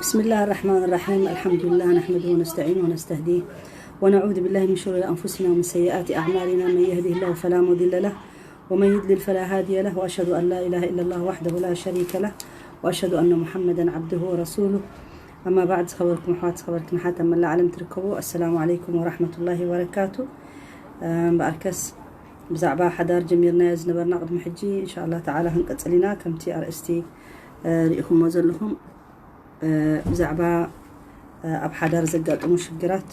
بسم الله الرحمن الرحيم. الحمد لله، نحمده ونستعينه ونستهديه، ونعوذ بالله من شرور أنفسنا ومن سيئات أعمالنا. من يهده الله فلا مضل له، ومن يضلل فلا هادي له، وأشهد أن لا إله إلا الله وحده لا شريك له، وأشهد أن محمدا عبده ورسوله. أما بعد، ዝኸበርኩም ኣሕዋት፣ ዝኸበርክን ኣሓት ኣብ መላእ ዓለም ትርከቡ፣ السلام عليكم ورحمة الله وبركاته. እምበኣርከስ ብዛዕባ ሓዳር ጀሚርናዮ ዝነበርና ቅድሚ ሕጂ፣ إن شاء الله تعالى፣ ክንቅጽል ኢና። ከምቲ ኣርእስቲ እ፣ ርኢኹሞ ዘለኹም፣ እ፣ ብዛዕባ፣ እ፣ ኣብ ሓዳር ዘጋጥሙ ሽግራት፣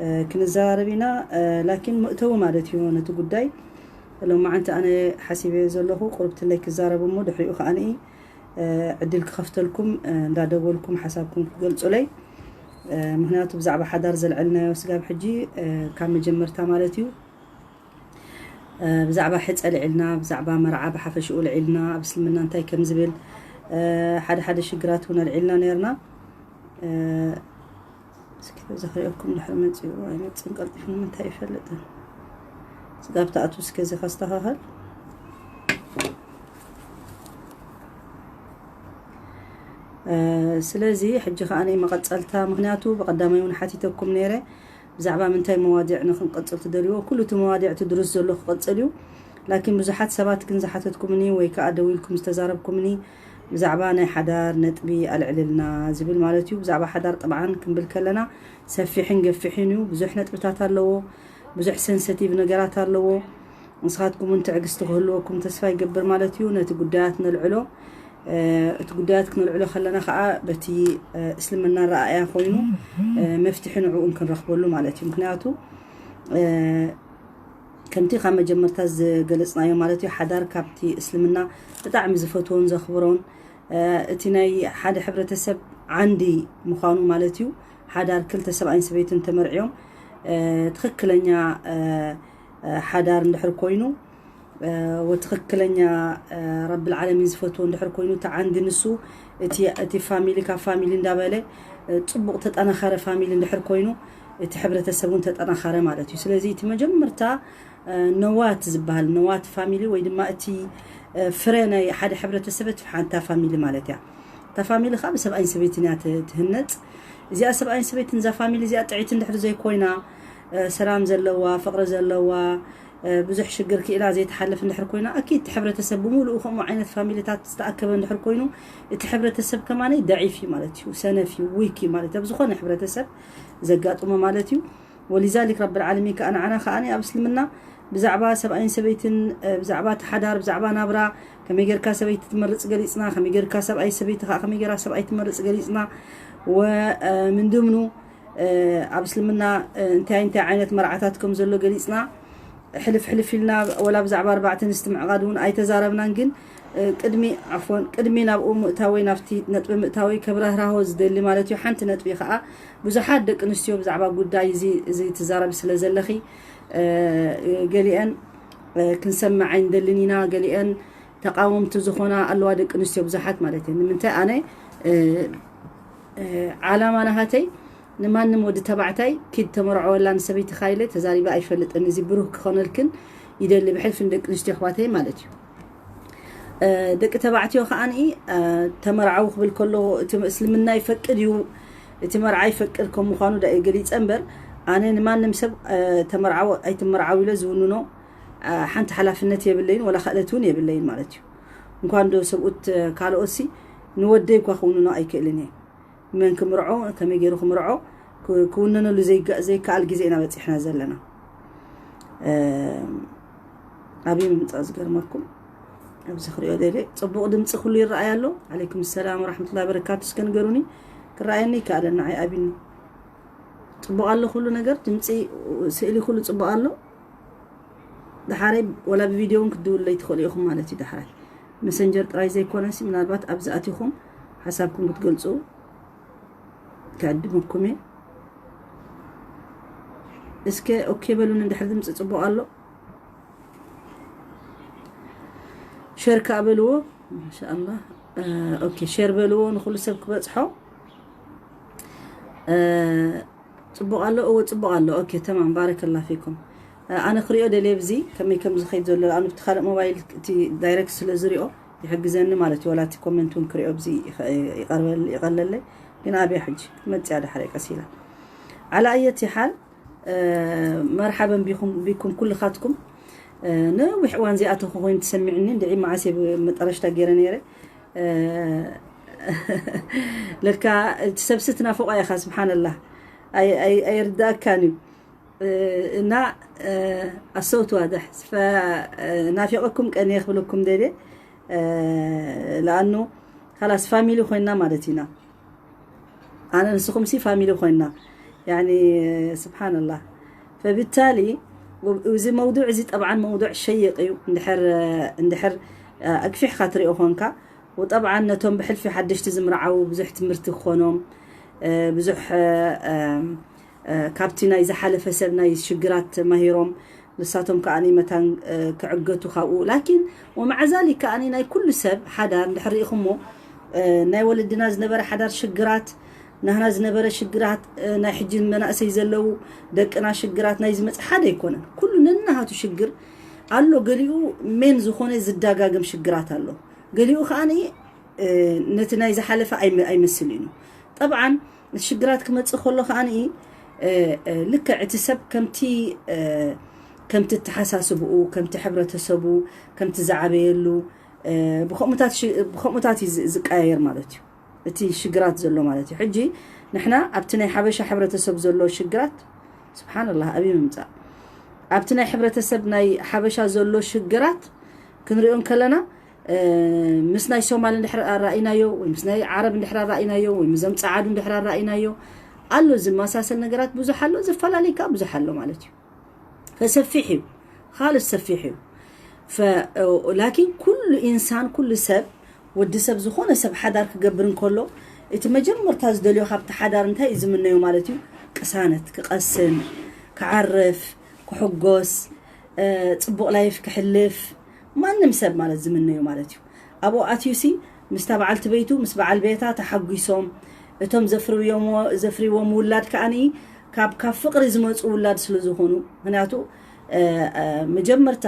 እ፣ ክንዘራረብ ኢና። እ፣ ላኪን መእተዊ ማለት እዩ ነቲ ጉዳይ። ሎማዓንቲ ኣነ ሓሲበዮ ዘለኹ ቁርብትለይ ክዛረብ እሞ ድሕሪኡ ከዓኒ፣ እ፣ ዕድል ክኸፍተልኩም፣ እ፣ እንዳደወልኩም ሓሳብኩም ክትገልጹለይ። እ፣ ምኽንያቱ ብዛዕባ ሓዳር ዘልዐልናዮ ስጋብ ሕጂ፣ እ፣ ካብ መጀመርታ ማለት እዩ። እ፣ ብዛዕባ ሕጸ ልዒልና፣ ብዛዕባ መርዓ ብሓፈሽኡ ልዒልና፣ ኣብ እስልምና እንታይ ከም ዝብል፣ እ፣ ሓደ ሓደ ሽግራት እውን ኣልዒልና ነርና። እ፣ እስኪ በዚ ክሪኦኩም ድሕሪ መጺኡ ኣይመጽን ቀልጢፉ ንምንታይ ይፈልጥን። ስጋብ ተኣቱ እስከ እዚ ከስተኻኸል። እ፣ ስለዚ ሕጂ ከኣ ናይ መቐጸልታ፣ ምኽንያቱ ብቐዳማይ እውን ሓቲተኩም ነይረ፣ ብዛዕባ ምንታይ መዋዲዕ ንክንቀጽል ትደልይዎ? ኩሉ እቲ መዋዲዕ እቲ ድሩስ ዘሎ ክቐጽል እዩ። ላኪን ብዙሓት ሰባት ግን ዝሓተትኩምኒ ወይ ከኣ ደዊልኩም ዝተዛረብኩምኒ ብዛዕባ ናይ ሓዳር ነጥቢ ኣልዕልልና ዝብል ማለት እዩ። ብዛዕባ ሓዳር ጥብዓን ክንብል ከለና ሰፊሕን ገፊሕን እዩ። ብዙሕ ነጥብታት ኣለዎ። ብዙሕ ሰንሰቲቭ ነገራት ኣለዎ። ንስኻትኩም እውን ትዕግስቲ ክህልወኩም ተስፋ ይገብር ማለት እዩ። ነቲ ጉዳያት ነልዕሎ። እ፣ እቲ ጉዳያት ክነልዕሎ ከለና ከዓ በቲ፣ እ፣ እስልምና ረኣያ ኮይኑ፣ እ፣ መፍትሒ ንዕኡን ክንረኽበሉ ማለት እዩ። ምኽንያቱ፣ እ፣ ከምቲ ካብ መጀመርታ ዝገለጽናዮ ማለት እዩ፣ ሓዳር ካብቲ እስልምና ብጣዕሚ ዝፈትዎን ዘኽብሮን፣ እ፣ እቲ ናይ ሓደ ሕብረተሰብ ዓንዲ ምዃኑ ማለት እዩ። ሓዳር ክልተ ሰብኣይን ሰበይትን ተመርዕዮም፣ እ፣ ትኽክለኛ፣ እ፣ እ፣ ሓዳር እንድሕር ኮይኑ፣ እ፣ ወትኽክለኛ፣ እ፣ ረብል ዓለሚን ዝፈትዎ እንድሕር ኮይኑ፣ እቲ ዓንዲ ንሱ፣ እቲ፣ እቲ ፋሚሊ ካብ ፋሚሊ እንዳበለ፣ እ፣ ጽቡቕ ተጠናኸረ ፋሚሊ እንድሕር ኮይኑ፣ እቲ ሕብረተሰብ እውን ተጠናኸረ ማለት እዩ። ስለዚ እቲ መጀመርታ፣ እ፣ ነዋት ዝበሃል፣ ነዋት ፋሚሊ ወይ ድማ እቲ፣ እ፣ ፍረ ናይ ሓደ ሕብረተሰብ እቲ ሓንታ ፋሚሊ ማለት እያ። እታ ፋሚሊ ከዓ ብሰብኣይን ሰበይትን እያ ት-፣ ትህነጽ። እዚኣ ሰብኣይን ሰበይትን እዛ ፋሚሊ እዚኣ ጥዕይቲ እንድሕር ዘይኮይና፣ እ፣ ሰላም ዘለዋ፣ ፍቕሪ ዘለዋ፣ እ፣ ብዙሕ ሽግር ክኢላ ዘይትሓልፍ እንድሕር ኮይና፣ ኣኪድ እቲ ሕብረተሰብ ብምሉኡ ከምኡ ዓይነት ፋሚሊታት ዝተኣከበ እንድሕር ኮይኑ፣ እቲ ሕብረተሰብ ከማነይ ደዒፍ እዩ ማለት እዩ፣ ሰነፍ እዩ፣ ዊክ እዩ ማለት እዩ። ኣብ ዝኾነ ሕብረተሰብ ዘጋጥሞ ማለት እዩ። ወሊዛሊክ ረብል ዓለሚን ከኣ ንዓና ከኣ ኣብ እስልምና ብዛዕባ ሰብኣይን ሰበይትን፣ እ፣ ብዛዕባ እቲ ሓዳር፣ ብዛዕባ ናብራ፣ ከመይ ጌርካ ሰበይቲ ትመርጽ ገሊጽና፣ ከመይ ጌርካ ሰብኣይ፣ ሰበይቲ ከኣ ከመይ ጌራ ሰብኣይ ትመርጽ ገሊጽና፣ ወ-፣ እ፣ ምን ድምኑ፣ እ፣ ኣብ እስልምና፣ እ፣ እንታይ እንታይ ዓይነት መርዓታት ከም ዘሎ ገሊጽና፣ ሕልፍ ሕልፍ ኢልና ወላ ብዛዕባ ኣርባዕተ ኣንስቲ ምዕቓድ እውን ኣይተዛረብናን። ግን፣ እ፣ ቅድሚ፣ ዓፍወን፣ ቅድሚ ናብኡ ምእታወይ፣ ናብቲ ነጥቢ ምእታወይ ከብረህራሆ ዝደሊ ማለት እዩ። ሓንቲ ነጥቢ ከኣ ብዙሓት ደቂ ኣንስትዮ ብዛዕባ ጉዳይ እዚ፣ እዚ ትዛረቢ ስለ ዘለኺ፣ እ፣ ገሊአን፣ እ፣ ክንሰምዕ ኣይንደልን ኢና፣ ገሊአን ተቃወምቲ ዝኾና ኣለዋ ደቂ ኣንስትዮ ብዙሓት ማለት እዩ። ንምንታይ ኣነ፣ እ፣ እ፣ ዓላማ ናሃተይ ንማንም ወዲ ተባዕታይ ኪድ ተመርዐወላ ንሰበይትኻ ኢለ ተዛሪበ ኣይፈልጥን። እዚ ብሩህ ክኾነልክን ይደሊ ብሕልፊ ንደቂ ኣንስትዮ ኣሕዋተይ ማለት እዩ። እ፣ ደቂ ተባዕትዮ ከዓኒ፣ እ፣ ተመርዓው ክብል ከሎ እቲ እስልምና ይፈቅድ እዩ፣ እቲ መርዓ ይፈቅድ ከም ምዃኑ ዳ-፣ ገሊጸ እምበር ኣነ ንማንም ሰብ፣ እ፣ ተመርዓው ኣይትመርዓው ኢለ ዝውንኖ፣ እ፣ ሓንቲ ሓላፍነት የብለይን፣ ወላ ክእለት እውን የብለይን ማለት እዩ። እንኳን ዶ ሰብኡት፣ እ፣ ካልኦትሲ ንወደይ እኳ ክውንኖ ኣይክእልን እየ። መን ክምርዖ፣ ከመይ ገይሩ ክምርዖ፣ ክ-፣ ክውነነሉ ዘይጋ-፣ ዘይከኣል ግዜ ኢና በጺሕና ዘለና። እ፣ ኣበይ ምምጻእ ዝገርመኩም? ኣብዚ ክሪኦ ደልየ። ጽቡቕ ድምጺ ኩሉ ይረኣይ ኣሎ? ዓለይኩም ሰላም ወራሕመቱላሂ ወበረካቱ። እስከ ንገሩኒ። ክረኣየኒ ይከኣለን ንዓይ ኣቢኒ። ጽቡቕ ኣሎ ኩሉ ነገር? ድምጺ፣ ስእሊ ኩሉ ጽቡቕ ኣሎ? ደሓረይ ወላ ብቪድዮ እውን ክትድውሉለይ ትኽእሉ ኢኹም ማለት እዩ። ደሓረይ መሰንጀር ጥራይ ዘይኮነሲ፣ ምናልባት ኣብዚ ኣቲኹም ሓሳብኩም ክትገልጹ ክዕድመኩም እየ። እስከ ኦኬ በሉኒ፣ እንድሕር ድምጺ ጽቡቕ ኣሎ። ሸር ከኣ በልዎ። ማሻኣላህ። እ፣ ኦኬ፣ ሸር በልዎ ንኹሉ ሰብ ክበጽሖ። እ፣ ጽቡቕ ኣሎ? እወ፣ ጽቡቕ ኣሎ። ኦኬ፣ ተማም፣ ባረከላ ፊኩም። እ፣ ኣነ ክሪኦ ደልየ ብዚ ከመይ ከም ዝኸይድ ዘሎ፣ ኣነ ብቲ ካልእ ሞባይል እቲ ዳይሬክት ስለ ዝሪኦ ይሕግዘኒ ማለት እዩ። ወላ እቲ ኮመንት እውን ክሪኦ ብዚ ይኸ-፣ ይቐርበል-፣ ይቐለለይ። ግን ኣብያ ሕጂ መፅያ ዳሕረ ቀስ ኢላ። ዓላ ኣየት ይሓል መርሓበን ቢኩም ቢኩም ኩልኻትኩም። ነዊሕ እዋን ዘይኣተኹ ኮይኑ ተሰሚዕኒ። እንድዒ መዓስ እየ መጠረሽታ ገይረ ነይረ። ለካ እቲ ሰብሲ ትናፍቆ ኢኻ። ስብሓንላህ። ኣይርዳእካን እዩ። እና ኣሰውት ዋድሕ ናፊቀኩም ቀን ክብለኩም ደልየ። ለኣኑ ካላስ ፋሚሊ ኮይና ማለት ኢና። ኣነ ንስኹም ሲ ፋሚሊ ኮይና። ያኒ ስብሓንላህ። ፈብታሊ እዚ መውዱዕ እዚ ጠብዓን መውዱዕ ሸይቅ እዩ። እንድሕር ኣግፊሕካ ትሪኦ ኮንካ፣ ወጠብዓን ነቶም ብሕልፊ ሓደሽቲ ዝምርዓው ብዙሕ ትምህርቲ ክኾኖም፣ ብዙሕ ካብቲ ናይ ዝሓለፈ ሰብ ናይ ሽግራት ተማሂሮም ንሳቶም ከኣ መታን ክዕገቱ ካብኡ። ላኪን ወመዓዛሊ ከኣ ናይ ኩሉ ሰብ ሓዳር እንድሕር ርኢኹሞ፣ ናይ ወለድና ዝነበረ ሓዳር ሽግራት፣ ናህና ዝነበረ ሽግራት፣ ናይ ሕጂ መናእሰይ ዘለዉ ደቅና ሽግራት ናይ ዝመጽእ ሓደ ኣይኮነን። ኩሉ ነናሃቱ ሽግር ኣሎ። ገሊኡ ሜን ዝኾነ ዝዳጋገም ሽግራት ኣሎ። ገሊኡ ከኣ ነቲ ናይ ዝሓለፈ ኣይመስል እዩ። ጠብዓን እቲ ሽግራት ክመጽእ ከሎ ከኣ ልክዕ እቲ ሰብ ከምቲ ከምቲ ተሓሳስብኡ፣ ከምቲ ሕብረተሰቡ፣ ከምቲ ዝዓበየሉ፣ ብከምኡታት እዩ ዝቀያየር ማለት እዩ። እቲ ሽግራት ዘሎ ማለት እዩ። ሕጂ ንሕና ኣብቲ ናይ ሓበሻ ሕብረተሰብ ዘሎ ሽግራት፣ ስብሓንላህ፣ ኣብይ ምምፃእ ኣብቲ ናይ ሕብረተሰብ ናይ ሓበሻ ዘሎ ሽግራት ክንሪኦ እንከለና፣ ምስ ናይ ሶማል እንድሕር ኣራኢናዮ ወይ ምስ ናይ ዓረብ እንድሕር ኣራኢናዮ ወይ ምስዞም ፀዓዱ እንድሕር ኣራኢናዮ ኣሎ። ዝመሳሰል ነገራት ብዙሕ ኣሎ፣ ዝፈላለይ ከዓ ብዙሕ ኣሎ ማለት እዩ። ፈሰፊሕ እዩ፣ ካልስ ሰፊሕ እዩ። ላኪን ኩሉ ኢንሳን፣ ኩሉ ሰብ፣ ወዲ ሰብ፣ ዝኾነ ሰብ ሓዳር ክገብር እንከሎ እቲ መጀመርታ ዝደልዮ ካብቲ ሓዳር እንታይ እዩ ዝምነዮ ማለት እዩ? ቅሳነት ክቐስን፣ ክዓርፍ፣ ክሕጎስ፣ ፅቡቕ ላይፍ ክሕልፍ፣ ማንም ሰብ ማለት ዝምነዮ ማለት እዩ። ኣብኡ ኣትዩሲ ምስታ በዓልቲ ቤቱ ምስ በዓል ቤታ ተሓጒሶም፣ እቶም ዘፍርዎም ውላድ ከኣ ካብ ካብ ፍቕሪ ዝመፁ ውላድ ስለ ዝኾኑ፣ ምክንያቱ መጀመርታ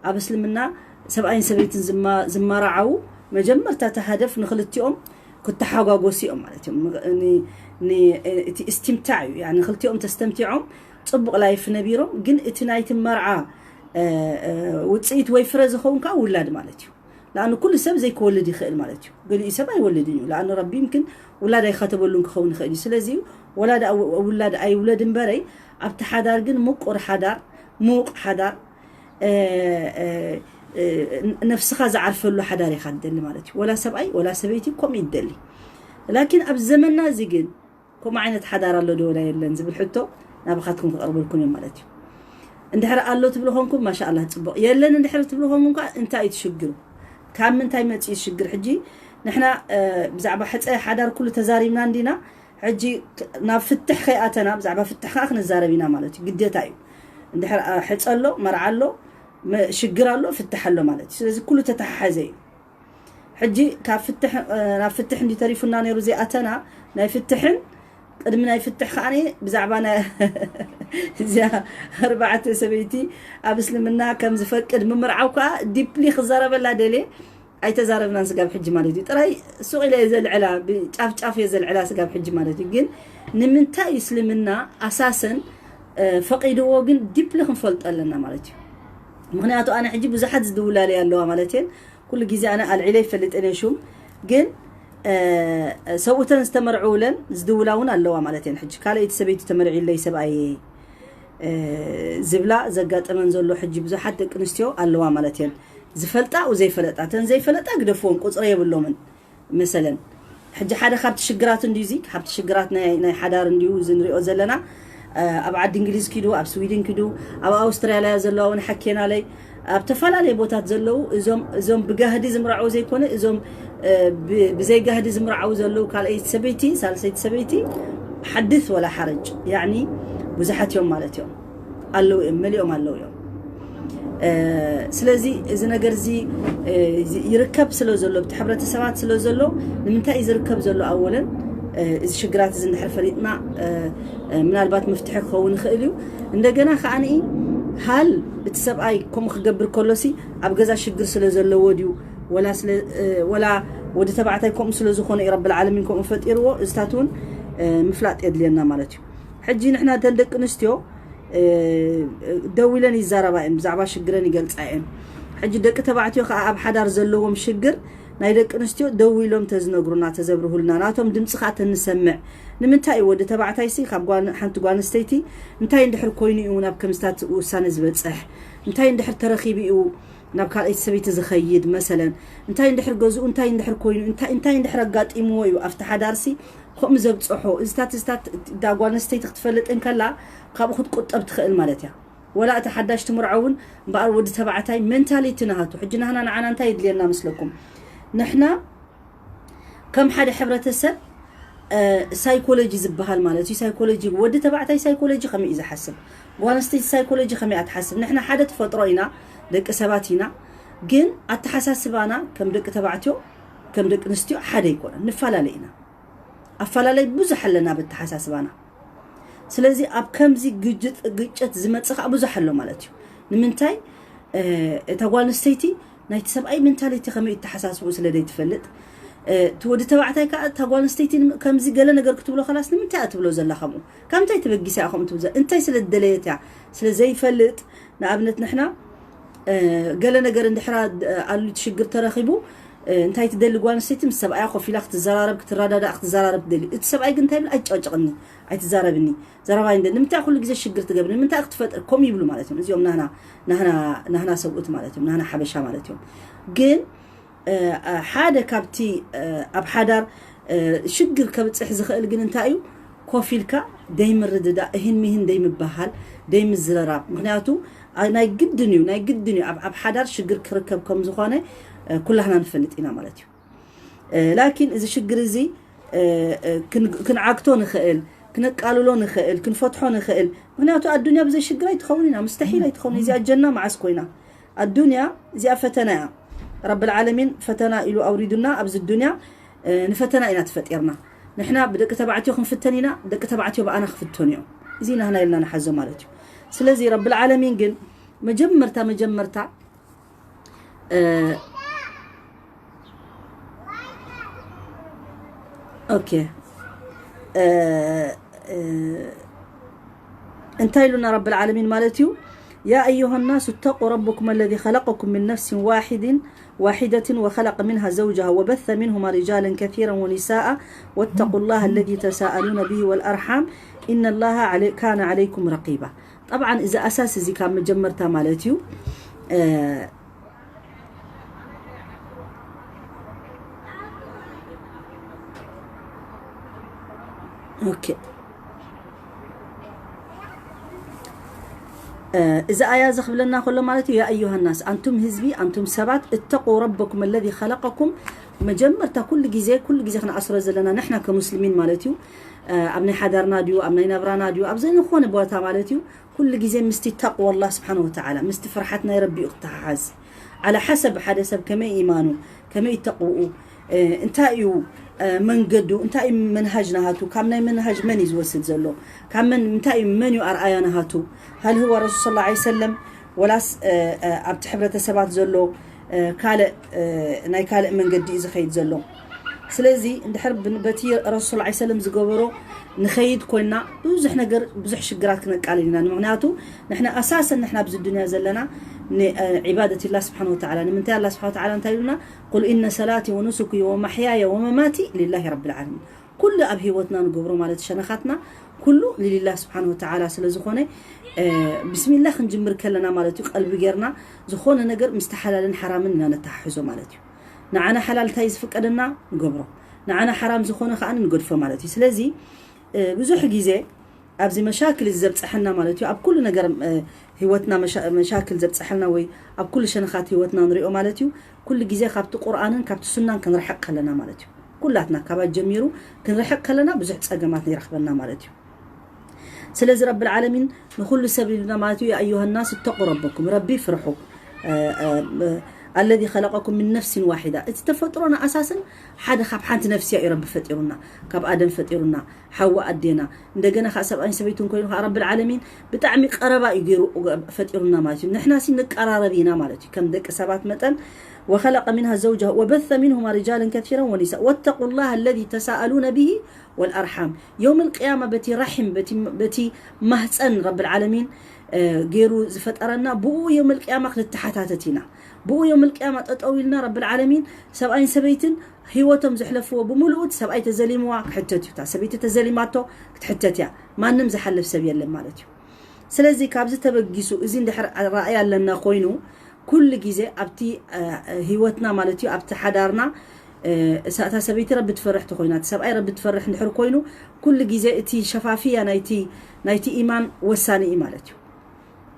ኣብ እስልምና ሰብኣይን ሰበይትን ዝመራዓዉ መጀመርታ እቲ ሃደፍ ንክልቲኦም ክተሓጓጎሱ እዮም ማለት እዮም። እቲ እስትምታዕ እዩ። ክልቲኦም ተስተምቲዖም ፅቡቕ ላይፍ ነቢሮም፣ ግን እቲ ናይቲ መርዓ ውፅኢት ወይ ፍረ ዝኸውን ከዓ ውላድ ማለት እዩ። ለኣኑ ኩሉ ሰብ ዘይክወልድ ይኽእል ማለት እዩ። ገሊኡ ሰብ ኣይወልድን እዩ። ለኣኑ ረቢ ይምክን ውላድ ኣይካተበሉን ክኸውን ይኽእል እዩ። ስለዚ ውላድ ኣይውለድ እምበረይ ኣብቲ ሓዳር ግን ምቁር ሓዳር፣ ምውቕ ሓዳር፣ ነፍስኻ ዝዓርፈሉ ሓዳር ኢኻ ትደሊ ማለት እዩ። ወላ ሰብኣይ ወላ ሰበይቲ ከምኡ ይደሊ። ላኪን ኣብ ዘመንና እዚ ግን ከምኡ ዓይነት ሓዳር ኣሎ ዶ ወላ የለን ዝብል ሕቶ ናባኻትኩም ክቐርበልኩም እዮም ማለት እዩ። እንድሕር ኣሎ ትብሉ ኾንኩም ማሻኣላህ ፅቡቕ፣ የለን እንድሕር ትብሉ ኾንኩም ከዓ እንታይ እዩ ትሽግሩ? ካብ ምንታይ መፂኡ ሽግር? ሕጂ ንሕና ብዛዕባ ሕፀ ሓዳር ኩሉ ተዛሪብና እንዲና። ሕጂ ናብ ፍትሕ ከይኣተና ብዛዕባ ፍትሕ ከዓ ክንዛረብ ኢና ማለት እዩ። ግዴታ እዩ። እንድሕር ሕፀ ኣሎ፣ መርዓ ኣሎ፣ ሽግር ኣሎ፣ ፍትሕ ኣሎ ማለት እዩ። ስለዚ ኩሉ ተተሓሓዘ እዩ። ሕጂ ካብ ፍትሕ ናብ ፍትሕ እንዲ ተሪፉና ነይሩ ዘይኣተና፣ ናይ ፍትሕን ቅድሚ ናይ ፍትሕ ከዓ ብዛዕባ እዚኣ ኣርባዕተ ሰበይቲ ኣብ እስልምና ከም ዝፈቅድ ምምርዓው ከዓ ዲፕሊ ክዛረበላ ደልየ። ኣይተዛረብናን ስጋብ ሕጂ ማለት እዩ። ጥራይ ሱቕ ኢለ እየ ዘልዕላ፣ ብጫፍጫፍ እየ ዘልዕላ ስጋብ ሕጂ ማለት እዩ። ግን ንምንታይ እስልምና ኣሳሰን ፈቂድዎ ግን ዲፕሊ ክንፈልጦ ኣለና ማለት እዩ። ምክንያቱ ኣነ ሕጂ ብዙሓት ዝድውላለይ ኣለዋ ማለት እየን። ኩሉ ግዜ ኣነ ኣልዒለ ይፈልጥን እየ ሹም። ግን ሰብኡተን ዝተመርዕውለን ዝድውላ እውን ኣለዋ ማለት እየን። ሕጂ ካልኣይቲ ሰበይቲ ተመርዒለይ ሰብኣየ ዝብላ ዘጋጠመን ዘሎ ሕጂ ብዙሓት ደቂ ኣንስትዮ ኣለዋ ማለት እየን። ዝፈልጣ ዘይፈለጣ፣ ተን ዘይፈለጣ ግደፍዎን፣ ቁፅሪ የብሎምን። መሰለን ሕጂ ሓደ ካብቲ ሽግራት እንዲዩ፣ እዚ ካብቲ ሽግራት ናይ ሓዳር እንዲዩ እዚ ንሪኦ ዘለና። ኣብ ዓዲ እንግሊዝ ኪዱ፣ ኣብ ስዊድን ኪዱ፣ ኣብ ኣውስትራልያ ዘለዋ እውን ሓኬናለይ፣ ኣብ ተፈላለየ ቦታት ዘለዉ እዞም ብጋህዲ ዝምርዓው ዘይኮነ እዞም ብዘይጋህዲ ዝምርዓው ዘለዉ ካልኣይቲ ሰበይቲ፣ ሳልሰይቲ ሰበይቲ ሓድስ ወላ ሓረጅ ያኒ ብዙሓት እዮም ማለት እዮም። ኣለዉ እዮም፣ መሊኦም ኣለዉ እዮም። ስለዚ እዚ ነገር እዚ ይርከብ ስለ ዘሎ፣ ብቲ ሕብረተሰባት ስለ ዘሎ፣ ንምንታይ እዩ ዝርከብ ዘሎ ኣወለን? እዚ ሽግራት እዚ እንድሕር ፈሊጥና ምናልባት መፍትሒ ክኸውን ይኽእል እዩ። እንደገና ከዓኒ ሃል እቲ ሰብኣይ ከምኡ ክገብር ከሎሲ ኣብ ገዛ ሽግር ስለ ዘለዎ ድዩ ወላ ስለ ወላ ወዲ ተባዕታይ ከምኡ ስለ ዝኾነ እዩ ረብል ዓለሚን ከምኡ ፈጢርዎ። እዚታት እውን ምፍላጥ የድልየና ማለት እዩ። ሕጂ ንሕና እተን ደቂ ኣንስትዮ ደው ኢለን ይዛረባ እየን፣ ብዛዕባ ሽግረን ይገልፃ እየን። ሕጂ ደቂ ተባዕትዮ ከዓ ኣብ ሓዳር ዘለዎም ሽግር ናይ ደቂ ኣንስትዮ ደው ኢሎም ተዝነግሩና፣ ተዘብርሁልና፣ ናቶም ድምፂ ከዓ ተንሰምዕ። ንምንታይ እዩ ወዲ ተባዕታይ ሲ ካብ ሓንቲ ጓል ኣንስተይቲ እንታይ እንድሕር ኮይኑ እዩ ናብ ከምዝታት ውሳነ ዝበፅሕ? እንታይ እንድሕር ተረኺቡ እዩ ናብ ካልኣይቲ ሰበይቲ ዝኸይድ መሰለን? እንታይ እንድሕር ገዝኡ እንታይ እንድሕር ኮይኑ እንታይ እንታይ እንድሕር ኣጋጢምዎ እዩ ኣብቲ ሓዳርሲ ከምኡ ዘብፅሖ? እዚታት እዚታት እዳ ጓል ኣንስተይቲ ክትፈልጥ እንከላ ካብኡ ክትቁጠብ ትኽእል ማለት እያ። ወላ እቲ ሓዳሽ ትምርዖ እውን እምበኣር ወዲ ተባዕታይ ሜንታሊቲ ናሃቱ። ሕጂ ናህና ንዓና እንታይ የድልየና መስለኩም? ንሕና ከም ሓደ ሕብረተሰብ ሳይኮሎጂ ዝበሃል ማለት እዩ። ሳይኮሎጂ ወዲ ተባዕታይ ሳይኮሎጂ ከመይ እዩ ዝሓስብ፣ ጓል ኣንስተይቲ ሳይኮሎጂ ከመይ እያ ትሓስብ? ንሕና ሓደ ተፈጥሮ ኢና፣ ደቂ ሰባት ኢና። ግን ኣተሓሳስባና ከም ደቂ ተባዕትዮ ከም ደቂ ኣንስትዮ ሓደ ኣይኮነን፣ ንፈላለ ኢና። ኣፈላለይ ብዙሕ ኣለና ብተሓሳስባና። ስለዚ ኣብ ከምዚ ግጭት ዝመፅእ ከዓ ብዙሕ ኣሎ ማለት እዩ። ንምንታይ እታ ጓል ኣንስተይቲ ናይቲ ሰብኣይ ሜንታሊቲ ከመይ እተሓሳስብኡ ስለ ዘይትፈልጥ፣ እቲ ወዲ ተባዕታይ ከዓ እታ ጓል ኣንስተይቲ ከምዚ ገለ ነገር ክትብሎ ከላስ ንምንታይ እያ ትብሎ ዘላ ከምኡ? ካብ እንታይ ተበጊሳ እያ ከምኡ ትብሎ ዘላ? እንታይ ስለ ዝደለየት እያ? ስለ ዘይፈልጥ። ንኣብነት ንሕና ገለ ነገር እንድሕራ ኣሉት ሽግር ተረኺቡ እንታይ ትደሊ ጓል ኣንስተይቲ? ምስ ሰብኣያ ኮፍ ኢላ ክትዘራረብ፣ ክትረዳዳእ ክትዘራረብ ትደሊ። እቲ ሰብኣይ ግን እንታይ ይብል? ኣይጨቅጭቅኒ፣ ኣይትዛረብኒ፣ ዘረባ ይንደ ንምንታይ ኩሉ ግዜ ሽግር ትገብር? ንምንታይ ክትፈጥር? ከምኡ ይብሉ ማለት እዮም። እዚኦም ናህና ናህና ናህና ሰብኡት ማለት እዮም። ናህና ሓበሻ ማለት እዮም። ግን ሓደ ካብቲ ኣብ ሓዳር ሽግር ከብፅሕ ዝኽእል ግን እንታይ እዩ? ኮፍ ኢልካ ደይምርድዳእ፣ እህን ሚህን ደይምበሃል፣ ደይምዝረራብ። ምክንያቱ ናይ ግድን እዩ፣ ናይ ግድን እዩ ኣብ ኣብ ሓዳር ሽግር ክርከብ ከም ዝኾነ ኩላህና ንፈልጥ ኢና ማለት እዩ። ላኪን እዚ ሽግር እዚ ክንዓግቶ ንኽእል፣ ክነቃልሎ ንኽእል፣ ክንፈትሖ ንኽእል። ምክንያቱ ኣዱንያ ብዘይ ሽግር ኣይትኸውን ኢና፣ ምስተሒል ኣይትኸውን። እዚኣ ጀና መዓስ ኮይና? ኣዱንያ እዚኣ ፈተና እያ። ረብል ዓለሚን ፈተና ኢሉ ኣውሪዱና ኣብዚ ዱንያ ንፈተና ኢና ተፈጢርና። ንሕና ብደቂ ተባዕትዮ ክንፍተን ኢና፣ ደቂ ተባዕትዮ ብኣና ክፍተኑ እዮም። እዚ ናህና ኢልና ንሓዞ ማለት እዩ። ስለዚ ረብል ዓለሚን ግን መጀመርታ መጀመርታ ኦኬ እንታይ ኢሉና ረብል ዓለሚን ማለት እዩ? يا أيها الناس اتقوا ربكم الذي خلقكم من نفس واحد واحدة وخلق منها زوجها وبث منهما رجالا كثيرا ونساء واتقوا الله الذي تساءلون به والأرحام إن الله علي كان عليكم رقيبا. طبعا እዚ ኣሳስ እዚ ካብ መጀመርታ ማለት እዩ። ኦኬ እዚ ኣያ እዚ ክብለና ከሎ ማለት እዩ፣ يا أيها الناس፣ ኣንቱም ህዝቢ፣ ኣንቱም ሰባት፣ اتقوا ربكم الذي خلقكم። መጀመርታ ኩሉ ግዜ ኩሉ ግዜ ክንኣስሮ ዘለና ንሕና ከሙስሊሚን ማለት እዩ። ኣብ ናይ ሓዳርና ድዩ፣ ኣብ ናይ ናብራና ድዩ፣ ኣብ ዘይንኾነ ቦታ ማለት እዩ። ኩሉ ግዜ ምስቲ ተቅዋ ኣላህ ስብሓን ወተዓላ፣ ምስቲ ፍርሓት ናይ ረቢኡ ክተሓሓዝ። ዓላ ሓሰብ ሓደ ሰብ ከመይ ኢማኑ፣ ከመይ ተቅውኡ፣ እንታይ እዩ መንገዱ፣ እንታይ እዩ መንሃጅ ናሃቱ፣ ካብ ናይ መንሃጅ መን እዩ ዝወስድ ዘሎ፣ ካብ መን፣ እንታይ እዩ፣ መን እዩ ኣርኣያ ናሃቱ? ሀል ህወ ረሱል ሰለላሁ ዐለይሂ ወሰለም ወላስ ኣብቲ ሕብረተሰባት ዘሎ ካልእ ናይ ካልእ መንገዲ እዩ ዝኸይድ ዘሎ። ስለዚ እንድሕር በቲ ረሱል ዐለይሂ ሰለም ዝገበሮ ንኸይድ ኮይና ብዙሕ ነገር ብዙሕ ሽግራት ክነቃልል ኢና። ምክንያቱ ንሕና ኣሳሰን ንሕና ኣብዚ ዱንያ ዘለና ንዒባደት ላ ስብሓን ወተዓላ። ንምንታይ ኣላ ስብሓን ወተዓላ እንታይ ኢሉና? ቁል ኢነ ሰላቲ ወኑሱኪ ወመሕያየ ወመማቲ ሊላሂ ረብል ዓለሚን። ኩሉ ኣብ ህይወትና ንገብሮ ማለት ሸነኻትና ኩሉ ሊላህ ስብሓን ወተዓላ ስለ ዝኾነ ብስሚላህ ክንጅምር ከለና ማለት እዩ ቀልቢ ጌርና ዝኾነ ነገር ምስቲ ሓላልን ሓራምን ኢና ነተሓሕዞ ማለት እዩ። ንዓና ሓላል እንታይ ዝፍቀደና ንገብሮ፣ ንዓና ሓራም ዝኾነ ከዓ ንገድፎ ማለት እዩ። ስለዚ ብዙሕ ግዜ ኣብዚ መሻክል እዚ ዘብፀሐና ማለት እዩ ኣብ ኩሉ ነገር ህይወትና መሻክል ዘብፀሐልና ወይ ኣብ ኩሉ ሸነኻት ህይወትና ንሪኦ ማለት እዩ። ኩሉ ግዜ ካብቲ ቁርኣንን ካብቲ ሱናን ክንርሕቕ ከለና ማለት እዩ። ኩላትና ካባት ጀሚሩ ክንርሕቕ ከለና ብዙሕ ፀገማት ይረኽበና ማለት እዩ። ስለዚ ረብል ዓለሚን ንኹሉ ሰብ ኢሉና ማለት እዩ፣ يا أيها الناس اتقوا ربكم፣ ረቢ ፍርሑ። الذي خلقكم من نفس واحدة። እቲ ተፈጥሮና ኣሳስን ሓደ ካብ ሓንቲ ነፍሲ እዩ ረቢ ፈጢሩና። ካብ ኣደም ፈጢሩና፣ ሓዋ ኣዴና። እንደገና ከዓ ሰብኣይን ሰበይትን ኮይኑ ከዓ ረብል ዓለሚን ብጣዕሚ ቀረባ እዩ ገይሩ ፈጢሩና ማለት እዩ። ንሕና ሲ ንቀራረብ ኢና ማለት እዩ። ከም ደቂ ሰባት መጠን وخلق منها زوجها وبث منهما رجالا كثيرا ونساء واتقوا الله الذي تساءلون به والأرحام። يوم القيامة በቲ ራሒም፣ በቲ፣ በቲ ማህፀን ረብል ዓለሚን፣ እ፣ ገይሩ ዝፈጠረና ብኡ የውመል ቅያማ ክንተሓታተት ኢና። ብኡ የውመል ቅያማ ጠጠው ኢልና ረብል ዓለሚን ሰብኣይን ሰበይትን ህይወቶም ዘሕለፍዎ ብምልኡ እቲ ሰብኣይ ተዘሊምዋ ክሕተት እዩ። እታ ሰበይቲ ተዘሊማቶ ክትሕተት እያ። ማንም ዝሓልፍ ሰብ የለን ማለት እዩ። ስለዚ ካብዚ ተበጊሱ እዚ እንድሕር ራእይ ኣለና ኮይኑ ኩሉ ግዜ ኣብቲ፣ እ፣ ህይወትና ማለት እዩ ኣብቲ ሓዳርና፣ እ፣ እሳ እታ ሰበይቲ ረቢ ትፈርሕ ተኮይና እቲ ሰብኣይ ረቢ ትፈርሕ እንድሕር ኮይኑ ኩሉ ግዜ እቲ ሸፋፍያ ናይቲ፣ ናይቲ ኢማን ወሳኒ እዩ ማለት እዩ።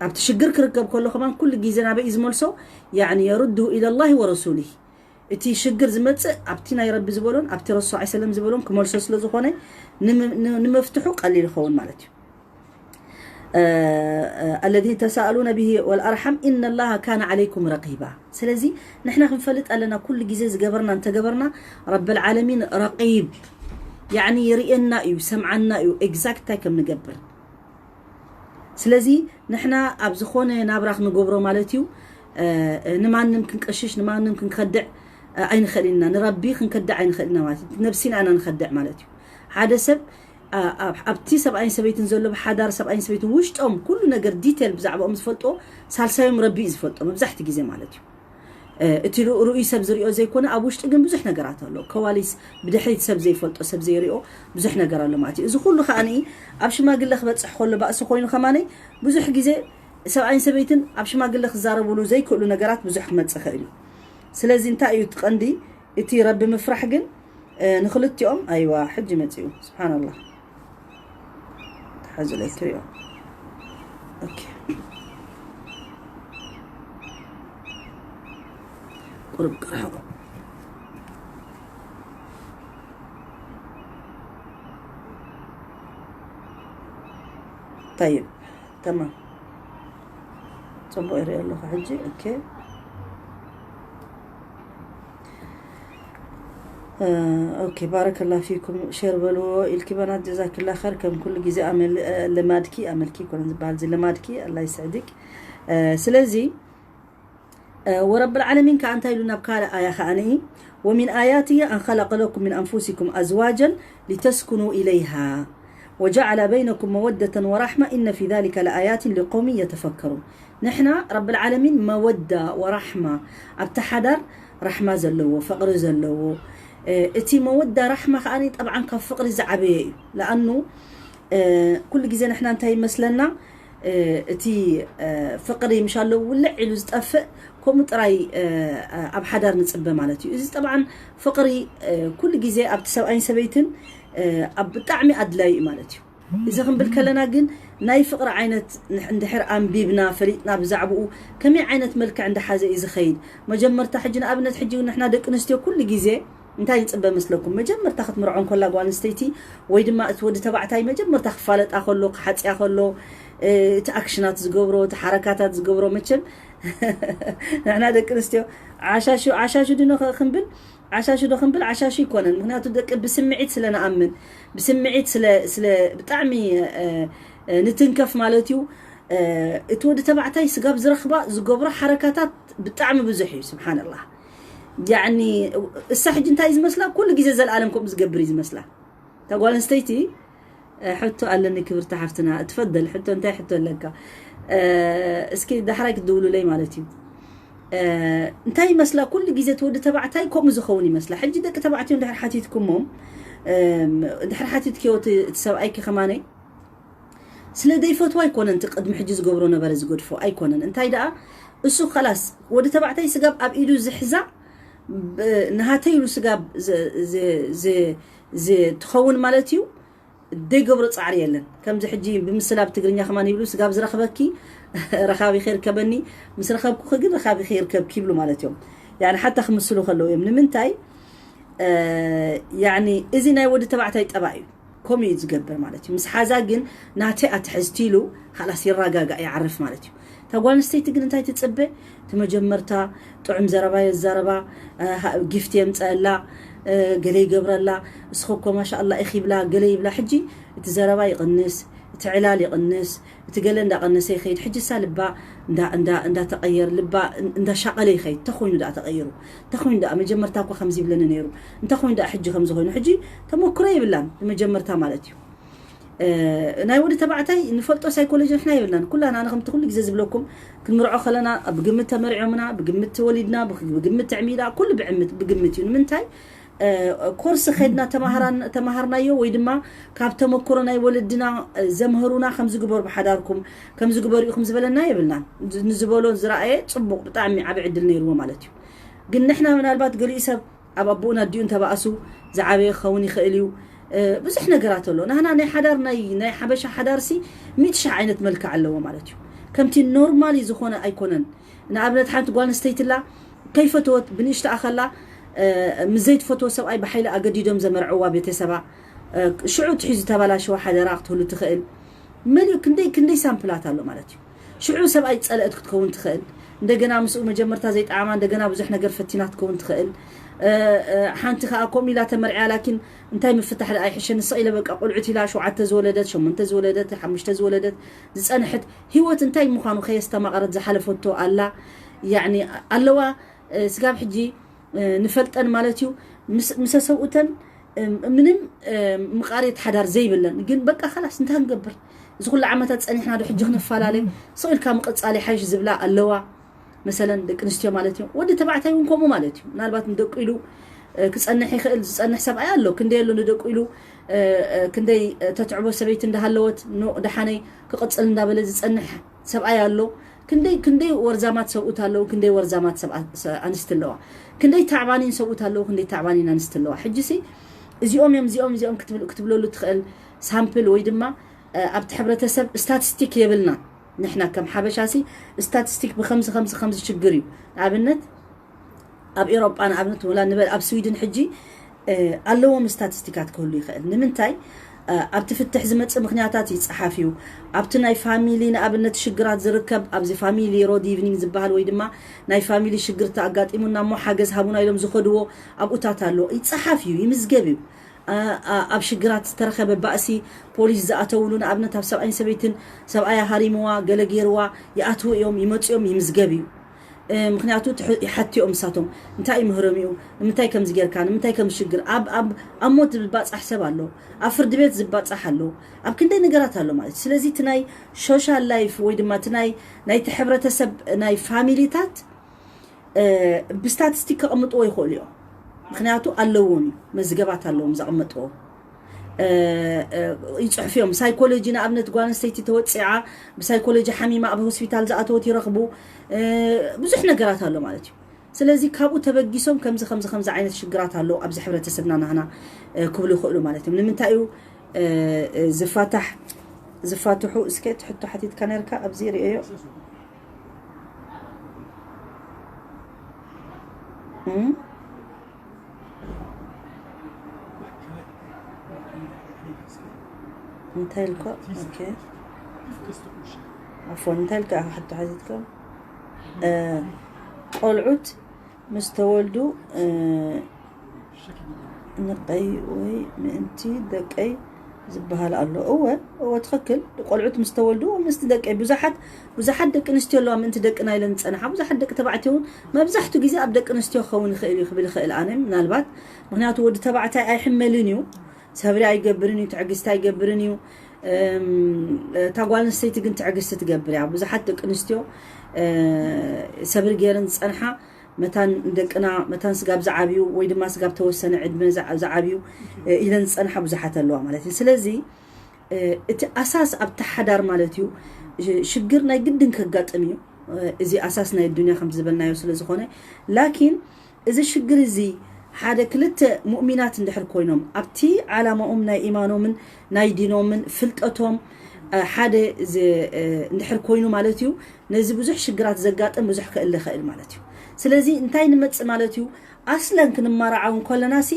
ኣብቲ ሽግር ክርከብ ከሎ ከማን ኩሉ ግዜ ናበይ እዩ ዝመልሶ? يعني يرده إلى الله ورسوله። እቲ ሽግር ዝመጽእ ኣብቲ ናይ ረቢ ዝበሎን ኣብቲ ረሱል ሰለላሁ ዐለይሂ ወሰለም ዝበሎን ክመልሶ ስለ ዝኾነ ንመ-፣ ን-፣ ንመፍትሑ ቀሊል ይኸውን ማለት እዩ። እ፣ እ፣ الذي تساءلون به والأرحام إن الله كان عليكم رقيبا። ስለዚ ንሕና ክንፈልጥ ኣለና ኩሉ ግዜ ዝገበርና እንተገበርና ረብል ዓለሚን ረቂብ፣ ያዕኒ ይርእየና እዩ፣ ሰምዓና እዩ፣ ኤግዛክት እንታይ ከም ንገብር። ስለዚ ንሕና ኣብ ዝኾነ ናብራ ክንገብሮ ማለት እዩ፣ እ፣ ንማንም ክንቀሽሽ፣ ንማንም ክንከድዕ፣ እ፣ ኣይንኽእል ኢና። ንረቢ ክንከድዕ ኣይንኽእል ኢና ማለት እዩ። ነብሲና ኢና ንኸድዕ ማለት እዩ። ሓደ ሰብ፣ እ፣ ኣብ-፣ ኣብቲ ሰብኣይን ሰበይትን ዘሎ ብሓዳር ሰብኣይን ሰበይትን ውሽጦም ኩሉ ነገር ዲቴል ብዛዕባኦም ዝፈልጦ ሳልሳዮም ረቢ እዩ ዝፈልጦ መብዛሕቲ ግዜ ማለት እዩ። እ፣ እቲ ርኡ-፣ ርኡይ ሰብ ዝሪኦ ዘይኮነ ኣብ ውሽጢ ግን ብዙሕ ነገራት ኣሎ። ከዋሊስ ብድሕሪት ሰብ ዘይፈልጦ ሰብ ዘይሪኦ ብዙሕ ነገር ኣሎ ማለት እዩ። እዚ ኩሉ ከኣ ኣብ ሽማግለ ክበጽሕ ከሎ ባእሲ ኮይኑ ከማነይ ብዙሕ ግዜ ሰብኣይን ሰበይትን ኣብ ሽማግለ ክዛረብሉ ዘይክእሉ ነገራት ብዙሕ ክመጽእ ይኽእል እዩ። ስለዚ እንታይ እዩ እቲ ቀንዲ? እቲ ረቢ ምፍራሕ ግን፣ እ፣ ንክልቲኦም። ኣይዋ፣ ሕጂ መጺኡ። ስብሓንላህ። ተሓዝለ ትሪኦ። ኦኬ። ቁርብ ቅርሕቆ። طيب، تمام. ጽቡቕ ይርኢ ኣለኹ ሕጂ። ኦኬ። እ፣ ኦኬ፣ ባረከላ ፊኩም። ሼር በልዎ ኢልኪ በናት፣ ጀዛክላ ኸር። ከም ኩሉ ግዜ ኣመል-፣ እ፣ ልማድኪ፣ ኣመልኪ ይኮነን ዝበሃል፣ እዚ ልማድኪ፣ ኣላ ይስዕድክ። እ፣ ስለዚ፣ እ፣ ወረብል ዓለሚን ከኣ እንታይ ኢሉ ናብ ካልእ ኣያ ከኣ ንኢ፣ ومن آياته أن خلق لكم من أنفسكم أزواجا لتسكنوا إليها وجعل بينكم مودة ورحمة إن في ذلك لآيات لقوم يتفكرون። ንሕና ረብል ዓለሚን መወዳ ወራሕማ ኣብቲ ሓዳር ራሕማ ዘለዎ፣ ፍቕሪ ዘለዎ፣ እ፣ እቲ መወዳ ራሕማ ከኣ ጠብዓን ካብ ፍቕሪ ዝዓበየ እዩ። ለኣኑ፣ እ፣ ኩሉ ግዜ ንሕና እንታይ ይመስለና? እ፣ እቲ፣ እ፣ ፍቕሪ ምሽ ኣሎ ውልዕ ኢሉ ዝጠፍእ፣ ከምኡ ጥራይ፣ እ፣ ኣብ ሓዳር ንጽበ ማለት እዩ። እዚ ጠብዓን ፍቕሪ፣ እ፣ ኩሉ ግዜ ኣብቲ ሰብኣይን ሰበይትን፣ እ፣ ኣብ ብጣዕሚ ኣድላዩ እዩ ማለት እዩ። እዚ ክንብል ከለና ግን ናይ ፍቕሪ ዓይነት ንሕ-፣ እንድሕር ኣንቢብና፣ ፈሊጥና ብዛዕባኡ ከመይ ዓይነት መልክዕ እንዳሓዘ እዩ ዝኸይድ? መጀመርታ ሕጂ ንኣብነት ሕጂ ንሕና ደቂ ኣንስትዮ ኩሉ ግዜ እንታይ ንጽበ መስለኩም? መጀመርታ ክትምርዖ እንከላ ጓል ኣንስተይቲ ወይ ድማ እቲ ወዲ ተባዕታይ መጀመርታ ክፋለጣ ከሎ፣ ክሓጽያ ከሎ፣ እ፣ እቲ ኣክሽናት ዝገብሮ፣ እቲ ሓረካታት ዝገብሮ መቸም ንሕና ደቂ ኣንስትዮ ዓሻሹ፣ ዓሻሹ ድኖ ኸ-፣ ክንብል፣ ዓሻሹ ዶ ክንብል፣ ዓሻሹ ይኮነን። ምክንያቱ ደቂ ብስምዒት ስለ ንኣምን፣ ብስምዒት ስለ፣ ስለ ብጣዕሚ፣ እ፣ እ፣ ንትንከፍ ማለት እዩ። እ፣ እቲ ወዲ ተባዕታይ ስጋብ ዝረኽባ ዝገብሮ ሓረካታት ብጣዕሚ ብዙሕ እዩ። ስብሓንላህ። ያዕኒ፣ እሳ ሕጂ እንታይ እዩ ዝመስላ? ኩሉ ግዜ ዘልኣለም ከምኡ ዝገብር እዩ ዝመስላ። እታ ጓል ኣንስተይቲ፣ እ፣ ሕቶ ኣለኒ ክብርቲ ሓፍትና። እትፈደል ሕቶ፣ እንታይ ሕቶ ኣለካ? እ፣ እስኪ ዳሕራይ ክትድውሉለይ ማለት እዩ። እ፣ እንታይ ይመስላ? ኩሉ ግዜ እቲ ወዲ ተባዕታይ ከምኡ ዝኸውን ይመስላ። ሕጂ ደቂ ተባዕትዮ እንድሕር ሓቲትኩሞም፣ እም፣ እንድሕር ሓቲትክዮ እቲ፣ እቲ ሰብኣይኪ ከማነይ፣ ስለ ዘይፈትዋ ኣይኮነን፣ እቲ ቅድሚ ሕጂ ዝገብሮ ነበረ ዝገድፎ ኣይኮነን። እንታይ ደኣ፣ እሱ ኸላስ ወዲ ተባዕታይ ስጋብ ኣብ ኢዱ ዝሕዛ፣ ብ-፣ ንሃተይ ኢሉ ስጋብ ዝ-፣ ዝ-፣ ዝ-፣ ዝ-፣ ትኸውን ማለት እዩ። ዘይገብሮ ጻዕሪ የለን። ከምዚ ሕጂ ብምስላ ኣብ ትግርኛ ከማን ይብሉ፣ ስጋብ ዝረኽበኪ ረኻቢ ከይርከበኒ፣ ምስ ረኸብኩኺ ግን ረኻቢ ከይርከብኪ ይብሉ ማለት እዮም። ያኒ ሓታ ክምስሉ ከለዉ እዮም። ንምንታይ? እ፣ ያኒ እዚ ናይ ወዲ ተባዕታይ ጠባይ እዩ። ከምኡ እዩ ዝገብር ማለት እዩ። ምስ ሓዛ ግን ናተይ ኣትሕዝቲ ኢሉ፣ ኻላስ ይረጋጋእ፣ ይዓርፍ ማለት እዩ። እታ ጓል ኣንስተይቲ ግን እንታይ ትጽበ? እቲ መጀመርታ ጥዑም ዘረባ የዛረባ፣ እ፣ ሃ-፣ ጊፍት የምፀአላ፣ እ፣ ገለ ይገብረላ፣ እስኸ እኮ ማሻ ኣላ ኢኺ ይብላ፣ ገለ ይብላ። ሕጂ እቲ ዘረባ ይቕንስ፣ እቲ ዕላል ይቕንስ፣ እቲ ገለ እንዳቐነሰ ይኸይድ። ሕጂ እሳ ልባ እንዳ-፣ እንዳ-፣ እንዳተቐየር፣ ልባ እን-፣ እንዳሻቐለ ይኸይድ። ተኾይኑ ደኣ ተቐይሩ፣ ተኾይኑ ደኣ መጀመርታ እኮ ከምዚ ይብለኒ ነይሩ፣ እንተኾይኑ ደኣ ሕጂ ከምዚ ኮይኑ። ሕጂ ተመክሮ የብላን፣ ንመጀመርታ ማለት እዩ። እ፣ ናይ ወዲ ተባዕታይ ንፈልጦ ሳይኮሎጂ ንሕና የብልናን። ኩላና፣ ኣነ ከምቲ ኩሉ ግዜ ዝብለኩም፣ ክንምርዖ ከለና ብግምት ተመሪዖምና፣ ብግምት ተወሊድና፣ ብግ-፣ ብግምት ተዕሚዳ፣ ኩሉ ብዕምት-፣ ብግምት እዩ። ንምንታይ? እ፣ ኮርስ ኸድና ተማሃራን-፣ ተማሃርናዮ ወይ ድማ ካብ ተመክሮ ናይ ወለድና፣ እ፣ ዘምሃሩና፣ ከምዚ ግበሩ ብሓዳርኩም፣ ከምዚ ግበሩ ኢኹም ዝበለና የብልናን። ንዝበሎ ዝረኣየ ጽቡቕ፣ ብጣዕሚ ዓቢ ዕድል ነይርዎ ማለት እዩ። ግን ንሕና ምናልባት ገሊኡ ሰብ ኣብ ኣቦኡን ኣዲኡን ተባእሱ ዝዓበየ ክኸውን ይኽእል እዩ። እ፣ ብዙሕ ነገራት ኣሎ። ናህና ናይ ሓዳር፣ ናይ፣ ናይ ሓበሻ ሓዳርሲ ሚእቲ ሻዕ ዓይነት መልክዕ ኣለዎ ማለት እዩ። ከምቲ ኖርማሊ ዝኾነ ኣይኮነን። ንኣብነት ሓንቲ ጓል ኣንስተይቲ ኣላ፣ ከይፈተወት ብንእሽተኣ ከላ፣ እ፣ ምስ ዘይትፈትዎ ሰብኣይ ብሓይሊ ኣገዲዶም ዘመርዕዋ ቤተሰባ፣ እ፣ ሽዑ ትሒዙ ተባላሸዋ ሓደራ ክትህሉ ትኽእል። መሊኡ ክንደይ፣ ክንደይ ሳምፕላት ኣሎ ማለት እዩ። ሽዑ ሰብኣይ ጸለእት ክትከውን ትኽእል። እንደገና ምስኡ መጀመርታ ዘይጠዓማ፣ እንደገና ብዙሕ ነገር ፈቲና ክትከውን ትኽእል። እ፣ እ፣ ሓንቲ ከኣ ከምኡ ኢላ ተመርዕያ፣ ላኪን እንታይ ምፍታሕ ደኣ ይሕሸኒ፣ ስቕ ኢለ በቃ ቆልዑት ኢላ ሸውዓተ ዝወለደት፣ ሸሞንተ ዝወለደት፣ ሓሙሽተ ዝወለደት ዝጸንሐት ህይወት እንታይ ምዃኑ ከየስተማቐረት ዝሓለፈቶ ኣላ። ያዕኒ ኣለዋ፣ እ፣ ስጋብ ሕጂ፣ እ፣ ንፈልጠን ማለት እዩ። ምስ-፣ ምሰ ሰብኡተን፣ እ፣ ምንም፣ እ፣ ምቓሬት ሓዳር ዘይብለን፣ ግን በቃ ኸላስ እንታይ ክንገብር? እዚ ኩሉ ዓመታት ጸኒሕና ዶ ሕጂ ክንፈላለ? ስቕ ኢልካ ምቕጻል ይሓይሽ ዝብላ ኣለዋ። መሰለን ደቂ ኣንስትዮ ማለት እዩ። ወዲ ተባዕታይ እውን ከምኡ ማለት እዩ። ምናልባት ንደቁ ኢሉ፣ እ፣ ክጸንሕ ይኽእል። ዝጸንሕ ሰብኣይ ኣሎ። ክንደይ ኣሎ ንደቁ ኢሉ፣ እ፣ እ፣ ክንደይ፣ እ፣ ተትዕቦ ሰበይቲ እንዳሃለወት፣ ኖ፣ ደሓነይ ክቕጽል እንዳበለ ዝጸንሕ ሰብኣይ ኣሎ። ክንደይ፣ ክንደይ ወርዛማት ሰብኡት ኣለዉ፣ ክንደይ ወርዛማት ሰብ-፣ ሰ-፣ ኣንስቲ ኣለዋ። ክንደይ ታዕባኒን ሰብኡት ኣለዉ፣ ክንደይ ታዕባኒን ኣንስቲ ኣለዋ። ሕጂሲ እዚኦም እዮም፣ እዚኦም፣ እዚኦም ክትብል-፣ ክትብለሉ ትኽእል ሳምፕል ወይ ድማ፣ እ፣ ኣብቲ ሕብረተሰብ ስታቲስቲክ የብልና። ንሕና ከም ሓበሻሲ ስታቲስቲክ ብኸምዚ፣ ከምዚ፣ ከምዚ ሽግር እዩ። ንኣብነት ኣብ ኤሮጳ ንኣብነት ወላ ንበል ኣብ ስዊድን ሕጂ፣ እ፣ ኣለዎም ስታቲስቲካት ክህሉ ይኽእል። ንምንታይ? እ፣ ኣብቲ ፍትሕ ዝመጽእ ምኽንያታት ይጸሓፍ እዩ። ኣብቲ ናይ ፋሚሊ ንኣብነት ሽግራት ዝርከብ፣ ኣብዚ ፋሚሊ ሮድ ኢቭኒንግ ዝበሃል ወይ ድማ ናይ ፋሚሊ ሽግር ተኣጋጢሙና እሞ ሓገዝ ሃቡና ኢሎም ዝኸድዎ ኣብኡታት ኣሎ። ይጸሓፍ እዩ፣ ይምዝገብ እዩ። እ፣ እ፣ ኣብ ሽግራት ዝተረኸበ ባእሲ ፖሊስ ዝኣተውሉ ንኣብነት ኣብ ሰብኣይን ሰበይትን ሰብኣያ ሃሪምዋ፣ ገለ ገይርዋ፣ ይኣትዉ እዮም፣ ይመጹ እዮም፣ ይምዝገብ እዩ። እ፣ ምኽንያቱ ትሕ-፣ ይሓትኦም ንሳቶም። እንታይ ይምህሮም እዩ? ንምንታይ ከምዚ ጌርካ? ንምንታይ ከም ሽግር? ኣብ፣ ኣብ፣ ኣብ ሞት ዝባጻሕ ሰብ ኣሎ። ኣብ ፍርዲ ቤት ዝባጻሕ ኣሎ። ኣብ ክንደይ ነገራት ኣሎ ማለት እዩ። ስለዚ እቲ ናይ ሶሻል ላይፍ ወይ ድማ እቲ ናይ፣ ናይቲ ሕብረተሰብ ናይ ፋሚሊታት፣ እ፣ ብስታቲስቲክ ከቐምጥዎ ይኽእሉ እዮም። ምኽንያቱ ኣለዎም እዩ። መዝገባት ኣለዎም ዘቐመጥዎ። እ፣ እ፣ ይጽሕፉ እዮም። ሳይኮሎጂ ንኣብነት ጓል ኣንስተይቲ ተወጺዓ ብሳይኮሎጂ ሓሚማ ኣብ ሆስፒታል ዝኣተወት ይረኽቡ። እ፣ ብዙሕ ነገራት ኣሎ ማለት እዩ። ስለዚ ካብኡ ተበጊሶም ከምዚ፣ ከምዚ፣ ከምዚ ዓይነት ሽግራት ኣሎ ኣብዚ ሕብረተሰብና ናህና፣ እ፣ ክብሉ ይኽእሉ ማለት እዮም። ንምንታይ እዩ፣ እ፣ እ፣ ዝፋታሕ-፣ ዝፋትሑ? እስከ እቲ ሕቶ ሓቲትካ ነርካ ኣብዚ ርእዮ። እም? እንታይ ኢልካ? ኦኬ። ዓፎን፣ እንታይ ኢልካ ኢኻ ሕቶ ሓቲትካ? እ፣ ቆልዑት ምስ ተወልዱ፣ እ፣ ንቀይ ወይ ምእንቲ ደቀይ ዝበሃል ኣሎ። እወ፣ እወ፣ ትኽክል። ቆልዑት ምስ ተወልዱ ምስቲ ደቀይ ብዙሓት፣ ብዙሓት ደቂ ኣንስትዮ ኣለዋ ምእንቲ ደቅና ኢለን ዝጸንሓ። ብዙሓት ደቂ ተባዕትዮ እውን መብዛሕትኡ ግዜ ኣብ ደቂ ኣንስትዮ ክኸውን ይኽእል እዩ ክብል ይኽእል ኣነ ምናልባት። ምኽንያቱ ወዲ ተባዕታይ ኣይሕመልን እዩ፣ ሰብሪ ኣይገብርን እዩ፣ ትዕግስቲ ኣይገብርን እዩ። እም፣ እታ ጓል ኣንስተይቲ ግን ትዕግስቲ ትገብር እያ። ብዙሓት ደቂ ኣንስትዮ፣ እ፣ ሰብሪ ገይረን ዝጸንሓ መታን ደቅና፣ መታን ስጋብ ዝዓብዩ ወይ ድማ ስጋብ ተወሰነ ዕድመ ዝዓ-፣ ዝዓብዩ፣ እ፣ ኢለን ዝጸንሓ ብዙሓት ኣለዋ ማለት እዩ። ስለዚ፣ እ፣ እቲ ኣሳስ ኣብቲ ሓዳር ማለት እዩ፣ ሽ-፣ ሽግር ናይ ግድን ከጋጥም እዩ። እ፣ እዚ ኣሳስ ናይ ዱንያ ከም ዝበልናዮ ስለ ዝኾነ፣ ላኪን እዚ ሽግር እዚ ሓደ ክልተ ሙእሚናት እንድሕር ኮይኖም ኣብቲ ዓላማኦም ናይ ኢማኖምን ናይ ዲኖምን ፍልጠቶም፣ እ፣ ሓደ ዝ-፣ እ፣ እንድሕር ኮይኑ ማለት እዩ፣ ነዚ ብዙሕ ሽግራት ዘጋጥም ብዙሕ ክእለ ይኽእል ማለት እዩ። ስለዚ እንታይ ንመጽእ ማለት እዩ? ኣስለን ክንመራዓው እንከለናሲ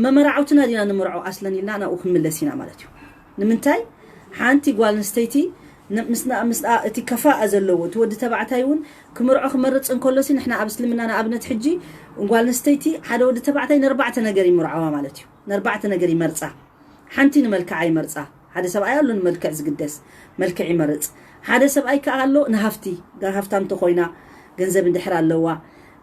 መመራዓውትና ዲና ንምርዖ ኣስለን ኢልና ናብኡ ክንምለስ ኢና ማለት እዩ። ንምንታይ? ሓንቲ ጓል ኣንስተይቲ ን- ምስና ምስኣ እቲ ከፋኣ ዘለዎ እቲ ወዲ ተባዕታይ እውን ክምርዖ ክመርፅ እንከሎሲ ንሕና ኣብ እስልምና ንኣብነት ሕጂ ጓል ኣንስተይቲ ሓደ ወዲ ተባዕታይ ንኣርባዕተ ነገር ይምርዓዋ ማለት እዩ። ንኣርባዕተ ነገር ይመርፃ። ሓንቲ ንመልክዓ ይመርፃ። ሓደ ሰብኣይ ኣሎ ንመልክዕ ዝግደስ፣ መልክዕ ይመርፅ። ሓደ ሰብኣይ ከዓ ኣሎ ንሃፍቲ፣ ጋ- ሃፍታም ተኮይና፣ ገንዘብ እንድሕር ኣለዋ።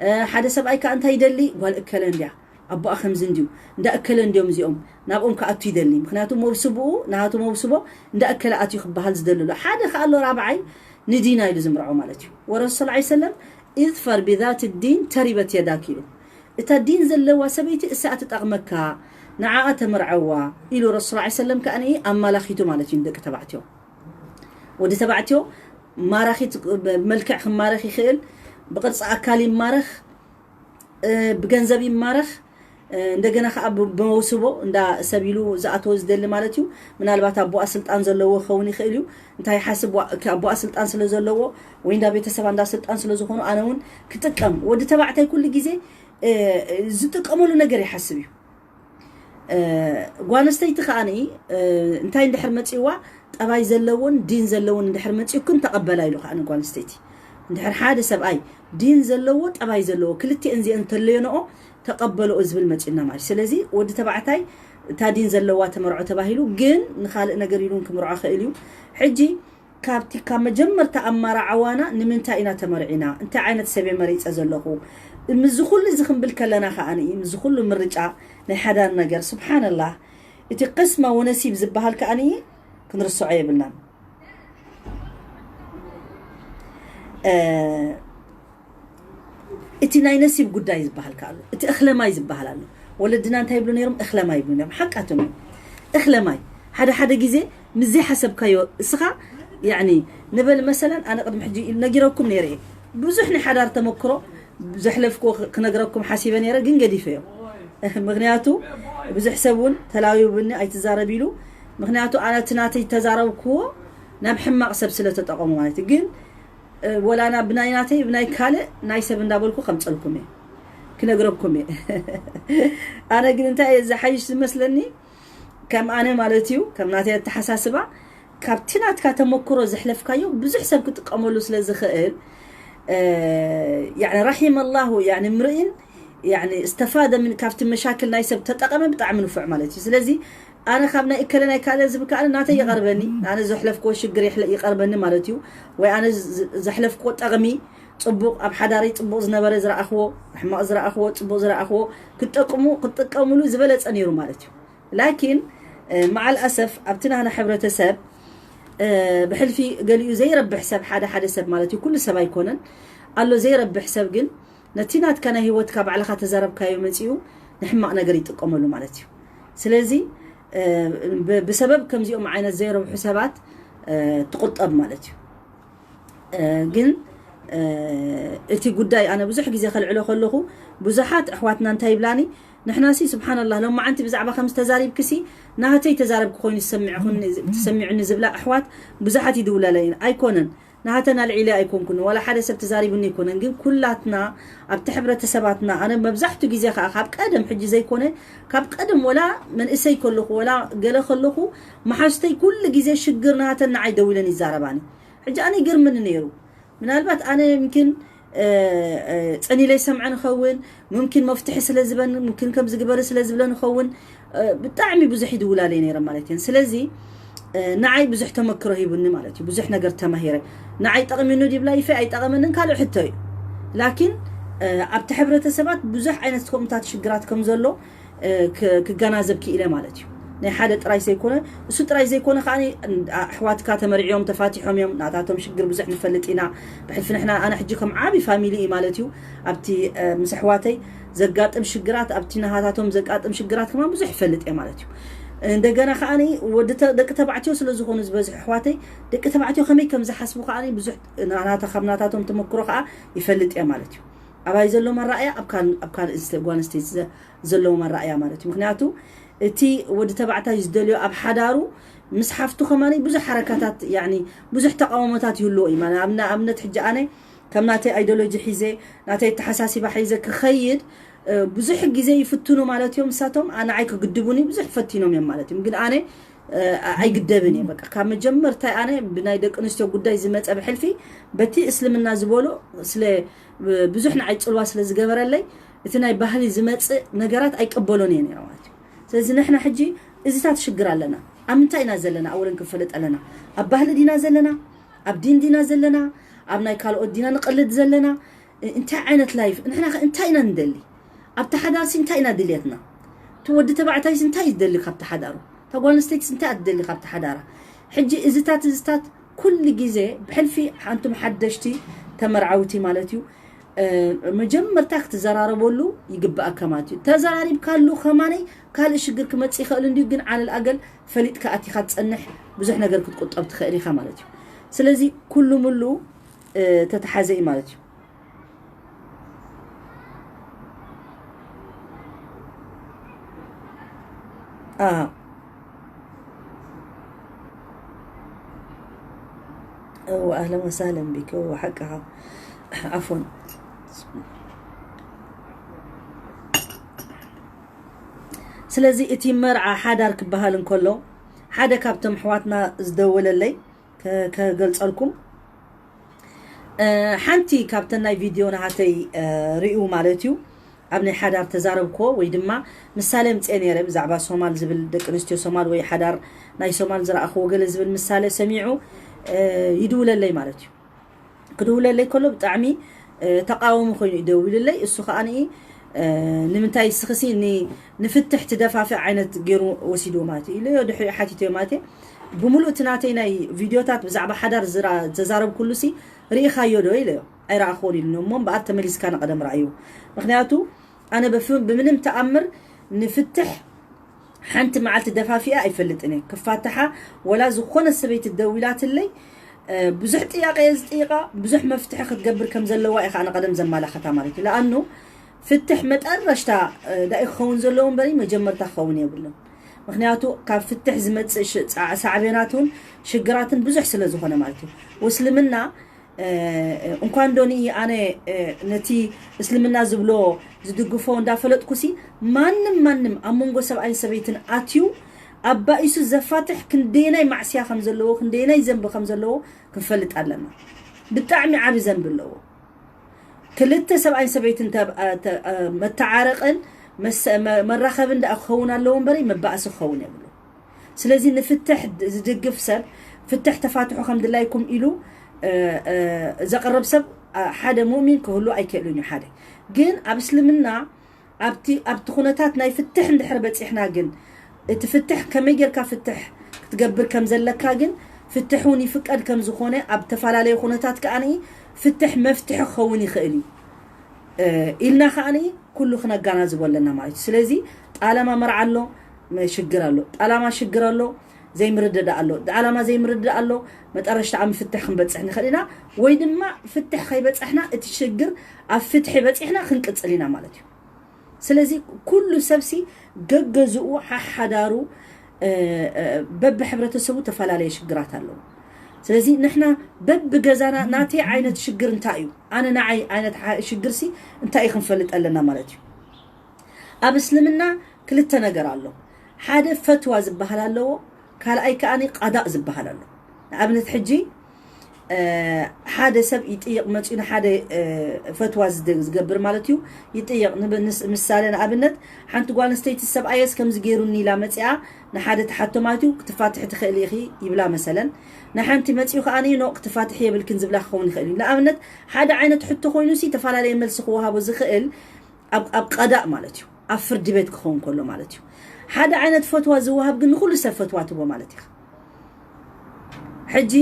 እ፣ ሓደ ሰብኣይ ከዓ እንታይ ይደሊ? ጓል እከለ እንድያ፣ ኣቦኣ ከምዚ እንድዩ፣ እንዳ እከለ እንድዮም እዚኦም፣ ናብኦም ክኣቱ ይደሊ። ምክንያቱ መብስብኡ ናቱ መብስቦ እንዳ እከለ ኣትዩ ክበሃል ዝደልሎ። ሓደ ከዓ ኣሎ ራብዓይ ንዲና ኢሉ ዝምርዖ ማለት እዩ። ወረሱ ስ ሰለም ኢዝፈር ብዛት ዲን ተሪበት የዳክ ኢሉ። እታ ዲን ዘለዋ ሰበይቲ እሳ ትጠቕመካ፣ ንዓኣ ተመርዐዋ ኢሉ ረሱል ስ ሰለም ከኣ ኣመላኺቱ ማለት እዩ። ደቂ ተባዕትዮ፣ ወዲ ተባዕትዮ ማራኺት፣ መልክዕ ክማረኽ ይኽእል፣ ብቅርፂ ኣካል ይማረኽ፣ እ፣ ብገንዘብ ይማረኽ፣ እ፣ እንደገና ከዓ ብ- ብመውስቦ እንዳ ሰብ ኢሉ ዝኣተወ ዝደሊ ማለት እዩ። ምናልባት ኣቦኣ ስልጣን ዘለዎ ክኸውን ይኽእል እዩ። እንታይ ሓስብ ዋ- ከ- ኣቦኣ ስልጣን ስለ ዘለዎ ወይ እንዳ ቤተሰባ እንዳ ስልጣን ስለ ዝኾኑ ኣነ እውን ክጥቀም። ወዲ ተባዕታይ ኩሉ ግዜ እ፣ ዝጥቀመሉ ነገር ይሓስብ እዩ። እ፣ ጓል ኣንስተይቲ ከዓኒ እ፣ እንታይ እንድሕር መፂዋ፣ ጠባይ ዘለዎን ዲን ዘለዎን እንድሕር መፂኡክን ተቐበላ ኢሉ ከዓኒ ጓል ኣንስተይቲ። እንድሕር ሓደ ሰብኣይ ዲን ዘለዎ፣ ጠባይ ዘለዎ፣ ክልቲኤን እዚአን እንተለዮንኦ ተቐበልኦ ዝብል መፂኡና ማለት እዩ። ስለዚ ወዲ ተባዕታይ እታ ዲን ዘለዋ ተመርዖ ተባሂሉ፣ ግን ንኻልእ ነገር ኢሉ እውን ክምርዖ ክእል እዩ። ሕጂ ካብቲ ካብ መጀመርታ ኣማራዓዋና ንምንታይ ኢና ተመርዒና? እንታይ ዓይነት ሰብ እየ መሪፀ ዘለኹ? ምስዚ ኩሉ እዚ ክንብል ከለና ከዓኒ ምስዚ ኩሉ ምርጫ ናይ ሓዳር ነገር ስብሓንላህ እቲ ቅስማ ወነሲብ ዝበሃል ከዓኒ ክንርስዖ የብልናን። እ፣ እቲ ናይ ነሲብ ጉዳይ ዝበሃል ከ ኣሎ፣ እቲ እኽለማይ ዝበሃል ኣሎ። ወለድና እንታይ ይብሉ ነይሮም? እኽለማይ ይብሉ ነይሮም። ሓቃቶም እዮም። እኽለማይ ሓደ ሓደ ግዜ ምስ ዘይሓሰብካዮ እስኻ ያኒ ንበል መሰለን ኣነ ቅድሚ ሕጂ ነጊረኩም ነይረ እየ። ብዙሕ ናይ ሓዳር ተመክሮ ዘሕለፍኩዎ ክነግረኩም ሓሲበ ነይረ ግን ገዲፈዮ። ምክንያቱ ብዙሕ ሰብ እውን ተላዊብኒ ኣይትዛረብ ኢሉ። ምክንያቱ ኣነ እቲ ናተይ ተዛረብክዎ ናብ ሕማቕ ሰብ ስለ ተጠቐሙ ማለት እዩ። ግን ወላ ናብ ብናይ ናተይ ብናይ ካልእ ናይ ሰብ እንዳበልኩ ከምፀልኩም እየ ክነግረኩም እየ። ኣነ ግን እንታይ እየ ዝሓይሽ ዝመስለኒ ከም ኣነ ማለት እዩ ከም ናተይ ኣተሓሳስባ ካብቲ ናትካ ተመክሮ ዘሕለፍካዮ ብዙሕ ሰብ ክጥቀመሉ ስለ ዝኽእል ራሒመ ላሁ ምርኢን እስተፋደ ምን ካብቲ መሻክል ናይ ሰብ ተጠቐመ ብጣዕሚ ንፉዕ ማለት እዩ። ስለዚ ኣነ ካብ ናይ እከለ ናይ ካልእ ዝብል ከኣ ናተይ ይቐርበኒ፣ ኣነ ዘሕለፍክዎ ሽግር ይሕለ- ይቐርበኒ ማለት እዩ። ወይ ኣነ ዝ- ዘሕለፍክዎ ጠቕሚ ጽቡቕ ኣብ ሓዳረይ ጽቡቕ ዝነበረ ዝረኣኽዎ፣ ሕማቕ ዝረኣኽዎ፣ ጽቡቕ ዝረኣኽዎ ክትጠቅሙ ክትጥቀምሉ ዝበለጸ ነይሩ ማለት እዩ። ላኪን መዓል ኣሰፍ ኣብቲ ናህና ሕብረተሰብ ብሕልፊ ገሊኡ ዘይረብሕ ሰብ ሓደ ሓደ ሰብ ማለት እዩ፣ ኩሉ ሰብ ኣይኮነን ኣሎ ዘይረብሕ ሰብ ግን ነቲ ናትካ ናይ ህይወትካ ባዕልኻ ተዛረብካዮ መጺኡ ንሕማቕ ነገር ይጥቀመሉ ማለት እዩ። ስለዚ ብሰበብ ከምዚኦም ዓይነት ዘይረብሑ ሰባት ትቁጠብ ማለት እዩ። ግን እቲ ጉዳይ ኣነ ብዙሕ ግዜ ከልዕሎ ከለኹ ብዙሓት ኣሕዋትና እንታይ ይብላኒ ንሕናሲ ስብሓንላህ ሎማዓንቲ ብዛዕባ ከምዚ ተዛሪብክሲ ናህተይ ተዛረብኪ ኮይኑ ዝሰሚዕኹኒ- ዝሰሚዑኒ ዝብላ ኣሕዋት ብዙሓት ይድውላለ እየን ኣይኮነን ናህተን ኣልዒለ ኣይኮንኩን ዋላ ሓደ ሰብ ተዛሪቡኒ ኣይኮነን ግን ኩላትና ኣብቲ ሕብረተሰባትና ኣነ መብዛሕቱ ግዜ ከዓ ካብ ቀደም ሕጂ ዘይኮነ ካብ ቀደም ወላ መንእሰይ ከለኹ ወላ ገለ ከለኹ መሓዙተይ ኩሉ ግዜ ሽግር ናህተን ንዓይ ደዊለን ይዛረባኒ ሕጂ ኣነ ይገርመኒ ነይሩ ምናልባት ኣነ ምኪን ፀኒለ ይሰምዐ ንኸውን ምምኪን መፍትሒ ስለ ዝበኒ ምምኪን ከም ዝግበሪ ስለ ዝብለ ንኸውን ብጣዕሚ ብዙሕ ይድውላለይ ነይረ ማለት እየን ስለዚ ንዓይ ብዙሕ ተመክሮ ሂቡኒ ማለት እዩ ብዙሕ ነገር ተማሂረ ንዓይ ጠቕሚኑ ዲብላ ይፈ ኣይጠቐመንን ካልእ ሕቶ እዩ ላኪን ኣብቲ ሕብረተሰባት ብዙሕ ዓይነት ከምኡታት ሽግራት ከም ዘሎ ክገናዘብ ክኢለ ማለት እዩ ናይ ሓደ ጥራይ ዘይኮነ እሱ ጥራይ ዘይኮነ ከዓ ኣሕዋትካ ተመሪዕዮም ተፋቲሖም እዮም ናታቶም ሽግር ብዙሕ ንፈልጥ ኢና ብሕልፊ ንሕና ኣነ ሕጂ ከም ዓብይ ፋሚሊ እዩ ማለት እዩ ኣብቲ ምስ ኣሕዋተይ ዘጋጥም ሽግራት ኣብቲ ናሃታቶም ዘጋጥም ሽግራት ከማን ብዙሕ ይፈልጥ እየ ማለት እዩ እንደገና ከዓ ወዲ ደቂ ተባዕትዮ ስለ ዝኾኑ ዝበዝሑ ኣሕዋተይ ደቂ ተባዕትዮ ከመይ ከም ዝሓስቡ ከዓ ብዙሕ ናታ ካብ ናታቶም ተመክሮ ከዓ ይፈልጥ እየ ማለት እዩ ኣባይ ዘሎ መራእያ ኣብ ካልእ ጓል ኣንስተይቲ ዘለዎም ኣረኣእያ ማለት እዩ ምክንያቱ እቲ ወዲ ተባዕታይ ዝደልዮ ኣብ ሓዳሩ ምስ ሓፍቱ ከማኒ ብዙሕ ሓረካታት ያኒ ብዙሕ ተቃውሞታት ይህልዎ እዩ ማለት ኣብ ኣብነት ሕጂ ኣነ ከም ናተይ ኣይዲዮሎጂ ሒዘ ናተይ ተሓሳሲባ ሒዘ ክኸይድ ብዙሕ ግዜ ይፍትኑ ማለት እዮም ንሳቶም ንዓይ ክግድቡኒ ብዙሕ ፈቲኖም እዮም ማለት እዮም ግን ኣነ ኣይግደብን እየ። በቃ ካብ መጀመርታ ኣነ ብናይ ደቂ ኣንስትዮ ጉዳይ ዝመፀ ብሕልፊ በቲ እስልምና ዝበሎ ስለ ብዙሕ ንዓይ ፅልዋ ስለ ዝገበረለይ እቲ ናይ ባህሊ ዝመፅእ ነገራት ኣይቀበሎን እየ ነይረ ማለት እዩ። ስለዚ ንሕና ሕጂ እዚታት ሽግር ኣለና። ኣብ ምንታይ ኢና ዘለና ኣወለን ክንፈልጥ ኣለና። ኣብ ባህሊ ዲና ዘለና፣ ኣብ ዲን ዲና ዘለና፣ ኣብ ናይ ካልኦት ዲና ንቐልድ ዘለና። እንታይ ዓይነት ላይፍ ንሕና ከ እንታይ ኢና ንደሊ? ኣብቲ ሓዳርሲ እንታይ ኢና ድልየትና? እቲ ወዲ ተባዕታይስ እንታይ ይደሊ ካብቲ ሓዳሩ? እታ ጓል ኣንስተይትስ እንታይ እያ ትደሊ ካብቲ ሓዳራ? ሕጂ እዚታት እዚታት ኩሉ ግዜ ብሕልፊ ሓንቱም ሓደሽቲ ተመርዓውቲ ማለት እዩ መጀመርታ ክትዘራረበሉ ይግባኣካ ማለት እዩ። ተዘራሪብካሉ ከማነይ ካልእ ሽግር ክመፅእ ይኽእል እንድዩ፣ ግን ዓለል ኣገል ፈሊጥካ ኣቲኻ ትፀንሕ ብዙሕ ነገር ክትቁጠብ ትኽእል ኢኻ ማለት እዩ። ስለዚ ኩሉ ምሉ ተተሓዘ እዩ ማለት እዩ። أهلا وسهلا بك. حقها. عفوا. ስለዚ እቲ መርዓ ሓዳር ክበሃል እንከሎ ሓደ ካብቶም ኣሕዋትና ዝደወለለይ ከገልፀልኩም። ሓንቲ ካብተን ናይ ቪድዮ ናሃተይ ርእዩ ማለት እዩ። ኣብ ናይ ሓዳር ተዛረብኮ ወይ ድማ ምሳሌ ምፅኤ ነይረ ብዛዕባ ሶማል ዝብል ደቂ ኣንስትዮ ሶማል ወይ ሓዳር ናይ ሶማል ዝረኣኽዎ ገለ ዝብል ምሳሌ ሰሚዑ ይድውለለይ ማለት እዩ። ክድውለለይ ከሎ ብጣዕሚ ተቃወሚ ኮይኑ ይደውልለይ። እሱ ከዓ ንምንታይ ስኽሲ ንፍትሕ ትደፋፍዕ ዓይነት ገይሩ ወሲድዎ ማለት እዩ ኢለዮ። ድሕሪኡ ሓቲተዮ ማለት እዩ። ብምሉእ እቲ ናተይ ናይ ቪድዮታት ብዛዕባ ሓዳር ተዛረብኩሉ ሲ ርኢኻዮ ዶ ኢለዮ። ኣይረኣኽዎን ኢሉኒ። እሞ እምበኣር ተመሊስካ ንቐደም ረኣዮ። ምክንያቱ ኣነ ብምንም ተኣምር ንፍትሕ ሓንቲ መዓልቲ ደፋፊኣ ኣይፈልጥን እየ። ክፋትሓ ወላ ዝኾነ ሰበይቲ ደዊላትለይ ብዙሕ ጥያቄ እየ ዝጥይቃ። ብዙሕ መፍትሒ ክትገብር ከም ዘለዋ እየ ከዓ ንቐደም ዘማላኸታ ማለት እዩ። ለኣኑ ፍትሕ መጠረሽታ ዳኢ ክኸውን ዘለዎ እምበሪ መጀመርታ ክኸውን የብሉን። ምክንያቱ ካብ ፍትሕ ዝመፅእ ሳዕቤናት እውን ሽግራትን ብዙሕ ስለ ዝኾነ ማለት እዩ። ወስልምና እንኳን ዶ ንኢ ኣነ ነቲ እስልምና ዝብሎ ዝድግፎ እንዳፈለጥኩሲ ማንም ማንም ኣብ መንጎ ሰብኣይን ሰበይትን ኣትዩ ኣባኢሱ ዘፋትሕ ክንደየናይ ማዕስያ ከም ዘለዎ ክንደየናይ ዘንቢ ከም ዘለዎ ክንፈልጥ ኣለና። ብጣዕሚ ዓቢ ዘንቢ ኣለዎ። ክልተ ሰብኣይን ሰበይትን መተዓረቕን መራኸብን ደኣ ክኸውን ኣለዎ እምበሪ መባእሲ ክኸውን የብሉ። ስለዚ ንፍትሕ ዝድግፍ ሰብ ፍትሕ ተፋትሑ ከም ድላይኩም ኢሉ ዘቕርብ ሰብ ሓደ ሙእሚን ክህሉ ኣይክእልን እዩ። ሓደ ግን ኣብ እስልምና ኣብቲ ኣብቲ ኩነታት ናይ ፍትሕ እንድሕር በፂሕና ግን እቲ ፍትሕ ከመይ ጌርካ ፍትሕ ክትገብር ከም ዘለካ ግን ፍትሕ እውን ይፍቀድ ከም ዝኾነ ኣብ ተፈላለየ ኩነታት ከኣ ፍትሕ መፍትሒ ክኸውን ይኽእል እዩ ኢልና ከኣ ኩሉ ክነጋናዝቦ ኣለና ማለት እዩ። ስለዚ ጣለማ መርዓ ኣሎ ሽግር ኣሎ፣ ጣላማ ሽግር ኣሎ ዘይምርድዳእ ኣሎ፣ ጣላማ ዘይምርድዳእ ኣሎ መጠረሽታ ኣብ ፍትሕ ክንበፅሕ ንኽእል ኢና ወይ ድማ ፍትሕ ከይበፃሕና እቲ ሽግር ኣብ ፍትሒ በፂሕና ክንቅፅል ኢና ማለት እዩ። ስለዚ ኩሉ ሰብሲ ገገዝኡ ሓሓዳሩ በብሕብረተሰቡ ተፈላለየ ሽግራት ኣለዉ። ስለዚ ንሕና በብገዛና ናተይ ዓይነት ሽግር እንታይ እዩ ኣነ ንዓይ ዓይነት ሽግርሲ እንታይ እዩ ክንፈልጥ ኣለና ማለት እዩ። ኣብ እስልምና ክልተ ነገር ኣሎ። ሓደ ፈትዋ ዝበሃል ኣለዎ፣ ካልኣይ ከኣ ቃዳእ ዝበሃል ኣሎ። ንኣብነት ሕጂ ሓደ ሰብ ይጥይቕ መፅኡ ንሓደ ፈትዋ ዝገብር ማለት እዩ። ይጥይቕ ምሳሌ ንኣብነት ሓንቲ ጓል ኣንስተይቲ ሰብኣየስ ከምዚ ገይሩኒ ኢላ መፅኣ ንሓደ ትሓቶ ማለት እዩ። ክትፋትሒ ትኽእሊ ኢኺ ይብላ መሰለን ንሓንቲ መፅኡ ከዓ ኖ ክትፋትሒ የብልክን ዝብላ ክኸውን ይኽእል እዩ። ንኣብነት ሓደ ዓይነት ሕቶ ኮይኑ ሲ ተፈላለየ መልሲ ክወሃቦ ዝኽእል ኣብ ቀዳእ ማለት እዩ። ኣብ ፍርዲ ቤት ክኸውን ከሎ ማለት እዩ። ሓደ ዓይነት ፈትዋ ዝወሃብ ግን ንኩሉ ሰብ ፈትዋ ትቦ ማለት እዩ። ሕጂ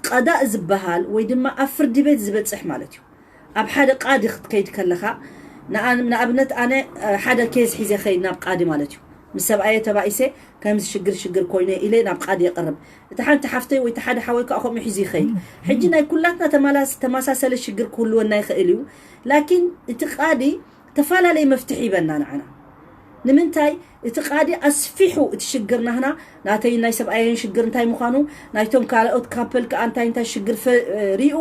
ቀዳእ ዝበሃል ወይ ድማ ኣብ ፍርዲ ቤት ዝበፅሕ ማለት እዩ። ኣብ ሓደ ቃዲ ክትከይድ ከለኻ ንኣብነት ኣነ ሓደ ኬዝ ሒዘ ኸይድ ናብ ቃዲ ማለት እዩ። ምስ ሰብኣየ ተባኢሰ ከምዚ ሽግር ሽግር ኮይነ ኢለ ናብ ቃዲ የቕርብ። እቲ ሓንቲ ሓፍተይ ወይ እቲ ሓደ ሓወይ ከዓ ከምኡ ሒዙ ይኸይድ። ሕጂ ናይ ኩላትና ተማሳሰለ ሽግር ክህልወና ይኽእል እዩ። ላኪን እቲ ቃዲ ተፈላለየ መፍትሒ ይበና ንዓና። ንምንታይ እቲ ቃዲ ኣስፊሑ እቲ ሽግር ናህና ናተይን ናይ ሰብኣየን ሽግር እንታይ ምዃኑ ናይቶም ካልኦት ካፐል ከዓ እንታይ እንታይ ሽግር ሪኡ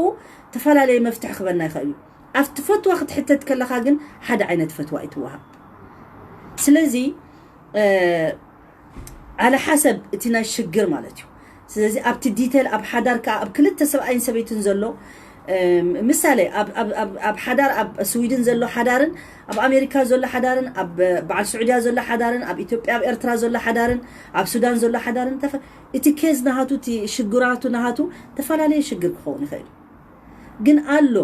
ተፈላለየ መፍትሒ ክበና ይኽእል እዩ። ኣብቲ ፈትዋ ክትሕተት ከለኻ ግን ሓደ ዓይነት ፈትዋ እዩ ትወሃብ። ስለዚ ዓለ ሓሰብ እቲ ናይ ሽግር ማለት እዩ። ስለዚ ኣብቲ ዲቴል ኣብ ሓዳር ከዓ ኣብ ክልተ ሰብኣይን ሰበይትን ዘሎ ምሳሌ ኣብ ሓዳር ኣብ ስዊድን ዘሎ ሓዳርን ኣብ ኣሜሪካ ዘሎ ሓዳርን ኣብ በዓል ስዑድያ ዘሎ ሓዳርን ኣብ ኢትዮጵያ ኣብ ኤርትራ ዘሎ ሓዳርን ኣብ ሱዳን ዘሎ ሓዳርን እቲ ኬዝ ናሃቱ እቲ ሽግራቱ ናሃቱ ተፈላለየ ሽግር ክኸውን ይኽእል። ግን ኣሎ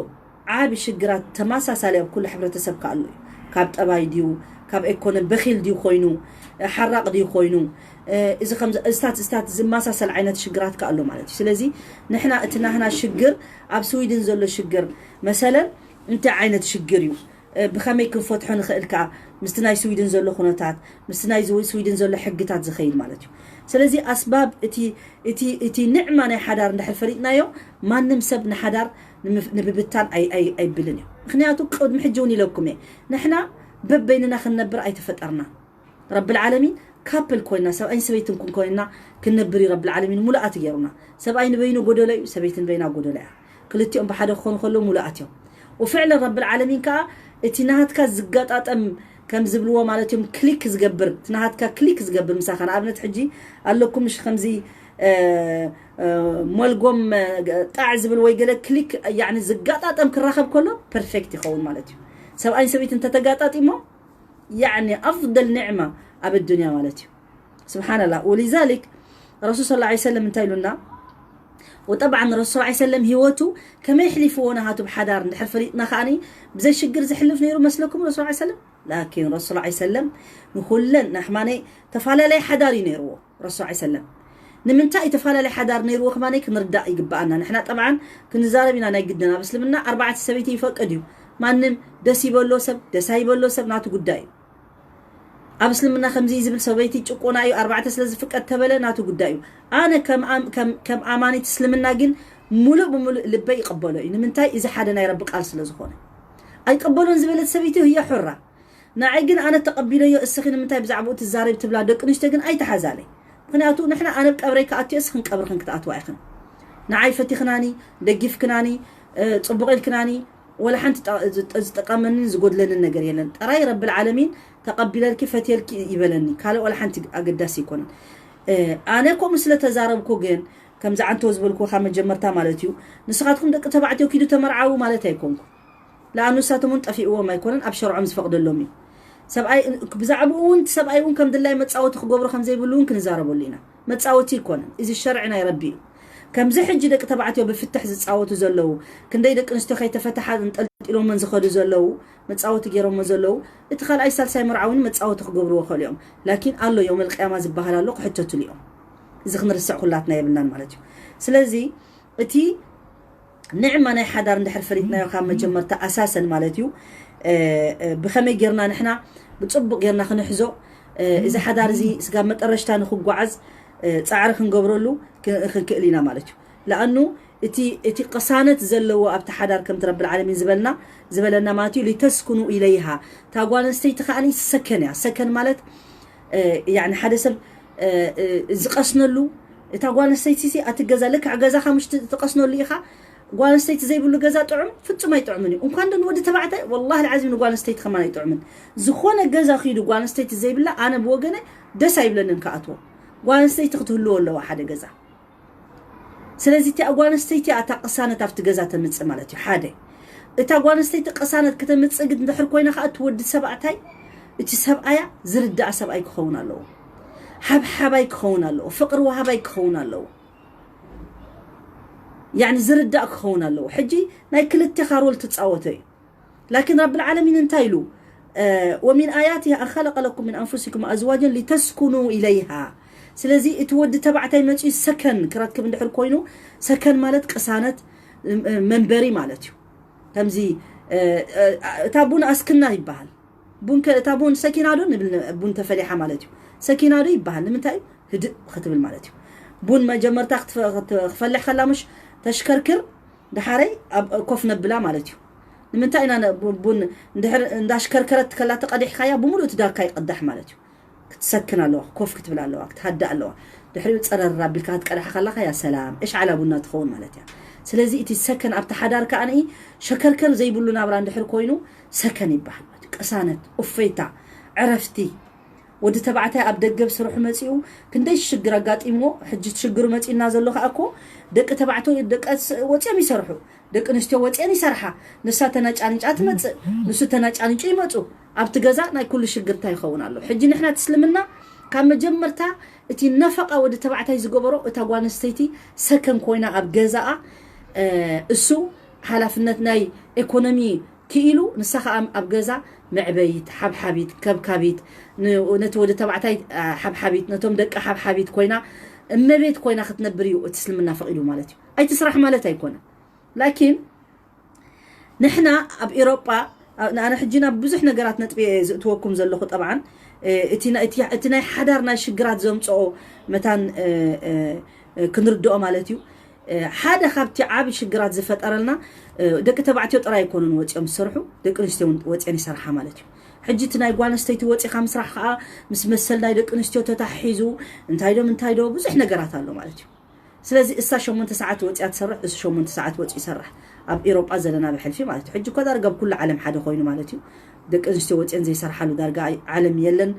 ዓቢ ሽግራት ተመሳሳሊ ኣብ ኩሉ ሕብረተሰብ ከ ኣሎ እዩ። ካብ ጠባይ ድዩ፣ ካብ ኤኮኖሚ በኺል ድዩ ኮይኑ፣ ሓራቕ ድዩ ኮይኑ፣ እዚ ከም እስታት እስታት ዝመሳሰል ዓይነት ሽግራት ከ ኣሎ ማለት እዩ። ስለዚ ንሕና እቲ ናህና ሽግር ኣብ ስዊድን ዘሎ ሽግር መሰለን እንታይ ዓይነት ሽግር እዩ፣ ብኸመይ ክንፈትሖ ንኽእል ከኣ ምስቲ ናይ ስዊድን ዘሎ ኩነታት ምስቲ ናይ ስዊድን ዘሎ ሕግታት ዝኸይድ ማለት እዩ። ስለዚ ኣስባብ እቲ እቲ እቲ ንዕማ ናይ ሓዳር እንድሕር ፈሊጥናዮ ማንም ሰብ ንሓዳር ንምብታን ኣይብልን እዩ። ምክንያቱ ቅድሚ ሕጂ እውን ኢለኩም እየ፣ ንሕና በበይንና ክንነብር ኣይተፈጠርና። ረብል ዓለሚን ካፕል ኮይና ሰብኣይን ሰበይትን ኩን ኮይና ክንነብር እዩ ረብል ዓለሚን ሙሉኣት ገይሩና። ሰብኣይ ንበይኑ ጎደሎ እዩ፣ ሰበይቲ ንበይና ጎደሎ እያ። ክልቲኦም ብሓደ ክኾኑ ከለዉ ሙሉኣት እዮም። ወፍዕለን ረብል ዓለሚን ከዓ እቲ ናሃትካ ዝገጣጠም ከም ዝብልዎ ማለት እዮም ክሊክ ዝገብር እቲ ናሃትካ ክሊክ ዝገብር ምሳኻ ንኣብነት ሕጂ ኣለኩም ምሽ ከምዚ ሞልጎም ጣዕ ዝብል ወይ ገለ ክሊክ ያኒ ዝጋጣጠም ክራኸብ ከሎ ፐርፌክት ይኸውን ማለት እዩ። ሰብኣይን ሰበይትን እንተተጋጣጢሞ ያኒ ኣፍደል ኒዕማ ኣብ ኣዱንያ ማለት እዩ። ስብሓንላ ወሊዛሊክ ረሱል ስ ሰለም እንታይ ኢሉና? ወጠብዓን ረሱል ስ ሰለም ህይወቱ ከመይ ኣሕሊፍዎ ናሃቱ ብሓዳር እንድሕር ፈሊጥና ከዓኒ ብዘይ ሽግር ዝሕልፍ ነይሩ መስለኩም ረሱል ስ ሰለም? ላኪን ረሱል ስ ሰለም ንኩለን ናሕማነይ ተፈላለየ ሓዳር እዩ ነይርዎ። ረሱል ስ ሰለም ንምንታይ እዩ ተፈላለየ ሓዳር ነይርዎ ከማነይ ክንርዳእ ይግብኣና። ንሕና ጠብዓን ክንዛረብ ኢና ናይ ግድን ኣብ እስልምና ኣርባዕተ ሰበይቲ ይፈቅድ እዩ። ማንም ደስ ይበሎ ሰብ ደስ ኣይበሎ ሰብ ናቱ ጉዳይ እዩ። ኣብ እስልምና ከምዚ ዝብል ሰበይቲ ጭቆና እዩ ኣርባዕተ ስለ ዝፍቀድ ተበለ ናቱ ጉዳይ እዩ። ኣነ ከም ኣማኒት እስልምና ግን ሙሉእ ብሙሉእ ልበይ ይቅበሎ እዩ። ንምንታይ እዚ ሓደ ናይ ረቢ ቃል ስለ ዝኾነ። ኣይቀበሎን ዝበለት ሰበይቲ ህየ ሑራ። ንዓይ ግን ኣነ ተቀቢለዮ እስኺ ንምንታይ ብዛዕባኡ ትዛረብ ትብላ ደቂ ኣንስትዮ ግን ኣይተሓዛለይ። ምክንያቱ ንሕና ኣነ ብ ቀብረይ ክኣትዮ እስኽን ቀብርኽን ክትኣትዋ ኢኽን። ንዓይ ፈቲኽናኒ ደጊፍክናኒ ጽቡቕ ኢልክናኒ ወላ ሓንቲ ዝጠቀመንን ዝጎድለንን ነገር የለን። ጥራይ ረብል ዓለሚን ተቀቢለልኪ ፈትየልኪ ይበለኒ ካልእ ወላ ሓንቲ ኣገዳሲ ኣይኮነን። ኣነ ከምኡ ስለ ተዛረብኩ ግን ከምዚ ዓንተው ዝበልኩ ካብ መጀመርታ ማለት እዩ። ንስኻትኩም ደቂ ተባዕትዮ ኪዱ ተመርዓዉ ማለት ኣይኮንኩ። ለኣኑ እሳቶም እውን ጠፊእዎም ኣይኮነን ኣብ ሸርዖም ዝፈቅደሎም እዩ። ሰብኣይ ብዛዕባኡ እውን ሰብኣይ እውን ከም ድላይ መፃወቲ ክገብሩ ከም ዘይብሉ እውን ክንዛረበሉ ኢና። መፃወቲ ኣይኮነን እዚ ሸርዒ ናይ ረቢ እዩ። ከምዚ ሕጂ ደቂ ተባዕትዮ ብፍትሕ ዝፃወቱ ዘለዉ ክንደይ ደቂ ኣንስትዮ ከይተፈተሓ እንጠልጢሎመን ዝኸዱ ዘለዉ መፃወቲ ገይሮሞ ዘለዉ እቲ ካልኣይ ሳልሳይ መርዓ እውን መፃወቲ ክገብርዎ ይኽእሉ እዮም። ላኪን ኣሎ የውመል ቅያማ ዝበሃል ኣሎ ክሕተትሉ እዮም። እዚ ክንርስዕ ኩላትና የብልናን ማለት እዩ። ስለዚ እቲ ንዕማ ናይ ሓዳር እንድሕር ፈሊጥናዮ ካብ መጀመርታ ኣሳሰን ማለት እዩ ብኸመይ ጌርና ንሕና ብፅቡቅ ጌርና ክንሕዞ እዚ ሓዳር እዚ ስጋብ መጠረሽታ ንክጓዓዝ ፃዕሪ ክንገብረሉ ክንክእል ኢና ማለት እዩ። ለኣኑ እቲ እቲ ቅሳነት ዘለዎ ኣብቲ ሓዳር ከምቲ ረብል ዓለሚን ዝበልና ዝበለና ማለት እዩ ሊተስኩኑ ኢለይሃ እታ ጓል ኣንስተይቲ ከዓኒ ሰከን እያ። ሰከን ማለት ያኒ ሓደ ሰብ ዝቀስነሉ እታ ጓል ኣንስተይቲ ሲ ኣቲ ገዛ ልክዕ ገዛኻ ምሽ ትቀስነሉ ኢኻ። ጓል ኣንስተይቲ ዘይብሉ ገዛ ጥዑም ፍጹም ኣይጥዑምን እዩ። እንኳን ዶ ንወዲ ተባዕታይ ወላሂ ልዓዚም ንጓል ኣንስተይቲ ከማን ኣይጥዑምን። ዝኾነ ገዛ ኺዱ ጓል ኣንስተይቲ ዘይብላ ኣነ ብወገነ ደስ ኣይብለንን ክኣትዎ። ጓል ኣንስተይቲ ክትህልዎ ኣለዋ ሓደ ገዛ። ስለዚ እቲኣ ጓል ኣንስተይቲ እታ ቅሳነት ኣብቲ ገዛ ተምፅእ ማለት እዩ ሓደ። እታ ጓል ኣንስተይቲ ቅሳነት ከተምፅእ ግን እንድሕር ኮይና ከዓ እቲ ወዲ ሰባዕታይ እቲ ሰብኣያ ዝርዳእ ሰብኣይ ክኸውን ኣለዎ። ሓብሓባይ ክኸውን ኣለዎ። ፍቅሪ ወሃባይ ክኸውን ኣለዎ። ያኒ ዝርዳእ ክኸውን ኣለዎ። ሕጂ ናይ ክልቴኻ ሮል ትፃወቶ እዩ። ላኪን ረብል ዓለሚን እንታይ ኢሉ? ومن آياته أن خلق لكم من أنفسكم أزواجا لتسكنوا إليها። ስለዚ እቲ ወዲ ተባዕታይ መፅኡ ሰከን ክረክብ እንድሕር ኮይኑ ሰከን ማለት ቅሳነት መንበሪ ማለት እዩ። ከምዚ እታ ቡን ኣስክና ይበሃል። ቡን እታ ቡን ሰኪናዶ ንብል ቡን ተፈሊሓ ማለት እዩ። ሰኪናዶ ይበሃል ንምንታይ እዩ? ህድእ ክትብል ማለት እዩ። ቡን መጀመርታ ክፈልሕ ከላ ምሽ ተሽከርክር ድሓረይ ኣብ ኮፍ ነብላ ማለት እዩ። ንምንታይ ኢና ቡን እንድሕር እንዳሽከርከረት ከላ ተቀዲሕካያ ብምሉእ እቲ ዳካ ይቀዳሕ ማለት እዩ። ክትሰክን ኣለዋ፣ ኮፍ ክትብል ኣለዋ፣ ክትሃድእ ኣለዋ። ድሕሪኡ ጸረር ኣቢልካ ክትቀድሓ ከላኻ ያ ሰላም እሽዓላ ቡና ትኸውን ማለት እያ። ስለዚ እቲ ሰከን ኣብቲ ሓዳር ከኣ ሸከርከር ዘይብሉ ናብራ እንድሕር ኮይኑ ሰከን ይበሃል ማለት እዩ። ቅሳነት፣ ኡፈይታ፣ ዕረፍቲ፣ ወዲ ተባዕታይ ኣብ ደገ ብስርሑ መጺኡ ክንደይ ሽግር ኣጋጢምዎ። ሕጂ ሽግሩ መጺኡና ዘሎ ከኣ እኮ ደቂ ተባዕትዮ ደቂ ኣንስ-፣ ወጺኦም ይሰርሑ፣ ደቂ ኣንስትዮ ወጺአን ይሰርሓ። ንሳ ተነጫኒጫ ትመጽእ፣ ንሱ ተነጫኒጩ ይመጹ። ኣብቲ ገዛ ናይ ኩሉ ሽግር እንታይ ይኸውን ኣሎ? ሕጂ ንሕና እቲ እስልምና ካብ መጀመርታ እቲ ነፈቃ ወዲ ተባዕታይ ዝገበሮ እታ ጓል ኣንስተይቲ ሰከን ኮይና ኣብ ገዛኣ፣ እ፣ እሱ ሓላፍነት ናይ ኢኮኖሚ ክኢሉ ንሳ ከኣ ኣብ ገዛ መዕበይት፣ ሓብሓቢት፣ ከብካቢት፣ ን-፣ ነቲ ወዲ ተባዕታይ፣ እ፣ ሓብሓቢት፣ ነቶም ደቂ ሓብሓቢት ኮይና እመቤት ኮይና ክትነብር እዩ እቲ እስልምና ፈቂዱ ማለት እዩ። ኣይትስራሕ ማለት ኣይኮነን። ላኪን ንሕና ኣብ ኤሮጳ፣ ኣ-፣ ኣነ ሕጂ ናብ ብዙሕ ነገራት ነጥቢ እየ ዝእትወኩም ዘለኹ። ጠብዓን፣ እ፣ እቲ ናይ፣ እቲ፣ እቲ ናይ ሓዳር ናይ ሽግራት ዘምጽኦ መታን፣ እ፣ እ፣ እ፣ ክንርድኦ ማለት እዩ። እ፣ ሓደ ካብቲ ዓቢ ሽግራት ዝፈጠረልና፣ እ፣ ደቂ ተባዕትዮ ጥራይ ኣይኮኑን ወጺኦም ዝሰርሑ፣ ደቂ ኣንስትዮ እውን ወጺአን ይሰርሓ ማለት እዩ። ሕጂ እቲ ናይ ጓል ኣንስተይቲ ወጺኻ ምስራሕ ከኣ ምስ መሰል ናይ ደቂ ኣንስትዮ ተታሒዙ እንታይ ዶ ምንታይ ዶ ብዙሕ ነገራት ኣሎ ማለት እዩ። ስለዚ እሳ ሸሞንተ ሰዓት ወጺኣ ትሰርሕ፣ እሱ ሸሞንተ ሰዓት ወጺኡ ይሰርሕ። ኣብ ኤሮጳ ዘለና ብሕልፊ ማለት እዩ። ሕጂ እኮ ዳርጋ ኣብ ኩሉ ዓለም ሓደ ኮይኑ ማለት እዩ። ደቂ ኣንስትዮ ወጺአን ዘይሰርሓሉ ዳርጋ ኣይ-፣ ዓለም የለን።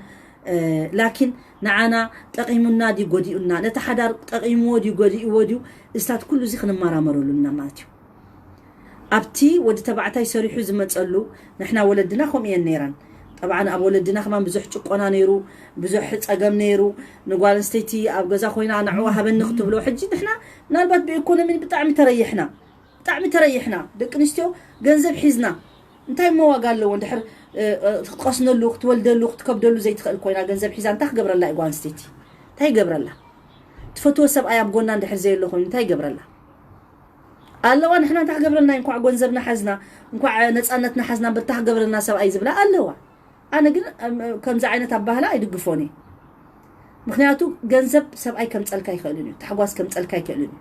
እ፣ ላኪን ንዓና ጠቒሙና ድዩ ጎዲኡና? ነቲ ሓዳር ጠቒምዎ ድዩ ጎዲእዎ ድዩ? እስታት ኩሉ እዚ ክንመራመረሉ እና ማለት እዩ። ኣብቲ ወዲ ተባዕታይ ሰሪሑ ዝመጸሉ ንሕና ወለድና ከምኡ እየን ነይረን። ጠብዓን ኣብ ወለድና ከማን ብዙሕ ጭቆና ነይሩ፣ ብዙሕ ጸገም ነይሩ። ንጓል ኣንስተይቲ ኣብ ገዛ ኮይና ንዕዋ ሃበኒ ክትብሎ። ሕጂ ንሕና ምናልባት ብኢኮኖሚ ብጣዕሚ ተረይሕና፣ ብጣዕሚ ተረይሕና። ደቂ ኣንስትዮ ገንዘብ ሒዝና እንታይ እሞ ዋጋ ኣለዎ? እንድሕር፣ እ፣ እ፣ ክትቀስነሉ፣ ክትወልደሉ፣ ክትከብደሉ ዘይትኽእል ኮይና ገንዘብ ሒዛ እንታይ ክገብረላ እዩ ጓል ኣንስተይቲ? እንታይ ይገብረላ? ትፈትዎ ሰብኣይ ኣብ ጎና እንድሕር ዘየሎ ኮይኑ እንታይ ይገብረላ? ኣለዋ። ንሕና እንታይ ክገብረልና? እንኳዕ ገንዘብና ሓዝና፣ እንኳዕ ነፃነትና ሓዝና፣ በታ ክገብረልና ሰብኣይ ዝብላ ኣለዋ። ኣነ ግን፣ እም፣ ከምዚ ዓይነት ኣባህላ ኣይድግፎን እየ። ምኽንያቱ ገንዘብ ሰብኣይ ከምፀልካ ኣይኽእልን እዩ፣ ታሕጓስ ከምፀልካ ኣይክእልን እዩ።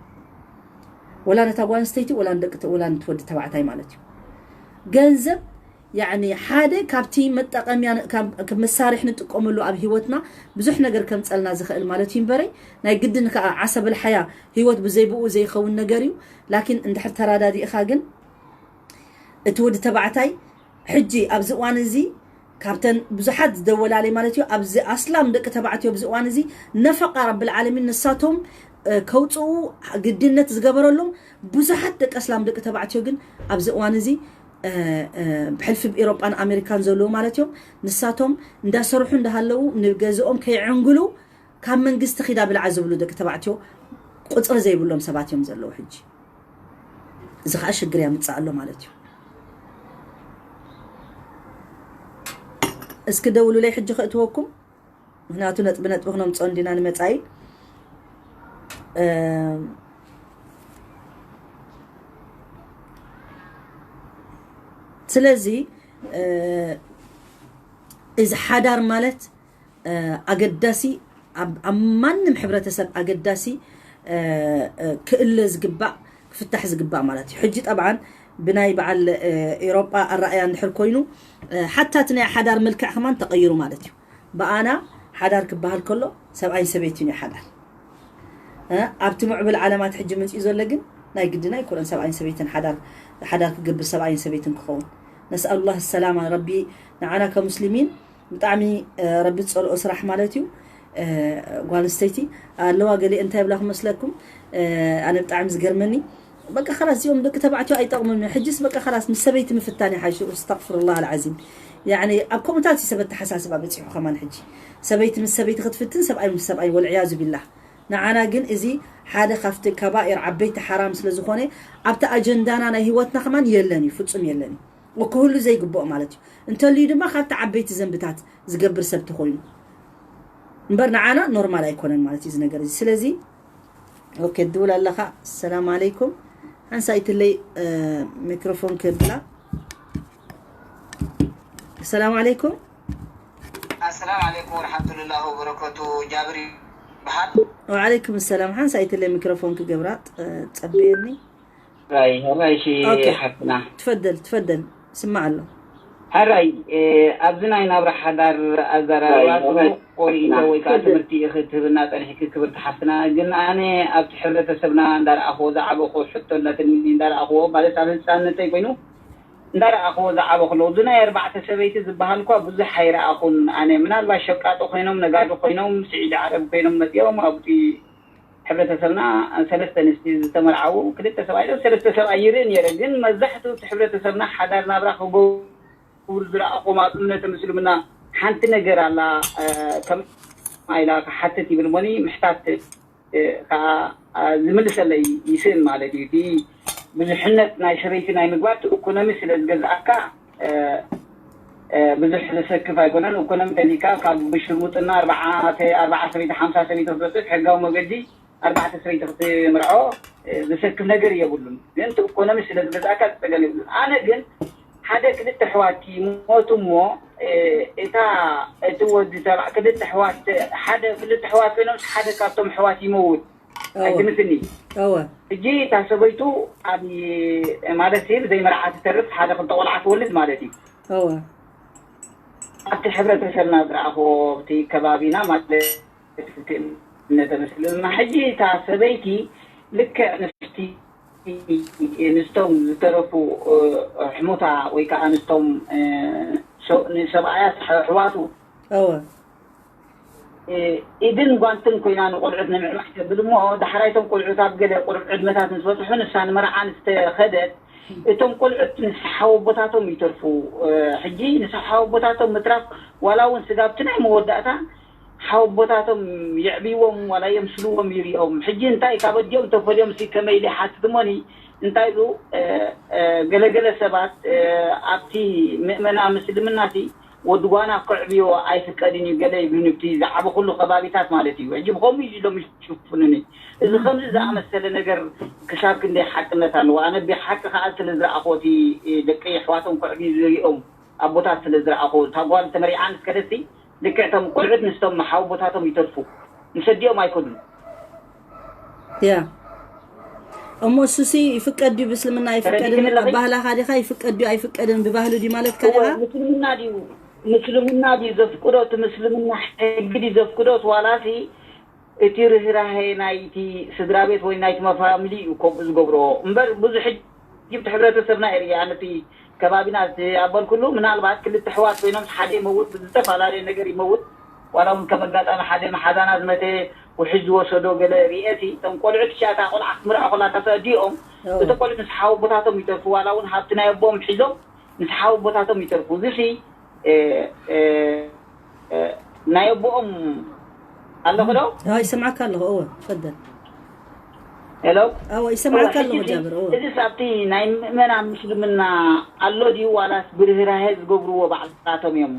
ወላ ነታ ጓል ኣንስተይቲ፣ ወላ ንደቂ ተ-፣ ወላ ንትወዲ ተባዕታይ ማለት እዩ። ገንዘብ፣ ያዕኒ፣ ሓደ ካብቲ መጠቐምያ ን-፣ ካብ፣ ከም መሳርሒ ንጥቀመሉ ኣብ ህይወትና ብዙሕ ነገር ከምፀልና ዝኽእል ማለት እዩ እምበረይ፣ ናይ ግድን ከኣ ዓሰብ ኣልሓያ ህይወት ብዘይ ብኡ ዘይኸውን ነገር እዩ። ላኪን እንድሕር ተራዳዲእኻ ግን እቲ ወዲ ተባዕታይ ሕጂ ኣብዚ እዋን እዚ ካብተን ብዙሓት ዝደወላለይ ማለት እዩ፣ ኣብዚ ኣስላም ደቂ ተባዕትዮ ኣብዚ እዋን እዚ ነፈቃ ረብል ዓለሚን ንሳቶም፣ እ፣ ከውፅኡ ግድነት ዝገበረሎም ብዙሓት ደቂ ኣስላም ደቂ ተባዕትዮ ግን ኣብዚ እዋን እዚ፣ እ፣ እ፣ ብሕልፊ ብ ኤሮጳን ኣሜሪካን ዘለዉ ማለት እዮም። ንሳቶም እንዳሰርሑ እንዳሃለዉ ንገዝኦም ከይዕንግሉ ካብ መንግስቲ ኺዳ ብልዓ ዝብሉ ደቂ ተባዕትዮ ቁፅሪ ዘይብሎም ሰባት እዮም ዘለዉ ሕጂ። እዚ ኸዓ ሽግር ያምፅእ ኣሎ ማለት እዩ። እስኪ ደውሉለይ ሕጂ ከእትወኩም፣ ምኽንያቱ ነጥቢ ነጥቢ ክነምፅኦ እንዲና ንመፃኢ። እም፣ ስለዚ፣ እ፣ እዚ ሓዳር ማለት፣ እ፣ ኣገዳሲ፣ ኣብ፣ ኣብ ማንም ሕብረተሰብ ኣገዳሲ፣ እ፣ እ፣ ክእለ ዝግባእ፣ ክፍታሕ ዝግባእ ማለት እዩ። ሕጂ ጠብዓን ብናይ በዓል፣ እ፣ ኤሮጳ ኣረኣእያ እንድሕር ኮይኑ፣ እ፣ ሓታ እቲ ናይ ሓዳር መልክዕ ከማን ተቐይሩ ማለት እዩ። ብኣና ሓዳር ክበሃል ከሎ ሰብኣይን ሰበይትን እዩ ሓዳር። እ፣ ኣብቲ ምዕቡል ዓለማት ሕጂ መጺኡ ዘሎ ግን ናይ ግድን ኣይኮነን ሰብኣይን ሰበይትን ሓዳር፣ ሓዳር ክገብር ሰብኣይን ሰበይትን ክኸውን። ነስኣሉላህ ሰላማ፣ ረቢ ንዓና ከሙስሊሚን ብጣዕሚ፣ እ፣ ረቢ ዝጸልኦ ስራሕ ማለት እዩ። እ፣ ጓል ኣንስተይቲ ኣለዋ ገሊኤ እንታይ ይብላ ክመስለኩም? እ፣ ኣነ ብጣዕሚ ዝገርመኒ በቃ ኸላስ እዚኦም ደቂ ተባዕትዮ ኣይጠቕሙን። ሕጅስ በቃ ኸላስ ምስ ሰበይቲ ምፍታን ይሓይሽ። እስተግፍሩላህ ኣልዓዚም። ያዕኒ ኣብ ከምኡታት እዩ ሰብ ኣተሓሳስባ በጺሑ ከማን ሕጂ። ሰበይቲ ምስ ሰበይቲ ክትፍትን ሰብኣይ ምስ ሰብኣይ ወልዕያዙ ቢላህ። ንዓና ግን እዚ ሓደ ካብቲ ከባኢር ዓበይቲ ሓራም ስለ ዝኾነ ኣብቲ ኣጀንዳና ናይ ህይወትና ከማን የለን እዩ፣ ፍጹም የለን እዩ። ክህሉ ዘይግብኦ ማለት እዩ። እንተልዩ ድማ ካብቲ ዓበይቲ ዘንብታት ዝገብር ሰብ ተኾይኑ። እምበር ንዓና ኖርማል ኣይኮነን ማለት እዩ እዚ ነገር እዚ። ስለዚ ኦኬ፣ ትብል ኣለኻ። ሰላም ዓለይኩም። ሓንሳኢትለይ፣ እ፣ ሚክሮፎን ክብላ። ሰላም ዓለይኩም። ኣሰላም ዓለይኩም ወረሕመቱላሂ ወበረከቱ። ጃብር ይበሃል። ወዓለይኩም ሰላም። ሓንሳኢትለይ ሚክሮፎን ክገብራ፣ እ፣ ጸብየኒ። ራይ ራይ ሺ ኦኬ። ሓፍትና ትፈደል፣ ትፈደል። ስማዕ ኣሎ። ሕራይ፣ እ፣ ኣብዚ ናይ ናብራ ሓዳር ኣዘራርባ ጽቡቕ ሪኢቶ ወይ ከዓ ትምህርቲ ኢኺ ትህብና ጸኒሕኪ ክብርቲ ሓፍትና። ግን ኣነ ኣብቲ ሕብረተሰብና እንዳረኣኽዎ ዝዓበኹ ሕቶ እንዳትልኒ እንዳረኣኽዎ ማለት ኣብ ህፃንነተይ ኮይኑ እንዳረኣኽዎ ዝዓበኹ ኣለዉ። እዚ ናይ ኣርባዕተ ሰበይቲ ዝበሃል እኳ ብዙሕ ኣይረኣኹን ኣነ። ምናልባት ሸቃጦ ኮይኖም፣ ነጋዶ ኮይኖም፣ ስዒድ ዓረብ ኮይኖም መጺኦም ኣብቲ ሕብረተሰብና ሰለስተ ኣንስቲ ዝተመርዓዉ፣ ክልተ ሰብኣይ፣ ሰለስተ ሰብኣይ ይርኢ ነይረ። ግን መብዛሕትኡ እቲ ሕብረተሰብና ሓዳር ናብራ ክገብሩ ዝረኣኹዎም ኣብ እምነተ ምስልምና ሓንቲ ነገር ኣላ፣ እ፣ ከም ኢላ ክሓትት ይብል እሞኒ ምሕታት እ፣ ከዓ፣ እ፣ ዝምልሰለይ ይስእን ማለት እዩ። እቲ ብዙሕነት ናይ ሰበይቲ ናይ ምግባር እቲ ኢኮኖሚ ስለ ዝገዝኣካ፣ እ፣ እ፣ ብዙሕ ዘሰክፍ ኣይኮነን። ኢኮኖሚ ተሊካ ካብ ብሽርሙጥና ኣርባዓ፣ ኣርባዓ ሰበይቲ፣ ሓምሳ ሰበይቲ ክትበፅሕ ሕጋዊ መገዲ ኣርባዕተ ሰበይቲ ክትምርዖ፣ እ፣ ዘሰክፍ ነገር የብሉን። ግን እቲ ኢኮኖሚ ስለ ዝገዝኣካ ዝፀገም የብሉን። ኣነ ግን ሓደ ክልተ ኣሕዋት ይሞቱ እሞ፣ እ፣ እታ፣ እቲ ወዲ ተባ-፣ ክልተ ኣሕዋት፣ ሓደ፣ ክልተ ኣሕዋት ኮይኖም ሓደ ካብቶም ኣሕዋት ይመውት። እወ። ኣይትምስኒ። እወ። ሕጂ እታ ሰበይቱ ኣብ፣ ማለት እዩ፣ ብዘይ መርዓ ትተርፍ፣ ሓደ ክልተ ቆልዓ ትወልድ ማለት እዩ። እወ። ኣብቲ ሕብረተሰብና ዝረኣኽዎ፣ ኣብቲ ከባቢና ማለት እቲ እምነተ ምስልምና፣ ሕጂ እታ ሰበይቲ ልክዕ ምስቲ፣ ምስቶም ዝተረፉ፣ እ፣ ኣሕሙታ ወይ ከዓ ምስቶም፣ እ፣ ሰ-፣ ንሰብኣያ ኣሕዋቱ እወ። እ፣ ኢድን ጓንትን ኮይና ንቆልዑት ንምዕባይ ተብል እሞ፣ ዳሕራይ እቶም ቆልዑት ኣብ ገለ ቁሩብ ዕድመታት ምስ በጽሑ፣ ንሳ ንመርዓ ምስ ተኸደት፣ እቶም ቆልዑት ንስሓ ወቦታቶም ይተርፉ። እ፣ ሕጂ ንስሓ ወቦታቶም ምትራፍ፣ ዋላ እውን ስጋብቲ ናይ መወዳእታ ሓወቦታቶም የዕብይዎም፣ ዋላ የምስልዎም ይሪኦም። ሕጂ እንታይ ካብ ኣዲኦም ተፈልዮም ሲ ከመይ ኢሉ ይሓትት እሞኒ፣ እንታይ ኢሉ፣ እ፣ እ፣ ገለገለ ሰባት፣ እ፣ ኣብቲ ምእመና ምስልምና ሲ ወዲ ጓና ከዕብዮ ኣይፍቀድን እዩ ገለ ይብሉኒ፣ ብቲ ዝዓበኹሉ ከባቢታት ማለት እዩ። ሕጂ ብኸምኡ እዩ ኢሎም ይሽፍኑኒ። እዚ ከምዚ ዝኣመሰለ ነገር ክሳብ ክንደይ ሓቅነት ኣለዎ? ኣነ ብሓቂ ከኣ ስለ ዝረኣኹዎ እቲ ደቂ ኣሕዋቶም ከዕብዩ ዝሪኦም ኣቦታት ስለ ዝረኣኹ፣ እታ ጓል ተመሪዓ ምስ ከደሲ ልክዕ እቶም ቆልዑት ምስቶም ሓወቦታቶም ይተርፉ፣ ምስ ኣዲኦም ኣይከዱን። ያ። እሞ እሱሲ ይፍቀድ ድዩ? ብእስልምና ኣይፍቀድን። ተረዲእክኒ ኣለኺ? ኣባህላኻ ዲኻ ይፍቀድ ድዩ ኣይፍቀድን ብባህሉ ድዩ ማለትካ እወ፣ ዲኻ? ምስልምና ድዩ፣ ምስልምና ድዩ ዘፍቅዶ? እቲ ምስልምና ሕጊ ድዩ ዘፍቅዶ? እቲ ዋላሲ እቲ ርህራሄ ናይቲ ስድራ ቤት ወይ ናይቲ ፋሚሊ እዩ ከምኡ ዝገብሮ እምበር፣ ብዙሕ ሕጂ እቲ ሕብረተሰብና እየ ርእየ። ኣነ እቲ ከባቢና ዝኣበልኩሉ፣ ምናልባት ክልተ ኣሕዋት ኮይኖም ሓደ ይመውት፣ ብዝተፈላለየ ነገር ይመውት። ዋላ እውን ከም ኣጋጣሚ ሓደ መሓዛና ዝመተ ውሕጅ ዝወሰዶ ገለ ርእየ፣ እቲ እቶም ቆልዑት እሻ እታ ቆልዓ ክትምርዖ ከላ እታ ኣዲኦም፣ እዎ። እቶም ቆልዑት ምስ ሓወቦታቶም ይተርፉ፣ ዋላ እውን ሃብቲ ናይ ኣቦኦም ሒዞም ምስ ሓወቦታቶም ይተርፉ። እዚ ሲ፣ እ፣ እ፣ እ፣ ናይ ኣቦኦም ኣለኹ ዶ? ኣዎ፣ ይሰምዓካ ኣለኹ። እወ፣ ትፈደል። ሄሎ? ኣዎ፣ ይሰምዓካ እወ፣ ኣለኹ፣ ሕጂ ጃብር፣ እወ። እዚ ኣብቲ ናይ ምእመናን ምስልምና ኣሎ ድዩ፣ ዋላስ ብርህራሄ ዝገብርዎ ባዕላቶም እዮም?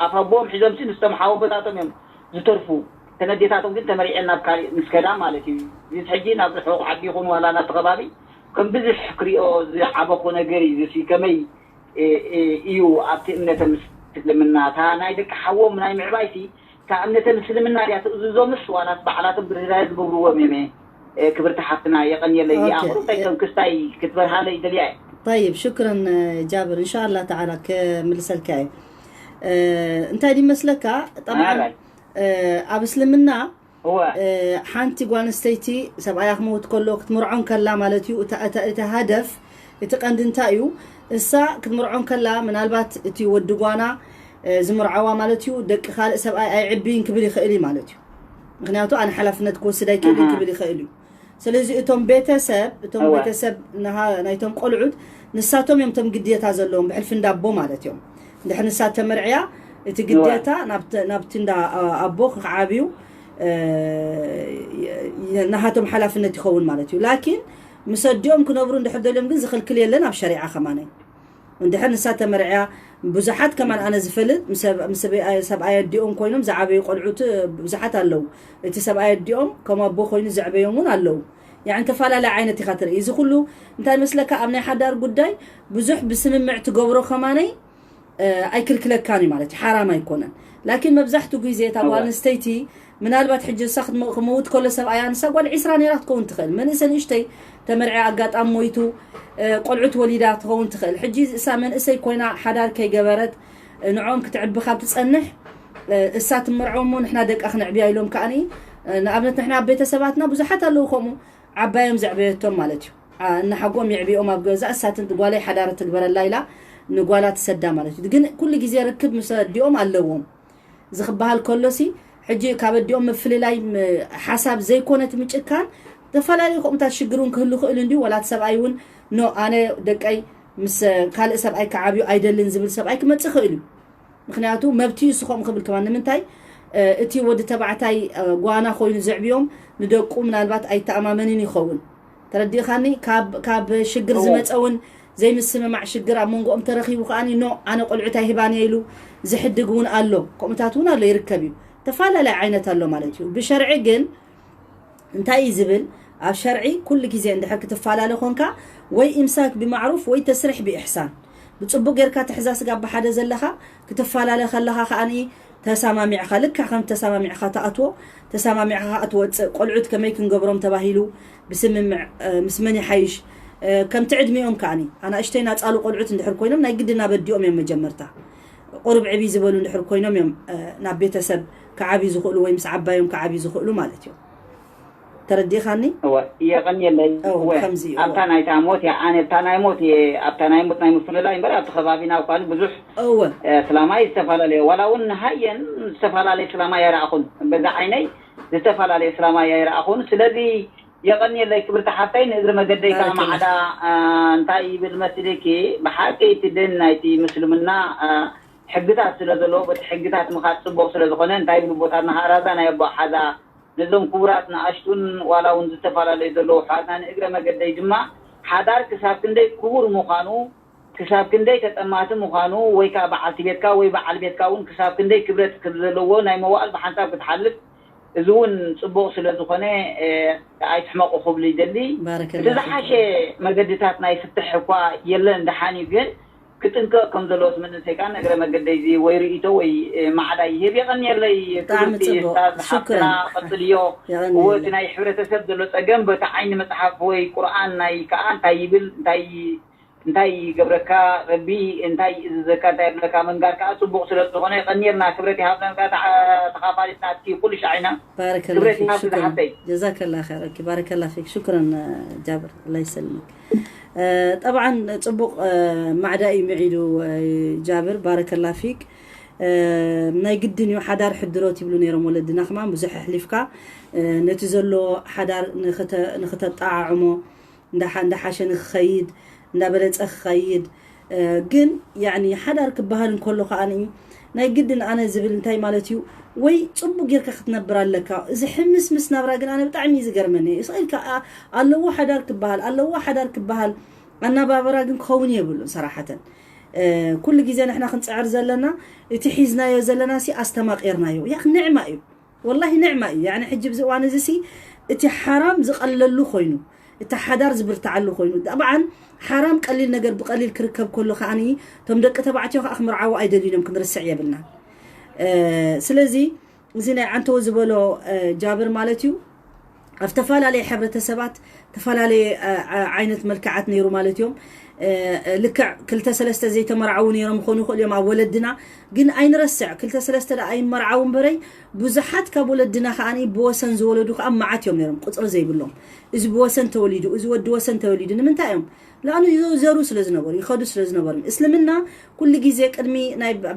ኣፍ ኣቦኦም ሒዞምሲ ንስቶም ሓወቦታቶም እዮም ዝተርፉ። እተን ኣዴታቶም ግን ተመሪዐን ናብ ካሊእ ምስ ከዳ ማለት እዩ። እዚ ሕጂ ናብ ርሑቕ ዓዲ ይኹን ዋላ ናብቲ ከባቢ ከም ብዙሕ ክሪኦ ዝዓበኹ ነገር እዩ። እዚ ከመይ እ፣ እ፣ እዩ ኣብቲ እምነተ ምስልምና። እታ ናይ ደቂ ሓዎም ናይ ምዕባይቲ፣ እታ እምነተ ምስልምና ድያ ትእዝዞምስ ዋላስ ባዕላቶም ብርህራሄ ዝገብርዎም እዮም? እ፣ ክብርቲ ሓፍትና፣ የቐንየለይ። ኦኬ። ኣኽሩታይ ከም ክስታይ ክትበርሃለይ ደልያ እየ። طيب، شكرا ጃብር። إن شاء الله تعالى ክምልሰልካ እየ። እ፣ እንታይ ድዩ መስለካ? ጠብዓን፣ ኣራይ። እ፣ ኣብ እስልምና እወ። እ፣ ሓንቲ ጓል ኣንስተይቲ ሰብኣያ ክመውት ከሎ ክትምርዖ እንከላ ማለት እዩ። እታ፣ እታ፣ እቲ ሃደፍ፣ እቲ ቀንዲ እንታይ እዩ? እሳ ክትምርዖ እንከላ ምናልባት እቲ ወዲ ጓና፣ እ፣ ዝምርዓዋ ማለት እዩ፣ ደቂ ካልእ ሰብኣይ ኣይዕብይን ክብል ይኽእል እዩ ማለት እዩ። ምኽንያቱ ኣነ ሓላፍነት ክወስድ ኣይክእልን ኣሃ። ክብል ይኽእል እዩ። ስለዚ እቶም ቤተሰብ፣ እቶም እወ። ቤተሰብ ናሃ-፣ ናይቶም ቆልዑት ንሳቶም እዮም እቶም ግዴታ ዘለዎም ብሕልፊ እንዳ ኣቦ ማለት እዮም። እንድሕር ንሳ ተመርዕያ እቲ እወ። ግዴታ ናብቲ፣ ናብቲ እንዳ ኣ-፣ ኣቦ ክዓብዩ፣ እ፣ የ-፣ የ-፣ ናሃቶም ሓላፍነት ይኸውን ማለት እዩ። ላኪን ምስ ኣዲኦም ክነብሩ እንድሕር ደልዮም ግን ዝኽልክል የለን ኣብ ሸሪዓ ከማን። እንድሕር ንሳ ተመርዕያ ብዙሓት ከማን ኣነ ዝፈልጥ ምስ ሰብ-፣ ምስ ሰብኣይ፣ ሰብኣይ ኣዲኦም ኮይኖም ዝዓበዩ ቆልዑት ብዙሓት ኣለዉ። እቲ ሰብኣይ ኣዲኦም ከም ኣቦ ኮይኑ ዘዕበዮም እውን ኣለዉ። ያዕን ተፈላለየ ዓይነት ኢኻ ትርኢ። እዚ ኩሉ እንታይ መስለካ ኣብ ናይ ሓዳር ጉዳይ ብዙሕ ብስምምዕ ትገብሮ ከማነይ፣ እ፣ ኣይክልክለካን እዩ ማለት እዩ። ሓራም ኣይኮነን። ላኪን መብዛሕትኡ ግዜ እታ ጓል እወ። ኣንስተይቲ ምናልባት ሕጂ ንሳ ክትመ-፣ ክመውት ከሎ ሰብኣያ ንሳ ጓል ዒስራ ነይራ ክትከውን ትኽእል። መንእሰይ ንእሽተይ ተመርዕያ ኣጋጣሚ ሞይቱ፣ እ፣ ቆልዑት ወሊዳ ትኸውን ትኽእል። ሕጂ እሳ መንእሰይ ኮይና ሓዳር ከይገበረት፣ እ፣ ንዕኦም ክትዕቢ ካብ ትጸንሕ፣ እ፣ እሳ ትመርዖ እሞ ንሕና ደቃ ክነዕብያ ኢሎም ከኣኒ፣ እ፣ ንኣብነት ንሕና ኣብ ቤተሰባትና ብዙሓት ኣለዉ ከምኡ ዓባዮም ዘዕበየቶም ማለት እዩ። እናሓጎም የዕቢኦም ኣብ ገዛ እሳትን ጓለይ ሓዳር ትግበረላ ኢላ ንጓላ ትሰዳ ማለት እዩ። ግን ኩሉ ግዜ ርክብ ምስ ኣዲኦም ኣለዎም። እዚ ክበሃል ከሎሲ ሕጂ ካብ ኣዲኦም ምፍልላይ ሓሳብ ዘይኮነት ምጭካን፣ ዝተፈላለዩ ከምኡታት ሽግር እውን ክህሉ ክእል እንዲዩ። ወላት ሰብኣይ እውን ኖ ኣነ ደቀይ ምስ ካልእ ሰብኣይ ክዓብዩ ኣይደልን ዝብል ሰብኣይ ክመፅእ ክእል እዩ። ምክንያቱ መብት እዩ ስኾም ክብል ከማን ንምንታይ እቲ ወዲ ተባዕታይ ጓና ኮይኑ ዘዕብዮም ንደቁ ምናልባት ኣይተኣማመንን ይኸውን። ተረዲእኻኒ? ካብ ሽግር ዝመፀ እውን ዘይምስምማዕ ሽግር ኣብ መንጎኦም ተረኺቡ ከዓኒ ኖ ኣነ ቆልዑት ኣይህባን እየ ኢሉ ዝሕድግ እውን ኣሎ። ከምኡታት እውን ኣሎ ይርከብ እዩ። ተፈላለየ ዓይነት ኣሎ ማለት እዩ። ብሸርዒ ግን እንታይ እዩ ዝብል? ኣብ ሸርዒ ኩሉ ግዜ እንድሕር ክትፈላለ ኮንካ ወይ ኢምሳክ ብማዕሩፍ ወይ ተስሪሕ ብኢሕሳን፣ ብፅቡቅ ጌርካ ትሕዛ ስጋብ ብሓደ ዘለኻ ክትፈላለ ከለኻ ከዓኒ ተሰማሚዕኻ ልክዕ ከም ተሰማሚዕኻ ትኣትዎ፣ ተሰማሚዕኻ ከኣ ትወፅእ። ቆልዑት ከመይ ክንገብሮም ተባሂሉ ብስምምዕ ምስ መን ይሓይሽ? ከምቲ ዕድሚኦም ከዓኒ ኣናእሽተይ ናፃሉ ቆልዑት እንድሕር ኮይኖም ናይ ግድን ኣብ ኣዲኦም እዮም መጀመርታ ቁሩብ ዕብይ ዝበሉ እንድሕር ኮይኖም እዮም ናብ ቤተሰብ ክዓብዩ ዝኽእሉ ወይ ምስ ዓባዮም ክዓብዩ ዝኽእሉ ማለት እዮም። ተረዲእኻኒ? እወ የቐንየለይ። እወ ከምዚ እዩ። ኣብታ ናይታ ሞት እያ። ኣነ ኣብታ ናይ ሞት እየ፣ ኣብታ ናይ ሞት ናይ ምፍልላይ እምበር ኣብቲ ከባቢና እኳ ብዙሕ እወ ስላማይ ዝተፈላለየ ዋላ እውን ሃየን ዝተፈላለየ ስላማይ ኣይረኣኹን። በዛ ዓይነይ ዝተፈላለየ ስላማይ ኣይረኣኹን። ስለዚ የቐንየለይ ክብርቲ ሓፍተይ፣ ንእግሪ መገደይ ከዓ ማዕዳ እንታይ ይብል መሲልኪ፣ ብሓቂ እቲ ድን ናይቲ ምስልምና ሕግታት ስለ ዘለዎ በቲ ሕግታት ምኻድ ፅቡቕ ስለ ዝኾነ እንታይ ይብሉ ቦታትና ራዛ ናይ ኣቦ ሓዛ ነዞም ክቡራት ንኣሽቱን ዋላ እውን ዝተፈላለዩ ዘለዉ ኣሕዋትና ንእግረ መገደይ ድማ ሓዳር ክሳብ ክንደይ ክቡር ምዃኑ ክሳብ ክንደይ ተጠማቲ ምዃኑ ወይ ከዓ በዓልቲ ቤትካ ወይ በዓል ቤትካ እውን ክሳብ ክንደይ ክብረት ከም ዘለዎ ናይ መዋእል ብሓንሳብ ክትሓልፍ እዚ እውን ፅቡቕ ስለ ዝኾነ ኣይትሕመቑ ክብሉ ይደሊ። እቲ ዝሓሸ መገድታት ናይ ፍትሕ እኳ የለን ደሓን እዩ ግን ክጥንቀቕ ከም ዘለዎ እቲ መንእሰይ ከዓ እግረ መገደይ እዚ ወይ ርእይቶ ወይ ማዕዳ ይህብ። የቐንየለይ ክብርቲ ስታዝ ሓፍትና ቀፅልዮ። እዎ እቲ ናይ ሕብረተሰብ ዘሎ ፀገም በቲ ዓይኒ መፅሓፍ ወይ ቁርኣን ናይ ከዓ እንታይ ይብል እንታይ እንታይ ይገብረካ ረቢ እንታይ ይእዝዘካ እንታይ ይብለካ ምንጋር ከዓ ፅቡቕ ስለ ዝኾነ የቐንየልና። ክብረት ይሃብና ተኻፋሊት ናትኪ ኩሉ ሻዕ ኢና። ክብረት ይሃብኪ ዝሓፍተይ። ጀዛከላ ኸይረኪ ባረከላ ፊክ። ሹክረን ጃብር ኣላ ይሰልምክ። ጠብዓን ፅቡቅ ማዕዳ እዩ ምዒዱ ጃብር ባረከላ ፊክ። ናይ ግድን እዩ ሓዳር ሕድሮት ይብሉ ነይሮም ወለድና ከማን ብዙሕ ኣሕሊፍካ ነቲ ዘሎ ሓዳር ንክተጣዓዕሞ እንዳሓሸ ንክኸይድ እንዳበለፀ ክኸይድ። ግን ያኒ ሓዳር ክበሃል እንከሎ ከዓኒ ናይ ግድን ኣነ ዝብል እንታይ ማለት እዩ? ወይ ፅቡቅ ጌርካ ክትነብር ኣለካ። እዚ ሕምስምስ ናብራ ግን ኣነ ብጣዕሚ እዩ ዝገርመኒ። ስቕ ኢልካ ኣለዎ ሓዳር ክበሃል ኣለዎ ሓዳር ክበሃል ኣናባበራ ግን ክኸውን የብሉን ሰራሓተን። ኩሉ ግዜ ንሕና ክንፅዕር ዘለና እቲ ሒዝናዮ ዘለና ሲ ኣስተማቂርናዮ ያ ንዕማ እዩ። ወላሂ ንዕማ እዩ። ያኒ ሕጂ ብዚ እዋን እዚ ሲ እቲ ሓራም ዝቐለሉ ኮይኑ፣ እቲ ሓዳር ዝብርትዓሉ ኮይኑ፣ ጠብዓን ሓራም ቀሊል ነገር ብቐሊል ክርከብ ከሎ ከዓኒ እቶም ደቂ ተባዕትዮ ከዓ ክምርዓዉ ኣይደልዩን እዮም ክንርስዕ የብልናን። ስለዚ እዚ ናይ ዓንተው ዝበሎ ጃብር ማለት እዩ ኣብ ዝተፈላለየ ሕብረተሰባት ዝተፈላለየ ዓይነት መልክዓት ነይሩ ማለት እዮም። ልክዕ ክልተ ሰለስተ ዘይተመርዓዉ ነይሮም ክኾኑ ይኽእሉ እዮም ኣብ ወለድና። ግን ኣይንረስዕ ክልተ ሰለስተ ደኣ ኣይመርዓዉ እምበረይ ብዙሓት ካብ ወለድና ከዓኒ ብወሰን ዝወለዱ ከዓ መዓት እዮም ነይሮም ቁፅሪ ዘይብሎም። እዚ ብወሰን ተወሊዱ እዚ ወዲ ወሰን ተወሊዱ ንምንታይ እዮም? ለኣኑ ይዘሩ ስለ ዝነበሩ ይኸዱ ስለ ዝነበሩ እስልምና ኩሉ ግዜ ቅድሚ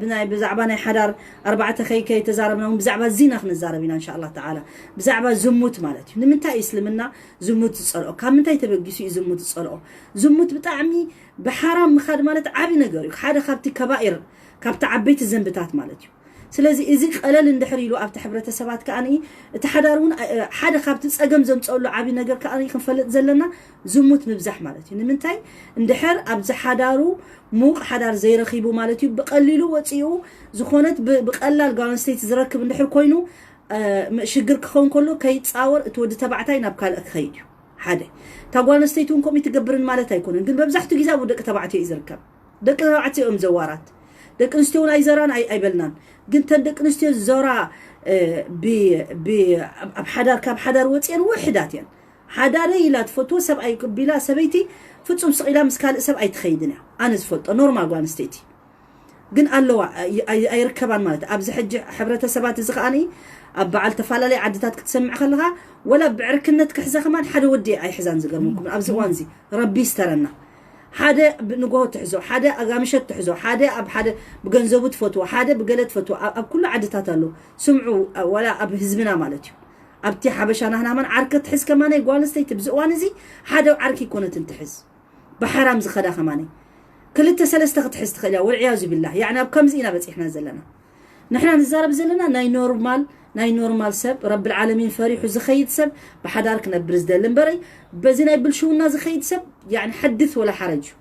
ናይ ብዛዕባ ናይ ሓዳር ኣርባዕተ ከይ ከይ ተዛረብና እውን ብዛዕባ ዚና ክንዛረብ ኢና እንሻ ኣላ ተዓላ። ብዛዕባ ዝሙት ማለት እዩ። ንምንታይ እዩ እስልምና ዝሙት ዝፀልኦ? ካብ ምንታይ ተበጊሱ እዩ ዝሙት ዝፀልኦ? ዝሙት ብጣዕሚ ብሓራም ምኻድ ማለት ዓብዪ ነገር እዩ። ሓደ ካብቲ ከባኢር ካብቲ ዓበይቲ ዘንብታት ማለት እዩ። ስለዚ እዚ ቀለል እንድሕር ኢሉ ኣብቲ ሕብረተሰባት ከኣ እቲ ሓዳር እውን ሓደ ካብቲ ፀገም ዘምፀሉ ዓብዪ ነገር ከኣ ክንፈልጥ ዘለና ዝሙት ምብዛሕ ማለት እዩ። ንምንታይ እንድሕር ኣብዚ ሓዳሩ ሙቕ ሓዳር ዘይረኺቡ ማለት እዩ ብቐሊሉ ወፂኡ ዝኾነት ብቐላል ጓል ኣንስተይቲ ዝረክብ እንድሕር ኮይኑ ሽግር ክኸውን ከሎ ከይፃወር እቲ ወዲ ተባዕታይ ናብ ካልእ ክኸይድ እዩ። ሓደ እታ ጓል ኣንስተይቲ እውን ከምኡ ትገብርን ማለት ኣይኮነን፣ ግን መብዛሕትኡ ግዜ ኣብ ደቂ ተባዕትዮ እዩ ዝርከብ። ደቂ ተባዕትዮ እዮም ዘዋራት። ደቂ ኣንስትዮ እውን ኣይዘራን ኣይበልናን፣ ግን ተን ደቂ ኣንስትዮ ዝዘውራ ኣብ ሓዳር ካብ ሓዳር ወፅአን ውሕዳት እየን። ሓዳረይ ኢላ ትፈትዎ ሰብኣይ ቅቢላ ሰበይቲ ፍፁም ስቕ ኢላ ምስ ካልእ ሰብ ኣይትኸይድን እያ። ኣነ ዝፈልጦ ኖርማል ጓል ኣንስተይቲ ግን ኣለዋ፣ ኣይ- ኣይ- ኣይርከባን ማለት እዩ። ኣብዚ ሕጂ ሕብረተሰባት እዚ ከኣ ኣብ በዓል ተፈላለየ ዓድታት ክትሰምዕ ከለኻ፣ ወላ ብዕርክነት ክሕዛ ከማን ሓደ ወዲ ኣይሕዛን። ዝገርመኩም ኣብዚ እዋን እዚ ረቢ ይስተረና። ሓደ ንጎሆ ትሕዞ፣ ሓደ ኣጋምሸት ትሕዞ፣ ሓደ ኣብ ሓደ ብገንዘቡ ትፈትዎ፣ ሓደ ብገለ ትፈትዎ። ኣብ ኣብ ኩሉ ዓድታት ኣሎ። ስምዑ፣ ወላ ኣብ ህዝብና ማለት እዩ። ኣብቲ ሓበሻ ናህናማን ዓርከ ትሕዝ ከማን ጓል ኣንስተይቲ ብዚ እዋን እዚ ሓደ ዓርኪ ይኮነትን ትሕዝ። ብሓራም ዝኸዳ ከማን ክልተ ሰለስተ ክትሕዝ ትኽእል እያ። ወልዕያዙ ቢላህ። ያዕኒ ኣብ ከምዚ ኢና በፂሕና ዘለና። ንሕና ንዛረብ ዘለና ናይ ኖርማል ናይ ኖርማል ሰብ፣ ረብል ዓለሚን ፈሪሑ ዝኸይድ ሰብ፣ ብሓዳር ክነብር ዝደሊ እምበረይ፣ በዚ ናይ ብልሽውና ዝኸይድ ሰብ ያዕኒ ሓድት ወላ ሓረጅ እዩ።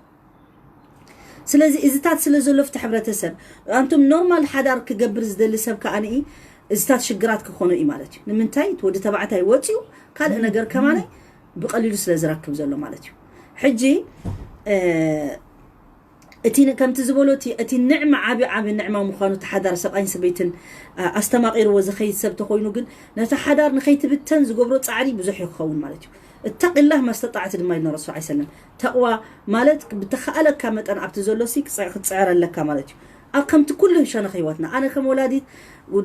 ስለዚ እዚታት ስለ ዘሎ ፍቲ ሕብረተሰብ፣ ኣንቱም ኖርማል ሓዳር ክገብር ዝደሊ ሰብ ከኣ ንኢ እዚታት ሽግራት ክኾኑ እዩ ማለት እዩ። ንምንታይ እቲ ወዲ ተባዕታይ ወፂኡ ካልእ ነገር ከማን ብቐሊሉ ስለ ዝረክብ ዘሎ ማለት እዩ። ሕጂ እቲ ከምቲ ዝበሎ እቲ ንዕማ ዓብ ዓብ ንዕማ ምዃኑ እቲ ሓዳር ሰብኣይን ሰበይትን ኣስተማቒርዎ ዝኸይድ ሰብ ተኾይኑ ግን ነቲ ሓዳር ንኸይትብተን ዝገብሮ ፃዕሪ ብዙሕ እዩ ክኸውን ማለት እዩ። እተቂላህ መስተጣዕት ድማ ኢልና ረሱል ዓ ሰለም። ተቕዋ ማለት ብተኻእለካ መጠን ኣብቲ ዘሎሲ ክትፅዕር ኣለካ ማለት እዩ። ኣብ ከምቲ ኩሉ ሸነኽ ህይወትና ኣነ ከም ወላዲት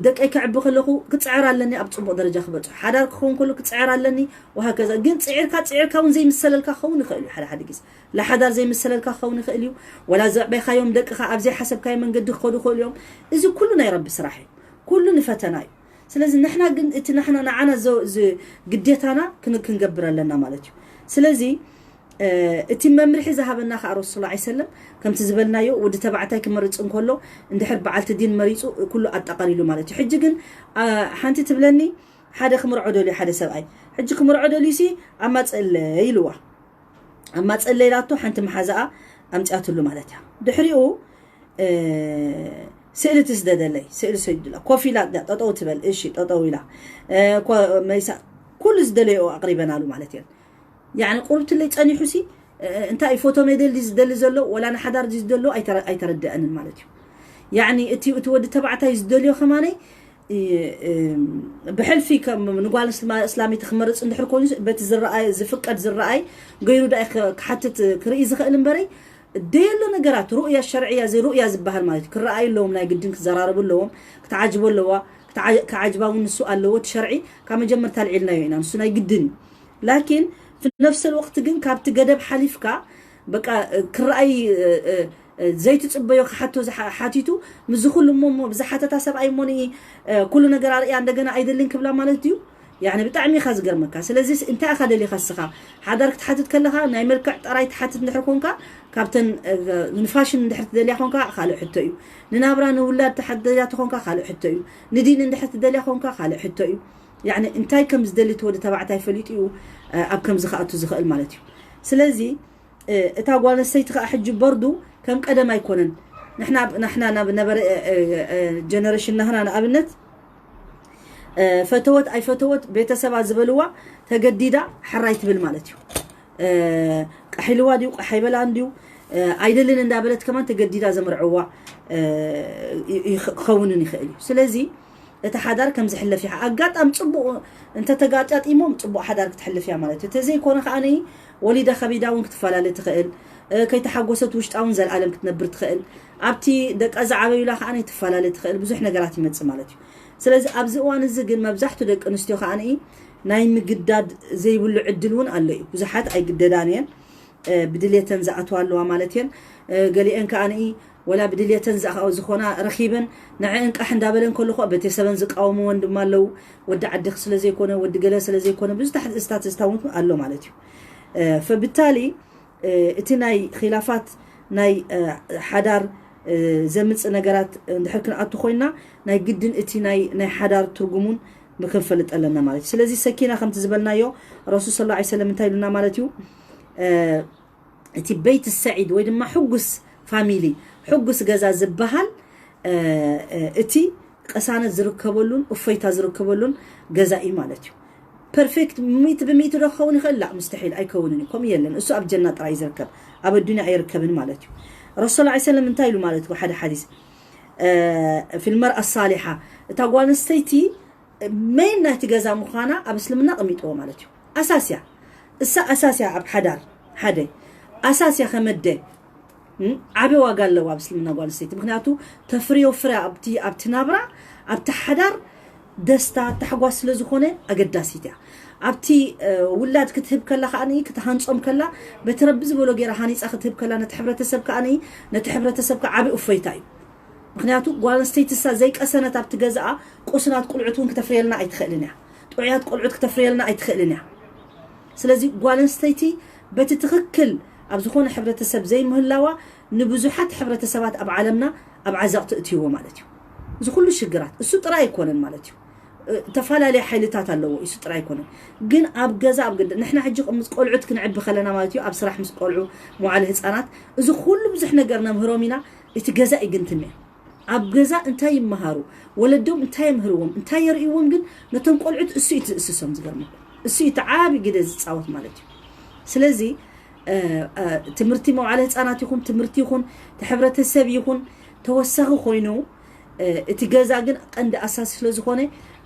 ደቀይ ከዕቢ ከለኹ ክፅዕር ኣለኒ ኣብ ፅቡቕ ደረጃ ክበፅሑ፣ ሓዳር ክኸውን ከሎ ክፅዕር ኣለኒ። ወሃከዛ ግን ፅዒርካ ፅዒርካ እውን ዘይምሰለልካ ክኸውን ይኽእል እዩ። ሓደ ሓደ ግዜ ለሓዳር ዘይምሰለልካ ክኸውን ይኽእል እዩ። ወላ ዘዕበኻዮም ደቅኻ ኣብ ዘይሓሰብካዮ መንገዲ ክኸዱ ይኽእሉ እዮም። እዚ ኩሉ ናይ ረቢ ስራሕ እዩ። ኩሉ ንፈተና እዩ። ስለዚ ንሕና ግን እቲ ንሕና ንዓና ግዴታና ክንገብር ኣለና ማለት እዩ። ስለዚ እቲ መምርሒ ዝሃበና ከዓ ረሱል ላ ሰለም ከምቲ ዝበልናዮ ወዲ ተባዕታይ ክመርፅ እንከሎ እንድሕር በዓልቲ ዲን መሪፁ ኩሉ ኣጠቃሊሉ ማለት እዩ። ሕጂ ግን ሓንቲ ትብለኒ ሓደ ክምርዖ ደልዩ ሓደ ሰብኣይ ሕጂ ክምርዖ ደልዩ ሲ ኣማፀለ ኢልዋ። ኣማፀለ ኢላቶ ሓንቲ መሓዛኣ ኣምፅያትሉ ማለት እያ። ድሕሪኡ ስእሊ ትስደደለይ፣ ስእሊ ሰዱላ ኮፍ ኢላ ጠጠው ትበል። እሺ ጠጠው ኢላ መይሳ ኩሉ ዝደለዮ ኣቅሪበናሉ ማለት እየን። ያኒ ቁርብትለይ ፀኒሑ ሲ እንታይ ፎቶ ሜደል ዝደሊ ዘሎ ወላ ንሓዳር ዝደሎ ኣይተረደአንን ማለት እዩ። ያኒ እቲ እቲ ወዲ ተባዕታይ ዝደልዮ ከማነይ ብሕልፊ ንጓል እስላሚት ክመርፅ እንድሕር ኮይኑ በቲ ዝረኣይ ዝፍቀድ ዝረኣይ ገይሩ ዳ ክሓትት ክርኢ ዝኽእል እምበረይ ደየሎ ነገራት ሩእያ ሸርዕያ እዚ ሩእያ ዝበሃል ማለት እዩ። ክረኣዩ ኣለዎም፣ ናይ ግድን ክዘራረቡ ኣለዎም፣ ክትዓጅቦ ኣለዋ። ክዓጅባ እውን ንሱ ኣለዎ። እቲ ሸርዒ ካብ መጀመርታ ኣልዒልናዮ ኢና፣ ንሱ ናይ ግድን እዩ። ላኪን ፊ ነፍሰ ወቅት ግን ካብቲ ገደብ ሓሊፍካ በቃ ክረኣይ ዘይትፅበዮ ክሓቶ ሓቲቱ ምስዚ ኩሉ እሞ ብዝሓተታ ሰብኣይ እሞ ኩሉ ነገር ኣርእያ እንደገና ኣይደልን ክብላ ማለት ድዩ? ያኒ ብጣዕሚ ኢኻ ዝገርመካ። ስለዚ እንታይ ኢኻ ደሊኻ እስኻ ሓዳር ክትሓትት ከለኻ ናይ መልክዕ ጥራይ ትሓትት እንድሕር ኮንካ ካብተን ንፋሽን እንድሕር ትደልያ ኮንካ ካልእ ሕቶ እዩ። ንናብራ ንውላድ ትሓትት ደልያ ተኾንካ ካልእ ሕቶ እዩ። ንዲን እንድሕር ትደልያ ኮንካ ካልእ ሕቶ እዩ። ያኒ እንታይ ከም ዝደሊ እቲ ወዲ ተባዕታይ ፈሊጡ እዩ ኣብ ከምዚ ክኣቱ ዝኽእል ማለት እዩ። ስለዚ እታ ጓል ኣንስተይቲ ከዓ ሕጂ በርዱ ከም ቀደም ኣይኮነን። ንሕና ንሕና ናብ ነበረ ጀነሬሽን ናህና ንኣብነት ፈተወት ኣይፈተወት ቤተሰባ ዝበልዋ ተገዲዳ ሕራይ ትብል ማለት እዩ። ቀሒልዋ ድዩ ቀሓይበላን ድዩ ኣይደልን እንዳበለት ከማን ተገዲዳ ዘምርዕዋ ክኸውንን ይኽእል እዩ። ስለዚ እቲ ሓዳር ከም ዝሕለፍ ኢኻ ኣጋጣም ፅቡቕ እንተተጋጣጢሞም ፅቡቕ ሓዳር ክትሕልፍ እያ ማለት እዩ። ተዘይኮነ ከዓ ወሊዳ ከቢዳ እውን ክትፈላለ ትኽእል፣ ከይተሓጎሰት ውሽጣ እውን ዘለኣለም ክትነብር ትኽእል፣ ኣብቲ ደቃ ዝዓበዩላ ከዓ ትፈላለ ትኽእል። ብዙሕ ነገራት ይመፅእ ማለት እዩ። ስለዚ ኣብዚ እዋን እዚ ግን መብዛሕቱ ደቂ ኣንስትዮ ከዓ ናይ ምግዳድ ዘይብሉ ዕድል እውን ኣሎ እዩ። ብዙሓት ኣይግደዳን እየን፣ ብድልየተን ዝኣትዋ ኣለዋ ማለት እየን። ገሊአን ከዓ ወላ ብድልየተን ዝኾና ረኺበን ንዐ እንቃሕ እንዳበለን ከለኹ ቤተሰበን ዝቃወምወን ድማ ኣለዉ። ወዲ ዓዲ ስለዘይኮነ ወዲ ገለ ስለዘይኮነ ብዙ ታሕት እስታት ዝታውንት ኣሎ ማለት እዩ። ፈብታሊ እቲ ናይ ኺላፋት ናይ ሓዳር ዘምፅ ነገራት እንድሕር ክንኣቱ ኮይና ናይ ግድን እቲ ናይ ናይ ሓዳር ትርጉሙን ምክንፈልጥ ኣለና ማለት እዩ። ስለዚ ሰኪና ከምቲ ዝበልናዮ ረሱል ስለ ላ ሰለም እንታይ ኢሉና ማለት እዩ? እቲ ቤት ሰዒድ ወይ ድማ ሕጉስ ፋሚሊ ሕጉስ ገዛ ዝበሃል እቲ ቅሳነት ዝርከበሉን እፎይታ ዝርከበሉን ገዛ እዩ ማለት እዩ። ፐርፌክት ሚእቲ ብሚእቲ ዶ ክኸውን ይኽእል? ላ ምስተሒል ኣይከውንን እዩ። ከምኡ የለን። እሱ ኣብ ጀና ጥራይ ዝርከብ ኣብ ኣዱንያ ኣይርከብን ማለት እዩ። ረሱል ላ ሰለም እንታይ ኢሉ ማለት እዩ? ሓደ ሓዲስ ፊልመርኣ ሳሊሓ እታ ጓል ኣንስተይቲ መይን ናይቲ ገዛ ምዃና ኣብ እስልምና ቀሚጥዎ ማለት እዩ። ኣሳስያ እሳ ኣሳስያ ኣብ ሓዳር ሓደ ኣሳስያ ከመደ ዓበ ዋጋ ኣለዋ ኣብ እስልምና ጓል ኣንስተይቲ። ምክንያቱ ተፍርዮ ፍረ ኣብቲ ኣብቲ ናብራ ኣብቲ ሓዳር ደስታ ታሕጓስ ስለ ዝኾነ ኣገዳሲት እያ። ኣብቲ ውላድ ክትህብ ከላ ከኣ ክትሃንጾም ከላ በቲ ረቢ ዝበሎ ገይራ ሃኒጻ ክትህብ ከላ ነቲ ሕብረተሰብ ከኣ ነቲ ሕብረተሰብ ከኣ ዓቢ እፎይታ እዩ። ምክንያቱ ጓል ኣንስተይቲ እሳ ዘይቀሰነት ኣብቲ ገዛኣ ቁስናት ቁልዑት እውን ክተፍርየልና ኣይትኽእልን እያ። ጥዑያት ቆልዑት ክተፍርየልና ኣይትኽእልን እያ። ስለዚ ጓል ኣንስተይቲ በቲ ትኽክል ኣብ ዝኾነ ሕብረተሰብ ዘይምህላዋ ንብዙሓት ሕብረተሰባት ኣብ ዓለምና ኣብ ዓዘቕቲ እትይዎ ማለት እዩ። እዚ ኩሉ ሽግራት እሱ ጥራይ ኣይኮነን ማለት እዩ። ተፈላለየ ሓይልታት ኣለዎ። እሱ ጥራይ ኣይኮነን ግን ኣብ ገዛ ኣብ ገደ ንሕና ሕጂ ምስ ቆልዑት ክንዕቢ ከለና ማለት እዩ ኣብ ስራሕ ምስ ቆልዑ መዋዕለ ህፃናት እዚ ኩሉ ብዙሕ ነገር ነምህሮም ኢና። እቲ ገዛ ይግንትነ ኣብ ገዛ እንታይ ይመሃሩ ወለዶም እንታይ የምህርዎም እንታይ የርእይዎም ግን ነቶም ቆልዑት እሱ እዩ ዝእስሶም ዝገርመኩም እሱ እዩ ተዓቢ ግደ ዝፃወት ማለት እዩ። ስለዚ ትምህርቲ መዋዕለ ህፃናት ይኹን ትምህርቲ ይኹን ሕብረተሰብ ይኹን ተወሳኺ ኮይኑ እቲ ገዛ ግን ቀንዲ ኣሳሲ ስለ ዝኾነ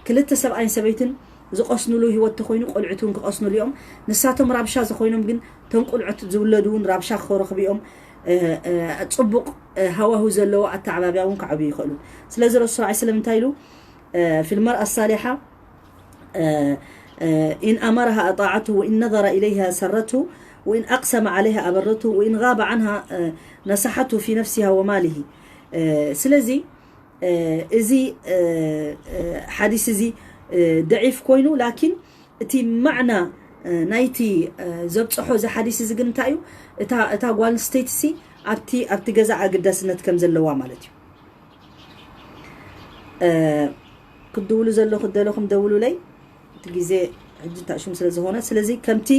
ክልተ ሰብኣይን ሰበይትን ዝቐስኑሉ ህይወት ተኮይኑ ቆልዑት እውን ክቐስኑሉ እዮም። ንሳቶም ራብሻ ዝኾይኖም ግን እቶም ቆልዑት ዝውለዱ እውን ራብሻ ክረኽቡ እዮም። ፅቡቕ ሃዋሁ ዘለዎ ኣተዓባብያ እውን ክዓብዩ ይኽእሉ። ስለዚ ረሱል ስ ሰለም እንታይ ኢሉ في المرأة الصالحة إن أمرها أطاعته وإن نظر إليها سرته وإن أقسم عليها أبرته وإن غاب عنها نصحته في نفسها وماله. ስለዚ እዚ ሓዲስ እዚ ደዒፍ ኮይኑ ላኪን እቲ ማዕና ናይቲ ዘብፅሖ እዚ ሓዲስ እዚ ግን እንታይ እዩ? እታ ጓል ኣንስተይቲ ሲ ኣብቲ ኣብቲ ገዛ ኣገዳስነት ከም ዘለዋ ማለት እዩ። ክትድውሉ ዘለኹ ደለኹም ደውሉለይ። እቲ ግዜ ሕጂ ታሽሙ ስለ ዝኾነ ስለዚ ከምቲ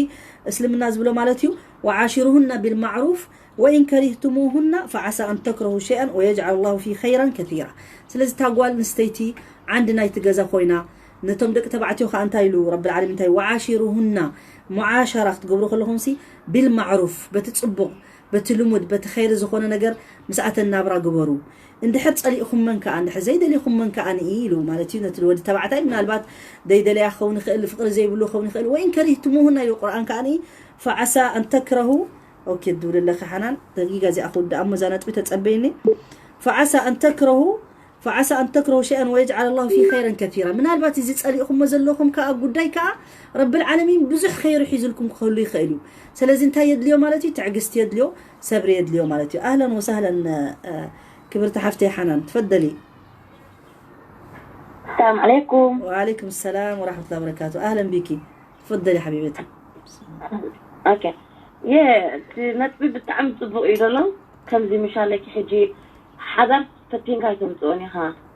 እስልምና ዝብሎ ማለት እዩ። وعاشروهن بالمعروف وإن كرهتموهن فعسى أن تكرهوا شيئا ويجعل الله فيه خيرا كثيرا. ስለዚ እታ ጓል ኣንስተይቲ ዓንዲ ናይቲ ገዛ ኮይና ነቶም ደቂ ተባዕትዮ ከዓ እንታይ ኢሉ ረብል ዓለሚን እንታይ وعاشروهن ሙዓሸራ ክትገብሩ ከለኹም ሲ بالمعروف በቲ ፅቡቕ በቲ ልሙድ በቲ ኸይሪ ዝኾነ ነገር ምስኣተን ናብራ ግበሩ። እንድሕር ፀሊእኹመን ከዓ እንድሕር ዘይደሊኹመን ከዓ ንኢ ኢሉ ማለት እዩ ነቲ ወዲ ተባዕታይ ምናልባት ዘይደለያ ክኸውን ይኽእል ፍቅሪ ዘይብሉ ክኸውን ይኽእል وإن كرهتموهن ኢሉ ቁርኣን ከዓ ንኢ فعسى أن تكرهوا ኦኬ ትብል ኣለኺ ሓናን ደቂቃ እዚኣ ክውድኣ እሞ እዛ ነጥቢ ተፀበይኒ فعسى أن تكرهوا فعسى أن تكرهوا شيئا ويجعل الله فيه خيرا كثيرا ምናልባት እዚ ፀሊእኹሞ ዘለኹም ከዓ ጉዳይ ከዓ ረብል ዓለሚን ብዙሕ ኸይሩ ሒዙልኩም ክህሉ ይኽእል እዩ። ስለዚ እንታይ የድልዮ ማለት እዩ? ትዕግስቲ የድልዮ፣ ሰብሪ የድልዮ ማለት እዩ። ኣህለን ወሳህለን ክብርቲ ሓፍተይ ሓናን ትፈደሊ። السلام عليكم. وعليكم السلام ورحمة الله وبركاته. أهلا بك. تفضلي حبيبتي. اوكي. يه እቲ ነጥቢ ብጣዕሚ ፅቡቅ እዩ ዘሎ። ከምዚ ምሻለኪ ሕጂ ሓዳር ፈቲንካ ኣይተምፅኦን ኢኻ።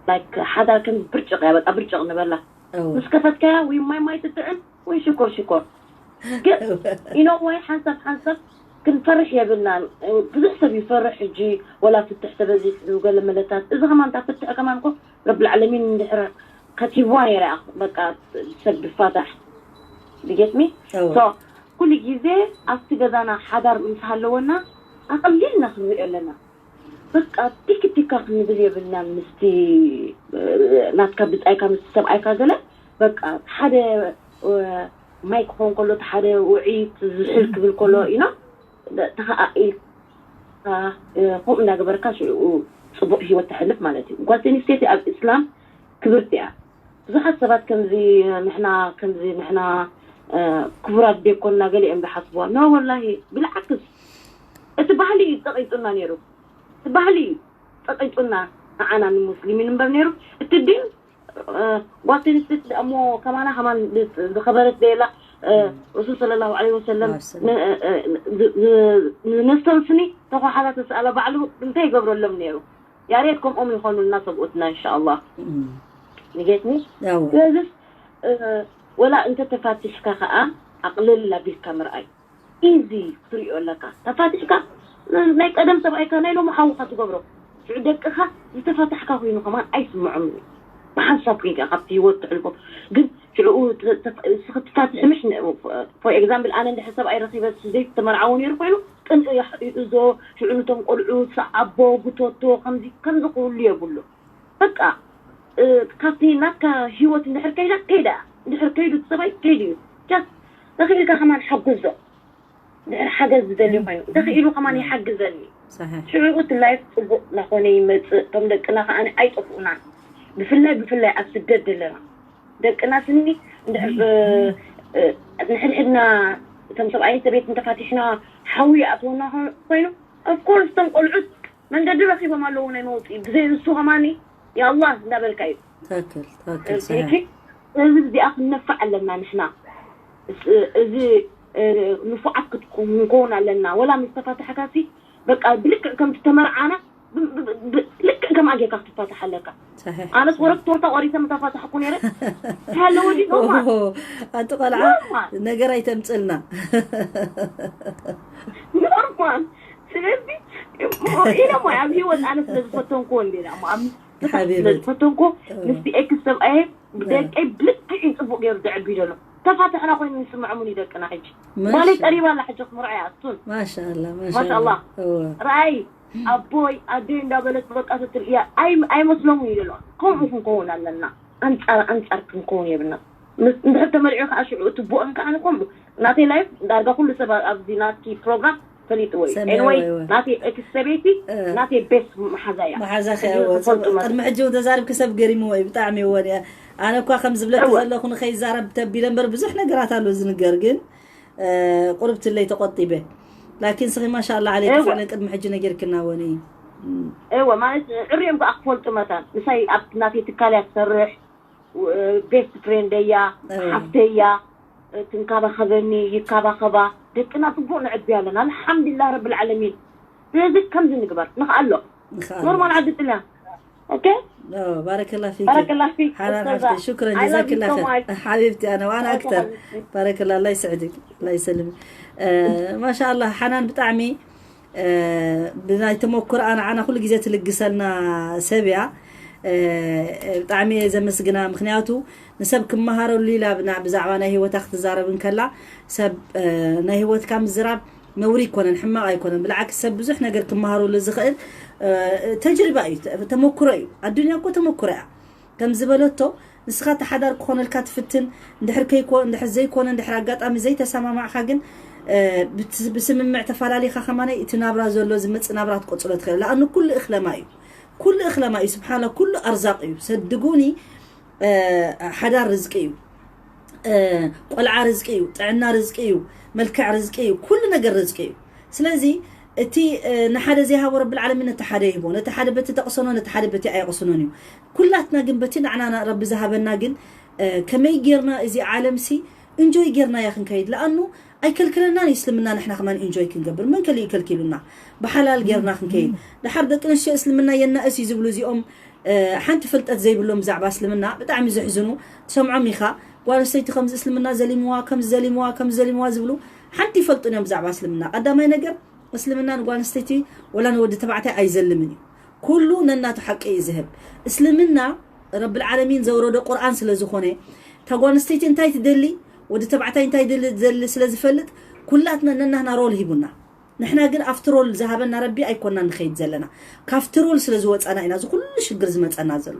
ላይክ ሓዳር ከም ብርጭቅ እያ በቃ ብርጭቅ ንበላ። ምስ ከፈትካያ ወይ ማይ ማይ ትጥዕም ወይ ሽኮር ሽኮር። ግን ኢኖ ወይ ሓንሳብ ሓንሳብ ክንፈርሕ የብልናን። ብዙሕ ሰብ ይፈርሕ ሕጂ ወላ ፍትሕ ተበዚሑ ገለ መለታት እዚ ከማን እታ ፍትሕ ከማን እኮ ረብል ዓለሚን እንድሕር ከቲብዋ ነይራ እያ በቃ ሰብ ብፋታሕ ብጌትሚ ኩሉ ግዜ ኣብቲ ገዛና ሓዳር ምስ ሃለወና ኣቐሊልና ክንሪኦ ኣለና። በቃ ቲክ ቲካ ክንብል የብልናን ምስቲ ናትካ ብፃይካ ምስቲ ሰብኣይካ ገለ በቃ ሓደ ማይ ክኸውን ከሎ ሓደ ውዒት ዝሕል ክብል ከሎ ኢና ተኸኣኢልካ ከምኡ እናገበርካ ሽኡ ፅቡቅ ህይወት ተሕልፍ ማለት እዩ። ጓል ኣንስተይቲ ኣብ እስላም ክብርቲ እያ። ብዙሓት ሰባት ከምዚ ንሕና ከምዚ ንሕና ክቡራት ደይኮንና ገለ እዮም ዝሓስብዋ። ኖ ወላሂ ብልዓክስ እቲ ባህሊ እዩ ፀቂጡና ነይሩ። እቲ ባህሊ እዩ ፀቂጡና ንዓና ንሙስሊሚን እምበር ነይሩ እቲ ዲን ጓል ኣንስተይቲ ደኣ እሞ ከማና ከማን ዝኸበረት ደየላ ረሱል ሰለላሁ ዐለይሂ ወሰለም ነስተውስኒ ተኳሓላ ተስኣላ ባዕሉ እንታይ ይገብረሎም ነይሩ። ያሬት ከምኦም ይኾኑልና ሰብኡትና እንሻኣላህ። ንጌትኒ ስለዚስ ወላ እንተ ተፋቲሕካ ከዓ ኣቕልል ኣቢልካ ምርኣይ ኢዚ ክትሪኦ ኣለካ። ተፋቲሕካ ናይ ቀደም ሰብኣይካ ናይ ሎሚ ሓውካ ትገብሮ ሽዑ ደቅኻ ዝተፋታሕካ ኮይኑ ከማን ኣይስምዖም እዩ። ብሓንሳብ ኮይንካ ካብቲ ህይወት ትሕልፎ ግን ሽዑ እስኺ ትፋትሒ ምሽ for example ኣነ እንድሕር ሰብኣይ ረኺበ ዘይተመርዓወ ነይሩ ኮይኑ ቅንኢ ይእዞ ሽዑ ንቶም ቆልዑ ሰዓቦ ጉተቶ ከምዚ ከምዚ ክህሉ የብሉ። በቃ ካብቲ ናትካ ህይወት እንድሕር ከይዳ ከይዳ እንድሕር ከይዱ እቲ ሰብኣይ ከይዱ እዩ just ተኽኢልካ ከማን ሓግዞ። ድሕር ሓገዝ ዝደልዩ ኮይኑ ተኽኢሉ ከማን ይሓግዘኒ። صحيح ሽዑ እቲ ላይፍ ፅቡቕ እናኾነ ይመፅእ። እቶም ደቅና ከዓ ኣይጠፍኡናን። ብፍላይ ብፍላይ ኣብ ስደት ዘለና ደቅና ስኒ እንድሕር እ፣ እ፣ ንሕድሕድና እቶም ሰብኣይን ሰበይትን ተፋቲሕና ሓዊ ይኣትወና ኮይኑ ኦፍኮርስ እቶም ቆልዑት መንገዲ ረኺቦም ኣለዉ ናይ መውፅኢ ብዘይ ንሱ ከማኒ የኣላህ እንዳበልካ እዩ። ትክክል ትክክል እሺ صحيح እዚ እዚኣ ክንነፍዕ ኣለና ንሕና። እዚ እዚ፣ እ፣ ንፉዓት ክትኮ- ክንከውን ኣለና። ወላ ምስ ተፋታሕካሲ በቃ ብልክዕ ከም ዝተመርዓና ብ- ብ- ብ- ልክዕ ከም ኣጌካ ክትፋታሕ ኣለካ። صحيح ኣነስ ወረቅ ቶርታ ቆሪሰ ምተፋታሕኩ ነይረ ሃለወ ዲ ኖርማል ኦሆ፣ ኣንቲ ቆልዓ ኖርማል ነገር ኣይተምፅልና። ኖርማል። ስለዚ ኢለ ሞ ኣብ ህይወት ኣነ ስለ ዝፈተንኩዎ እንዲ ኢለ እሞ ኣብ ሓቢቢ ስለ ዝፈተንኩ ምስቲ ኤክስ ሰብኣየ ብደቀይ ብልክዕ እዩ ፅቡቅ ገይሩ ዘዕቢ ዘሎ። ተፋትሕና ኮይኑ ንስምዖም እዩ ደቅና ሕጂ ጓለይ ማሻ ቀሪባ ኣላ ሕጂ ክትምርዖ እያ እሱን ማሻላ ማሻላ ማሻላ እወ ራኣይ ኣቦይ ኣደይ እንዳበለት በቃ ትትርእያ ኣይ- ኣይመስሎምን እዩ ዘሎ። ከምኡ ክንከውን ኣለና። ኣንፃር ኣንፃር ክንከውን የብልና። ምስ- እንድሕር ተመሪዑ ከዓ ሽዑ እቲ ቦእን ከዓ ንኮን ናተይ ላይፍ ዳርጋ ኩሉ ሰብ ኣብዚ ናትኪ ፕሮግራም ፈሊጥዎ እዩ። ሰሚዐ ኤንወይ ወይ ወይ ናተይ ኤክስ ሰበይቲ እ። ናተይ ቤስ መሓዛ እያ። መሓዛ ሕጂ ከ ክፈልጡ ማለት ቅድሚ ሕጂ እውን ተዛሪብኪ ሰብ ገሪምዎ እዩ ብጣዕሚ እወን እያ። ኣነ እኳ ከም ዝብለኪ እወ ዘለኹ ንኸይዛረብ ተቢለ እምበር ብዙሕ ነገራት ኣሎ ዝንገር ግን እ፣ ቁርብ ትለይ ተቆጢበ ላኪን ስኺ ማሻላ ዓለይኪ እወ ፍዕለን ቅድሚ ሕጂ ነጊርክና ወኒ እወ ማለት ዕርዮም ከዓ ክፈልጡ መታን ምሳይ ኣብ ናተይ ትካል እያ ትሰርሕ። ቤስት ፍሬንድ እያ እወ ሓፍተይ እያ። ትንካባኸበኒ ይካባኸባ ደቅና ፅቡቅ ንዕቢ ኣለና ኣልሓምዱሊላህ ረብል ዓለሚን። ስለዚ ከምዚ ንግበር ንኽኣሎ ንኽኣሎ ኖርማል ዓዲ ጥልያን ኦኬ ኦ፣ ባረከላ ፊኪ ባረከላ ፊክ ሓናን ኡስታዛ ሓፍቲ ሽክረን I love you ጀዛክላ so ኸይር much ሓቢብቲ ኣነ ዋን ኦኬ ኣክተር ሓቢብቲ ባረከላ ኣላ ይስዕድክ ኣላ ይሰልም እ፣ ማሻ ኣላ ሓናን ብጣዕሚ እ፣ ብናይ ተመኩርኣ ንዓና ኩሉ ግዜ ትልግሰልና ሰብ እያ እ፣ ብጣዕሚ እየ ዘመስግና ምክንያቱ ንሰብ ክመሃረሉ ኢላ ብና- ብዛዕባ ናይ ህይወታ ክትዛረብ እንከላ ሰብ እ፣ ናይ ህይወትካ ምዝራብ ነውሪ ኣይኮነን ሕማቕ ኣይኮነን ብልዓክስ ሰብ ብዙሕ ነገር ክመሃረሉ ዝኽእል እ፣ ተጅሪባ እዩ ተ- ተመኩሮ እዩ ኣዱንያ እኮ ተመኩሮ እያ ከም ዝበለቶ ንስኻ ተሓዳር ክኾነልካ ትፍትን እንድሕር ከይኮ እንድሕር ዘይኮነ እንድሕር ኣጋጣሚ ዘይተሰማማዕካ ግን እ፣ ብት- ብስምምዕ ተፈላለኻ ከማነይ እቲ ናብራ ዘሎ ዝመፅእ ናብራ ትቆፅሎ ትኽእል ለኣኑ ኩሉ እኽለማ እዩ ኩሉ እኽለማ እዩ ስብሓላ ኩሉ ኣርዛቅ እዩ ሰድጉኒ እ፣ ሓዳር ርዝቂ እዩ እ፣ ቆልዓ ርዝቂ እዩ ጥዕና ርዝቂ እዩ መልክዕ ርዝቂ እዩ ኩሉ ነገር ርዝቂ እዩ ስለዚ እቲ እ፣ ንሓደ ዘይሃቦ ረብል ዓለሚን ነቲ ሓደ ይህቦ ነቲ ሓደ በቲ ተቕሰኖ ነቲ ሓደ በቲ ኣይቕስኖን እዩ ኩላትና ግን በቲ ንዓና ረቢ ዝሃበና ግን እ፣ ከመይ ጌርና እዚ ዓለም ሲ እንጆይ ጌርና ያ ክንከይድ ለኣኑ ኣይከልክለናን እዩ እስልምና ንሕና ከማን እንጆይ ክንገብር መን ከሊኡ ከልኪሉና ብሓላል ጌርና ክንከይድ ድሓር ደቂ ኣንስትዮ እስልምና የናእስ እዩ ዝብሉ እዚኦም እ፣ ሓንቲ ፍልጠት ዘይብሎም ብዛዕባ እስልምና ብጣዕሚ ዘሕዝኑ ትሰምዖም ኢኻ ጓል ኣንስተይቲ ከምዚ እስልምና ዘሊምዋ ከምዚ ዘሊምዋ ከምዚ ዘሊምዋ ዝብሉ ሓንቲ ይፈልጡን እዮም ብዛዕባ እስልምና ቀዳማይ ነገር እስልምና ንጓል ኣንስተይቲ ወላ ንወዲ ተባዕታይ ኣይዘልምን እዩ ኩሉ ነናቱ ሓቂ እዩ ዝህብ እስልምና ረብል ዓለሚን ዘውረዶ ቁርኣን ስለ ዝኾነ እታ ጓል ኣንስተይቲ እንታይ ትደሊ ወዲ ተባዕታይ እንታይ ደሊ ደሊ ስለ ዝፈልጥ ኩላትና ነናህና ሮል ሂቡና ንሕና ግን ኣብቲ ሮል ዝሃበና ረቢ ኣይኮና ንኸይድ ዘለና ካብቲ ሮል ስለ ዝወፃና ኢና እዚ ኩሉ ሽግር ዝመፀና ዘሎ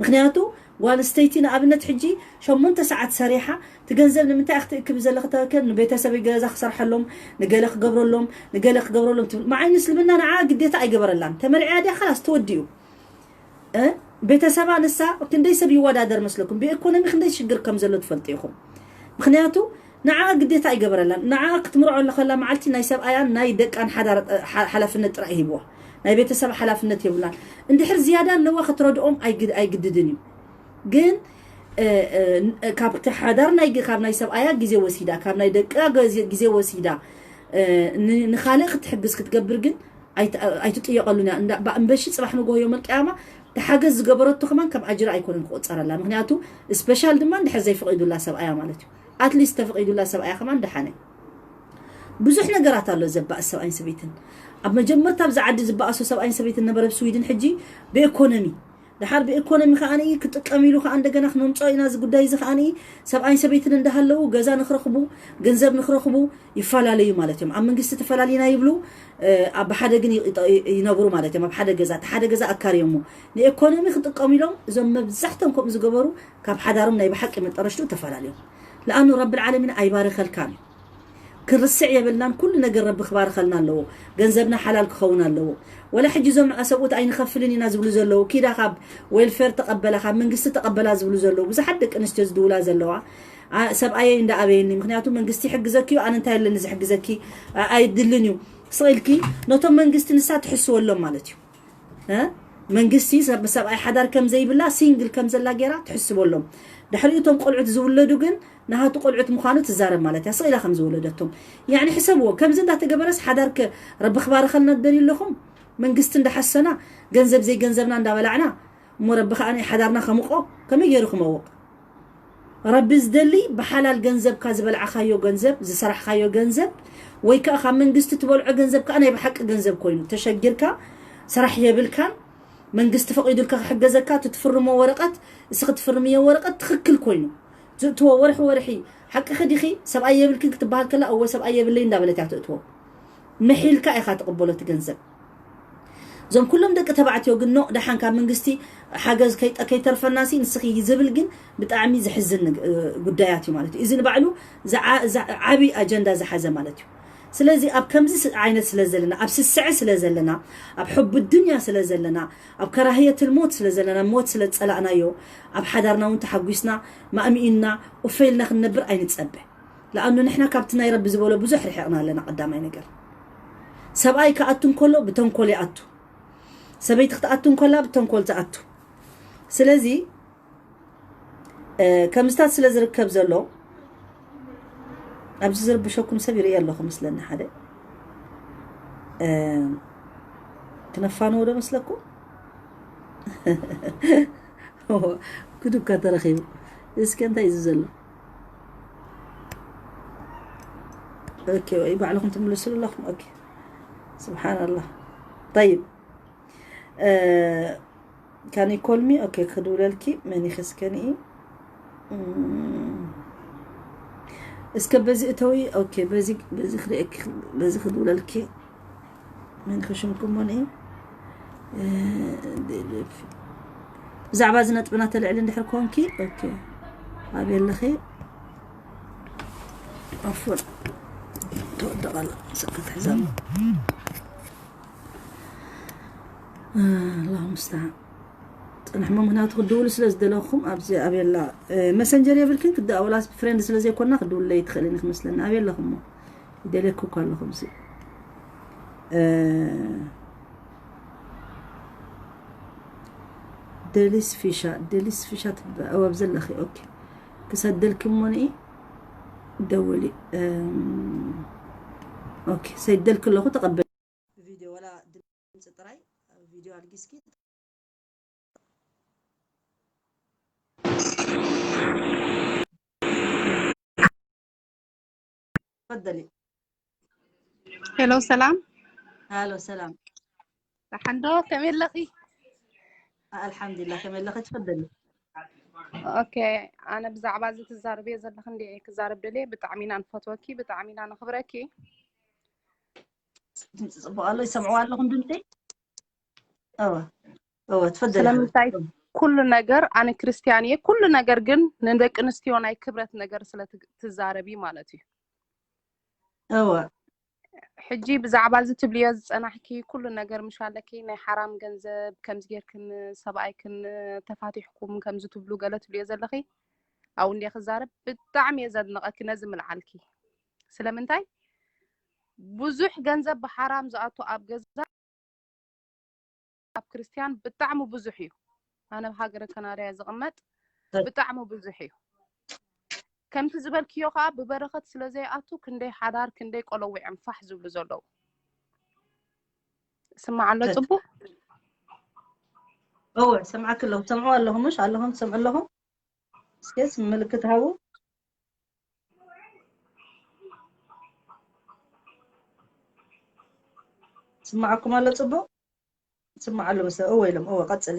ምክንያቱ ጓል ኣንስተይቲ ንኣብነት ሕጂ ሸሞንተ ሰዓት ሰሪሓ እቲ ገንዘብ ንምንታይ ክትእክብ ዘለኺ ተበከ ንቤተሰብ ገዛ ክሰርሐሎም ንገለ ክገብረሎም ንገለ ክገብረሎም ትብል መዓይ ንስልምና ንዓ ግዴታ ኣይገበረላን ተመርዕያ ድያ ካላስ ተወዲኡ እ? ቤተሰባ ንሳ ክንደይ ሰብ ይወዳደር መስለኩም ብኢኮኖሚ ክንደይ ሽግር ከም ዘሎ ትፈልጡ ኢኹም ምክንያቱ ንዓ ግዴታ ኣይገበረላን ንዓ ክትምርዖ ኣለኸላ መዓልቲ ናይ ሰብኣያን ናይ ደቃን ሓዳር ሓ- ሓላፍነት ጥራይ ሂብዋ ናይ ቤተሰብ ሓላፍነት የብላን እንድሕር ዝያዳ ኣለዋ ክትረድኦም ኣይግ- ኣይግድድን እዩ ግን እ፣ እ፣ ካብቲ ሓዳር ናይ ግ- ካብ ናይ ሰብኣያ ግዜ ወሲዳ ካብ ናይ ደቃ ግዜ- ግዜ ወሲዳ እ፣ ን- ንኻልእ ክትሕግዝ ክትገብር ግን ኣይት- ኣይትጥየቐሉን እያ እንዳ- ባ- እምበሺ ፅባሕ ንጎሆ ዮም ኣልቅያማ ተሓገዝ ዝገበረቶ ከማን ከም ኣጅሪ ኣይኮነን ክቆፀረላ ምክንያቱ ስፔሻል ድማ እንድሕር ዘይፈቂዱላ ሰብኣያ ማለት እዩ ኣትሊስት ተፈቂዱላ ሰብኣያ ከማን ደሓነ ብዙሕ ነገራት ኣሎ ዘባእስ ሰብኣይን ሰበይትን ኣብ መጀመርታ ኣብዚ ዓዲ ዝበኣሱ ሰብኣይን ሰበይትን ነበረ ኣብ ስዊድን ሕጂ ብኤኮኖሚ ድሓር ብኤኮኖሚ ከዓ ክጥቀም ኢሉ ከዓ እንደገና ክነምፅኦ ኢና እዚ ጉዳይ እዚ ከዓ ሰብኣይን ሰበይትን እንዳሃለዉ ገዛ ንክረኽቡ ገንዘብ ንክረኽቡ ይፈላለዩ ማለት እዮም ኣብ መንግስቲ ተፈላሊና ይብሉ ኣብ ሓደ ግን ይነብሩ ማለት እዮም ኣብ ሓደ ገዛ እቲ ሓደ ገዛ ኣካርዮሞ ንኤኮኖሚ ክጥቀሙ ኢሎም እዞም መብዛሕቶም ከምኡ ዝገበሩ ካብ ሓዳሮም ናይ ብሓቂ መጠረሽትኡ ተፈላለዮም ለኣኑ ረብል ዓለሚን ኣይባርኸልካን እዩ ክንርስዕ የብልናን። ኩሉ ነገር ረቢ ክባርኸልና ኣለዎ። ገንዘብና ሓላል ክኸውን ኣለዎ። ወላ ሕጂ እዞም ኣሰብኡት ኣይንኸፍልን ኢና ዝብሉ ዘለዉ፣ ኪዳ ካብ ዌልፌር ተቐበላ፣ ካብ መንግስቲ ተቐበላ ዝብሉ ዘለዉ ብዙሓት ደቂ ኣንስትዮ ዝድውላ ዘለዋ፣ ኣ፣ ሰብኣየይ እንዳ ኣበየኒ፣ ምኽንያቱ መንግስቲ ይሕግዘኪ እዩ፣ ኣነ እንታይ ኣለኒ ዝሕግዘኪ፣ ኣ፣ ኣይድልን እዩ። ስቕ ኢልኪ ነቶም መንግስቲ ንሳ ትሕስወሎም ማለት እዩ። እ? መንግስቲ ሰብ-፣ ሰብኣይ ሓዳር ከም ዘይብላ፣ ሲንግል ከም ዘላ ገይራ ትሕስበሎም። ድሕሪኡ እቶም ቆልዑት ዝውለዱ ግን ናሃቱ ቆልዑት ምዃኑ ትዛረብ ማለት እያ፣ ስቕ ኢላ ከም ዝወለደቶም። ያዕኒ ሕሰብዎ፣ ከምዚ እንዳተገበረስ ሓዳር ከ ረቢ ክባርኸልና ትደልዩ ኣለኹም? መንግስቲ እንዳሓሰና፣ ገንዘብ ዘይገንዘብና እንዳበላዕና፣ እሞ ረቢ ከኣ ናይ ሓዳርና ከምቆ ከመይ ገይሩ ክመውቕ? ረቢ ዝደሊ ብሓላል ገንዘብካ፣ ዝበልዓኻዮ ገንዘብ፣ ዝሰራሕኻዮ ገንዘብ፣ ወይ ከኣ ካብ መንግስቲ ትበልዖ ገንዘብ ከኣ ናይ ብሓቂ ገንዘብ ኮይኑ፣ ተሸጊርካ፣ ስራሕ የብልካን፣ መንግስቲ ፈቒዱልካ ክሕገዘካ፣ እቲ ትፍርሞ ወረቐት፣ እስኺ ትፍርምዮ ወረቐት ትኽክል ኮይኑ፣ ዝእትዎ ወርሒ ወርሒ፣ ሓቅኺ ዲኺ? ሰብኣይ የብልክን ክትበሃል ከላ፣ እወ ሰብኣይ የብለይ እንዳበለት እያ ትእትዎ። ምሒልካ ኢኻ ትቕበሎ እቲ ገንዘብ። እዞም ኩሎም ደቂ ተባዕትዮ ግን፣ ኖእ፣ ደሓን ካብ መንግስቲ ሓገዝ ከይጠ-፣ ከይተርፈናሲ ንስኺ ዝብል ግን ብጣዕሚ ዘሕዝን፣ እ፣ ጉዳያት እዩ ማለት እዩ። እዚ ንባዕሉ ዝዓ-፣ ዝዓ-፣ ዓቢ ኣጀንዳ ዝሓዘ ማለት እዩ። ስለዚ ኣብ ከምዚ ስ-፣ ዓይነት ስለ ዘለና፣ ኣብ ስስዐ ስለ ዘለና፣ ኣብ ሕቡ ዱንያ ስለ ዘለና፣ ኣብ ከራህየት ልሞት ስለ ዘለና፣ ሞት ስለ ዝጸላእናዮ፣ ኣብ ሓዳርና እውን ተሓጒስና፣ ማእሚኢንና፣ ኡፈ ኢልና ክንነብር ኣይንጸበ። ለኣኑ ንሕና ካብቲ ናይ ረቢ ዝበሎ ብዙሕ ርሒቕና ኣለና። ቀዳማይ ነገር፣ ሰብኣይ ክኣቱ እንከሎ ብተንኮል ይኣቱ፣ ሰበይቲ ክትኣቱ እንከላ ብተንኮል ትኣቱ። ስለዚ፣ እ፣ ከምዚታት ስለ ዝርከብ ዘሎ፣ ኣብዚ ዝርብሸኩም ሰብ ይርኢ ኣለኹ መስለኒ። ሓደ፣ እ፣ ክነፋንዎ ዶ መስለኩም? ጉድ እኳ ተረኺቡ። እስከ እንታይ እዩ ዘሎ? ኦኬ፣ ወይ ባዕልኹም ትምልስሉ ኣለኹም። ኦኬ፣ ስብሓንላህ። ጠይብ፣ እ፣ ካን ዩ ኮል ሚ? ኦኬ፣ ክድውለልኪ መን ይኸስከኒ? እም፣ እስከ በዚ እተዊ። ኦኬ፣ በዚ፣ በዚ ክርእየኪ፣ በዚ ክድውለልኪ። መን ይኸሽምኩም ሞኒ? እ፣ ብዛዕባ እዚ ነጥብና ተልዕሊ እንድሕር ኮንኪ፣ ኦኬ፣ ኣበይ ኣለኺ? ኣፎን ተወደቐላ፣ ስልኪ ትሕዛ። ኣላሁ ሙስተዓን። ጽንሕሞ፣ ምኽንያቱ ክድውሉ ስለ ዝደለኹም ኣብዚ ኣበላ፣ እ፣ መሰንጀር የብልክን ክዳ-፣ ወላ ፍሬንድ ስለ ዘይኮና ክድውለይ ትኽእልን ክመስለኒ። ኣበይ ኣለኹም እሞ? ይደልየኩ እኮ ኣለኹም ሲ። እ፣ ደሊስ ፊሻ፣ ደሊስ ፊሻ ትበ-፣ ኣብ ዘለኺ፣ ኦኬ። ክሰደልኪ እሞ ንኢ ደውሊ። እም፣ ኦኬ፣ ሰይደልኪ ኣለኹ፣ ተቐበል። ቪድዮ ወላ ድምፂ ጥራይ፣ ቪድዮ ኣልጊስኪ። ተፈደሊ። ሄሎ፣ ሰላም። ሃሎ፣ ሰላም። ደሓን ዶ? ከመይ ኣለኺ? ኣልሓምዱሊላህ፣ ከመይ ኣለኺ? ተፈደሊ። ኦኬ፣ ኣነ ብዛዕባ እዚ ትዛረብዮ ዘለኺ እንዲ ክዛረብ ደልየ። ብጣዕሚ ኢና ንፈትወኪ፣ ብጣዕሚ ኢና ነኽብረኪ። ድምፂ ፅቡቕ ኣሎ፣ ይሰምዕዋ ኣለኹም ድምፂ? እወ፣ እወ፣ ትፈደሊ ስለምንታይ ሓወይ። ኩሉ ነገር፣ ኣነ ክርስትያን እየ፣ ኩሉ ነገር ግን ንደቂ ኣንስትዮ ናይ ክብረት ነገር ስለ ትግ-፣ ትዛረቢ ማለት እዩ። እወ። ሕጂ ብዛዕባ እዚ ትብልዮ ዝጸናሕኪ ኩሉ ነገር ምሽ ኣለኪ፣ ናይ ሓራም ገንዘብ ከምዚ ጌርክን ሰብኣይክን ተፋቲሕኩም ከምዚ ትብሉ ገለ ትብልዮ ዘለኺ፣ ኣብኡ እንድየ ክዛረብ። ብጣዕሚ እየ ዘድንቐኪ ነዚ ምልዓልኪ። ስለምንታይ? ብዙሕ ገንዘብ ብሓራም ዝኣቱ ኣብ ገዛ ኣብ ክርስትያን ብጣዕሚ ብዙሕ እዩ። ኣነ ኣብ ሃገረ ካናዳ እየ ዝቕመጥ። እ። ብጣዕሚ ብዙሕ እዩ። ከምቲ ዝበልክዮ ከዓ ብበረኸት ስለ ዘይኣቱ ክንደይ ሓዳር፣ ክንደይ ቆሎ ውዕም ፋሕ ዝብሉ ዘለዉ። ስማዕ ኣሎ እ። ጽቡቕ? እወ፣ ሰምዓኪ ኣለኹ። ትሰምዑ ኣለኹም፣ ምሽ ኣለኹም፣ ትሰምዑ ኣለኹም? እስኪ ስም ምልክት ሃቡ። ስማዓኩም ኣሎ ጽቡቕ? ስማዕ ኣሎ መሰለኝ። እወ ኢሎም፣ እወ፣ ቀጽሊ።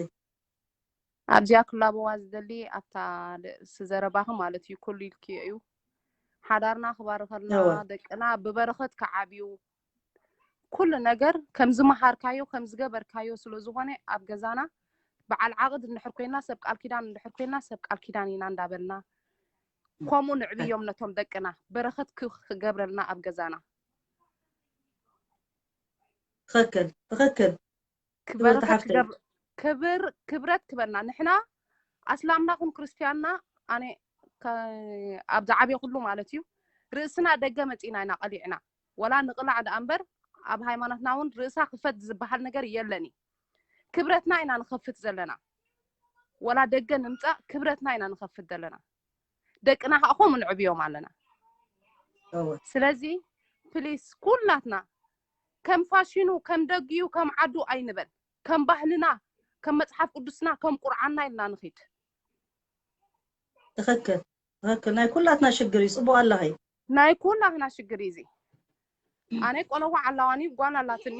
ኣብዚኣ ክላበዋ ዝደሊ ኣብታ ርእሲ ዘረባኺ ማለት እዩ፣ ኩሉ ኢልክዮ እዩ። ሓዳርና ክባርኸልና፣ እወ። ደቅና ብበረኸት ክዓብዩ፣ ኩሉ ነገር ከም ዝመሃርካዮ፣ ከም ዝገበርካዮ ስለ ዝኾነ፣ ኣብ ገዛና በዓል ዓቕድ እንድሕር ኮይና፣ ሰብ ቃል ኪዳን እንድሕር ኮይና፣ ሰብ ቃል ኪዳን ኢና እንዳበልና፣ ከምኡ ንዕብዮም ነቶም ደቅና፣ በረኸት ክገብረልና ኣብ ገዛና። ትኽክል ትኽክል። ክብርቲ በረኸት ሓፍተይ። ክገብ- ክብር ክብረት ክበና። ንሕና ኣስላምና ኹን ክርስትያንና፣ ኣነ ከ- ኣብ ዝዓብየ ኩሉ ማለት እዩ፣ ርእስና ደገ መፂና ኢና ቀሊዕና። ወላ ንቕላዕ ደኣ እምበር፣ ኣብ ሃይማኖትና እውን ርእሳ ክፈት ዝበሃል ነገር የለን እዩ። ክብረትና ኢና ንኸፍት ዘለና። ወላ ደገ ንምፃእ ክብረትና ኢና ንኸፍት ዘለና። ደቅና ከዓ ከምኡ ንዕብዮም ኣለና። እወ። ስለዚ ፕሊስ ኩላትና ከም ፋሽኑ፣ ከም ደግዩ፣ ከም ዓዱ ኣይንበል። ከም ባህልና፣ ከም መፅሓፍ ቅዱስና፣ ከም ቁርዓንና ኢልና ንኺድ። ትኽክል ትኽክል። ናይ ኩላትና ሽግር እዩ። ፅቡቅ ኣለኺ። ናይ ኩላትና ሽግር እዩ እዚ። ኣነ ቆለዋ ዓላዋኒ ጓል ኣላትኒ።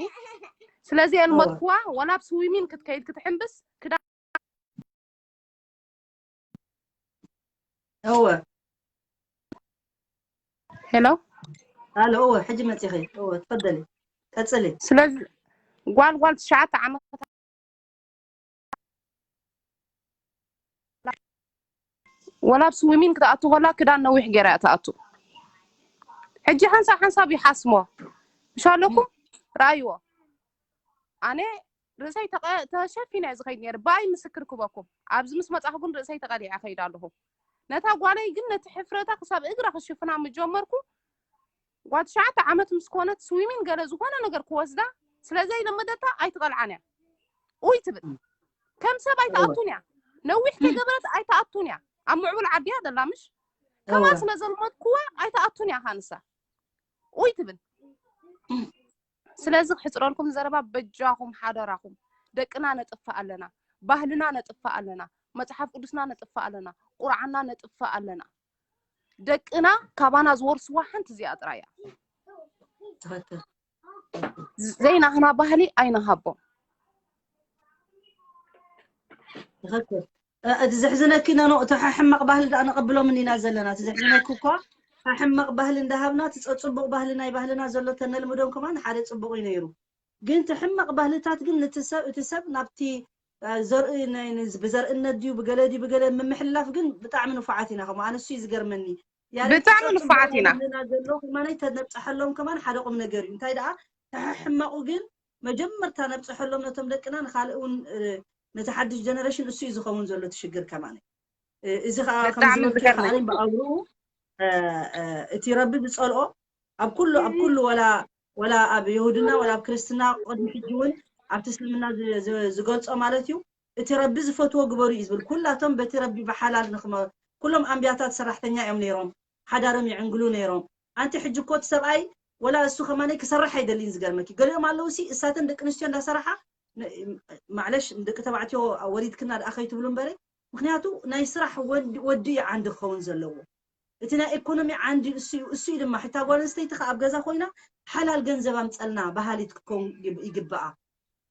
ስለዚ የልመጥኩዋ፣ ወላ ኣብ ስዊሚን ክትከይድ ክትሕምብስ ክዳ እወ። ሄሎ። ኣሎ እወ፣ ሕጂ መፂኺ። እወ፣ ትፈደሊ። ቀፅሊ። ስለዚ ጓል ጓል ትሽዓተ ዓመት ወላ ኣብ ስዊሚን ክትኣቱ ከላ ክዳን ነዊሕ ገይራ እያ ትኣቱ። ሕጂ ሓንሳብ ሓንሳብ ይሓስሞ። ምሽ ኣለኩም? ረኣይዎ። ኣነ ርእሰይ ተቐ- ተሸፊነ እየ ዝኸይድ ነይረ። ብኣይ ምስክር ክበኩም። ኣብዚ ምስ መጻኹ ግን ርእሰይ ተቐሊዐ ከይድ ኣለኹ። ነታ ጓለይ ግን ነቲ ሕፍረታ ክሳብ እግራ ክሽፍና ምጀመርኩ። ጓል ትሽዓተ ዓመት ምስ ኮነት ስዊሚን ገለ ዝኾነ ነገር ክወስዳ ስለ ዘይለመደታ ኣይትቐልዓን እያ። ኡይ ትብል። ከም ሰብ ኣይትኣቱን እያ። ነዊሕ ከይገበረት ኣይትኣቱን እያ። ኣብ ምዕቡል ዓዲ እያ ዘላ ምሽ? ከምኣ እወ። ስለ ዘልመድኩዋ ኣይትኣቱን እያ ኻንሳ። ኡይ ትብል። ስለዚ ክሕፅረልኩም ዘረባ በጃኹም ሓደራኹም። ደቅና ነጥፍእ ኣለና። ባህልና ነጥፍእ ኣለና። መፅሓፍ ቅዱስና ነጥፍእ ኣለና። ቁርዓንና ነጥፍእ ኣለና። ደቅና ካባና ዝወርስዋ ሓንቲ እዚኣ ጥራይ እያ። ትኽክል። ዘይናህና ባህሊ ኣይንሃቦም። ትኽክል። እ፣ እቲ ዘሕዝነኪ ነኖ፣ እቲ ሕማቕ ባህሊ ደኣ ነቐብሎም እንዲና ዘለና። እቲ ዘሕዝነኪ እኳ ሕማቕ ባህሊ እንዳሃብና፣ እቲ ጸ-፣ ጽቡቕ ባህሊ ናይ ባህልና ዘሎ ተነልምዶም ከማን ሓደ ጽቡቕ እዩ ነይሩ። ግን እቲ ሕማቕ ባህልታት ግን ነቲ ሰብ፣ እቲ ሰብ ናብቲ፣ እ፣ ዘርኢ ናይ፣ ንዝ-፣ ብዘርእነት ድዩ፣ ብገለ ድዩ፣ ብገለ ምምሕልላፍ ግን ብጣዕሚ ንፉዓት ኢና። ከምኡ ኣነ እሱ እዩ ዝገርመኒ። ያሬድ፣ እቲ ብጣዕሚ ጸ-፣ ጽቡቕ ንፉዓት ኢና። ባህልና ዘሎ ከማን ተነብጽሐሎም ከማን ሓደ ቁም ነገር እዩ። እንታይ ደኣ፣ እቲ ሕማቑ ግን መጀመርታ ነብጽሐሎም ነቶም ደቅና፣ ንኻልእ እውን፣ እ፣ ነቲ ሓድሽ ጀነሬሽን እሱ እዩ ዝኸውን ዘሎ እቲ ሽግር ከማን። እ፣ እዚ ኸዓ ከም ብጣዕሚ ዝበልክዮ ዝገርም። ከዓኒ ብኣብርኡ፣ እ፣ እ፣ እቲ ረቢ ዝጸልኦ ኣብ ኩሉ፣ ኣብ ኩሉ ወላ፣ ወላ ኣብ የሁድና ወላ ኣብ ክርስትና ቅድሚ ሕጂ እውን ኣብቲ እስልምና ዝ-፣ ዝ-፣ ዝገልጾ ማለት እዩ። እቲ ረቢ ዝፈትዎ ግበሩ እዩ ዝብል። ኩላቶም በቲ ረቢ ብሓላል ንኽመ-፣ ኩሎም ኣንብያታት ሰራሕተኛ እዮም ነይሮም። ሓዳሮም ይዕንግሉ ነይሮም። ኣንቲ ሕጂ እኮ እቲ ሰብኣይ ወላ እሱ ከማነይ ክሰርሕ ኣይደልይን ዝገርመኪ። ገሊኦም ኣለዉ ሲ እሳተን ደቂ ኣንስትዮ እንዳሰራሓ ን-፣ ማዕለሽ ንደቂ ተባዕትዮ ወሪድክና ደኣ ከይትብሉ እምበረ። ምኽንያቱ ናይ ስራሕ ወዲ፣ ወዲ እዩ ዓንዲ ክኸውን ዘለዎ። እቲ ናይ ኢኮኖሚ ዓንዲ እሱ እዩ። እሱ እዩ ድማ ሕታ ጓል ኣንስተይቲ ከኣ ኣብ ገዛ ኮይና ሓላል ገንዘብ ኣምጸልና በሃሊት ክትከውን ይግ-፣ ይግብኣ።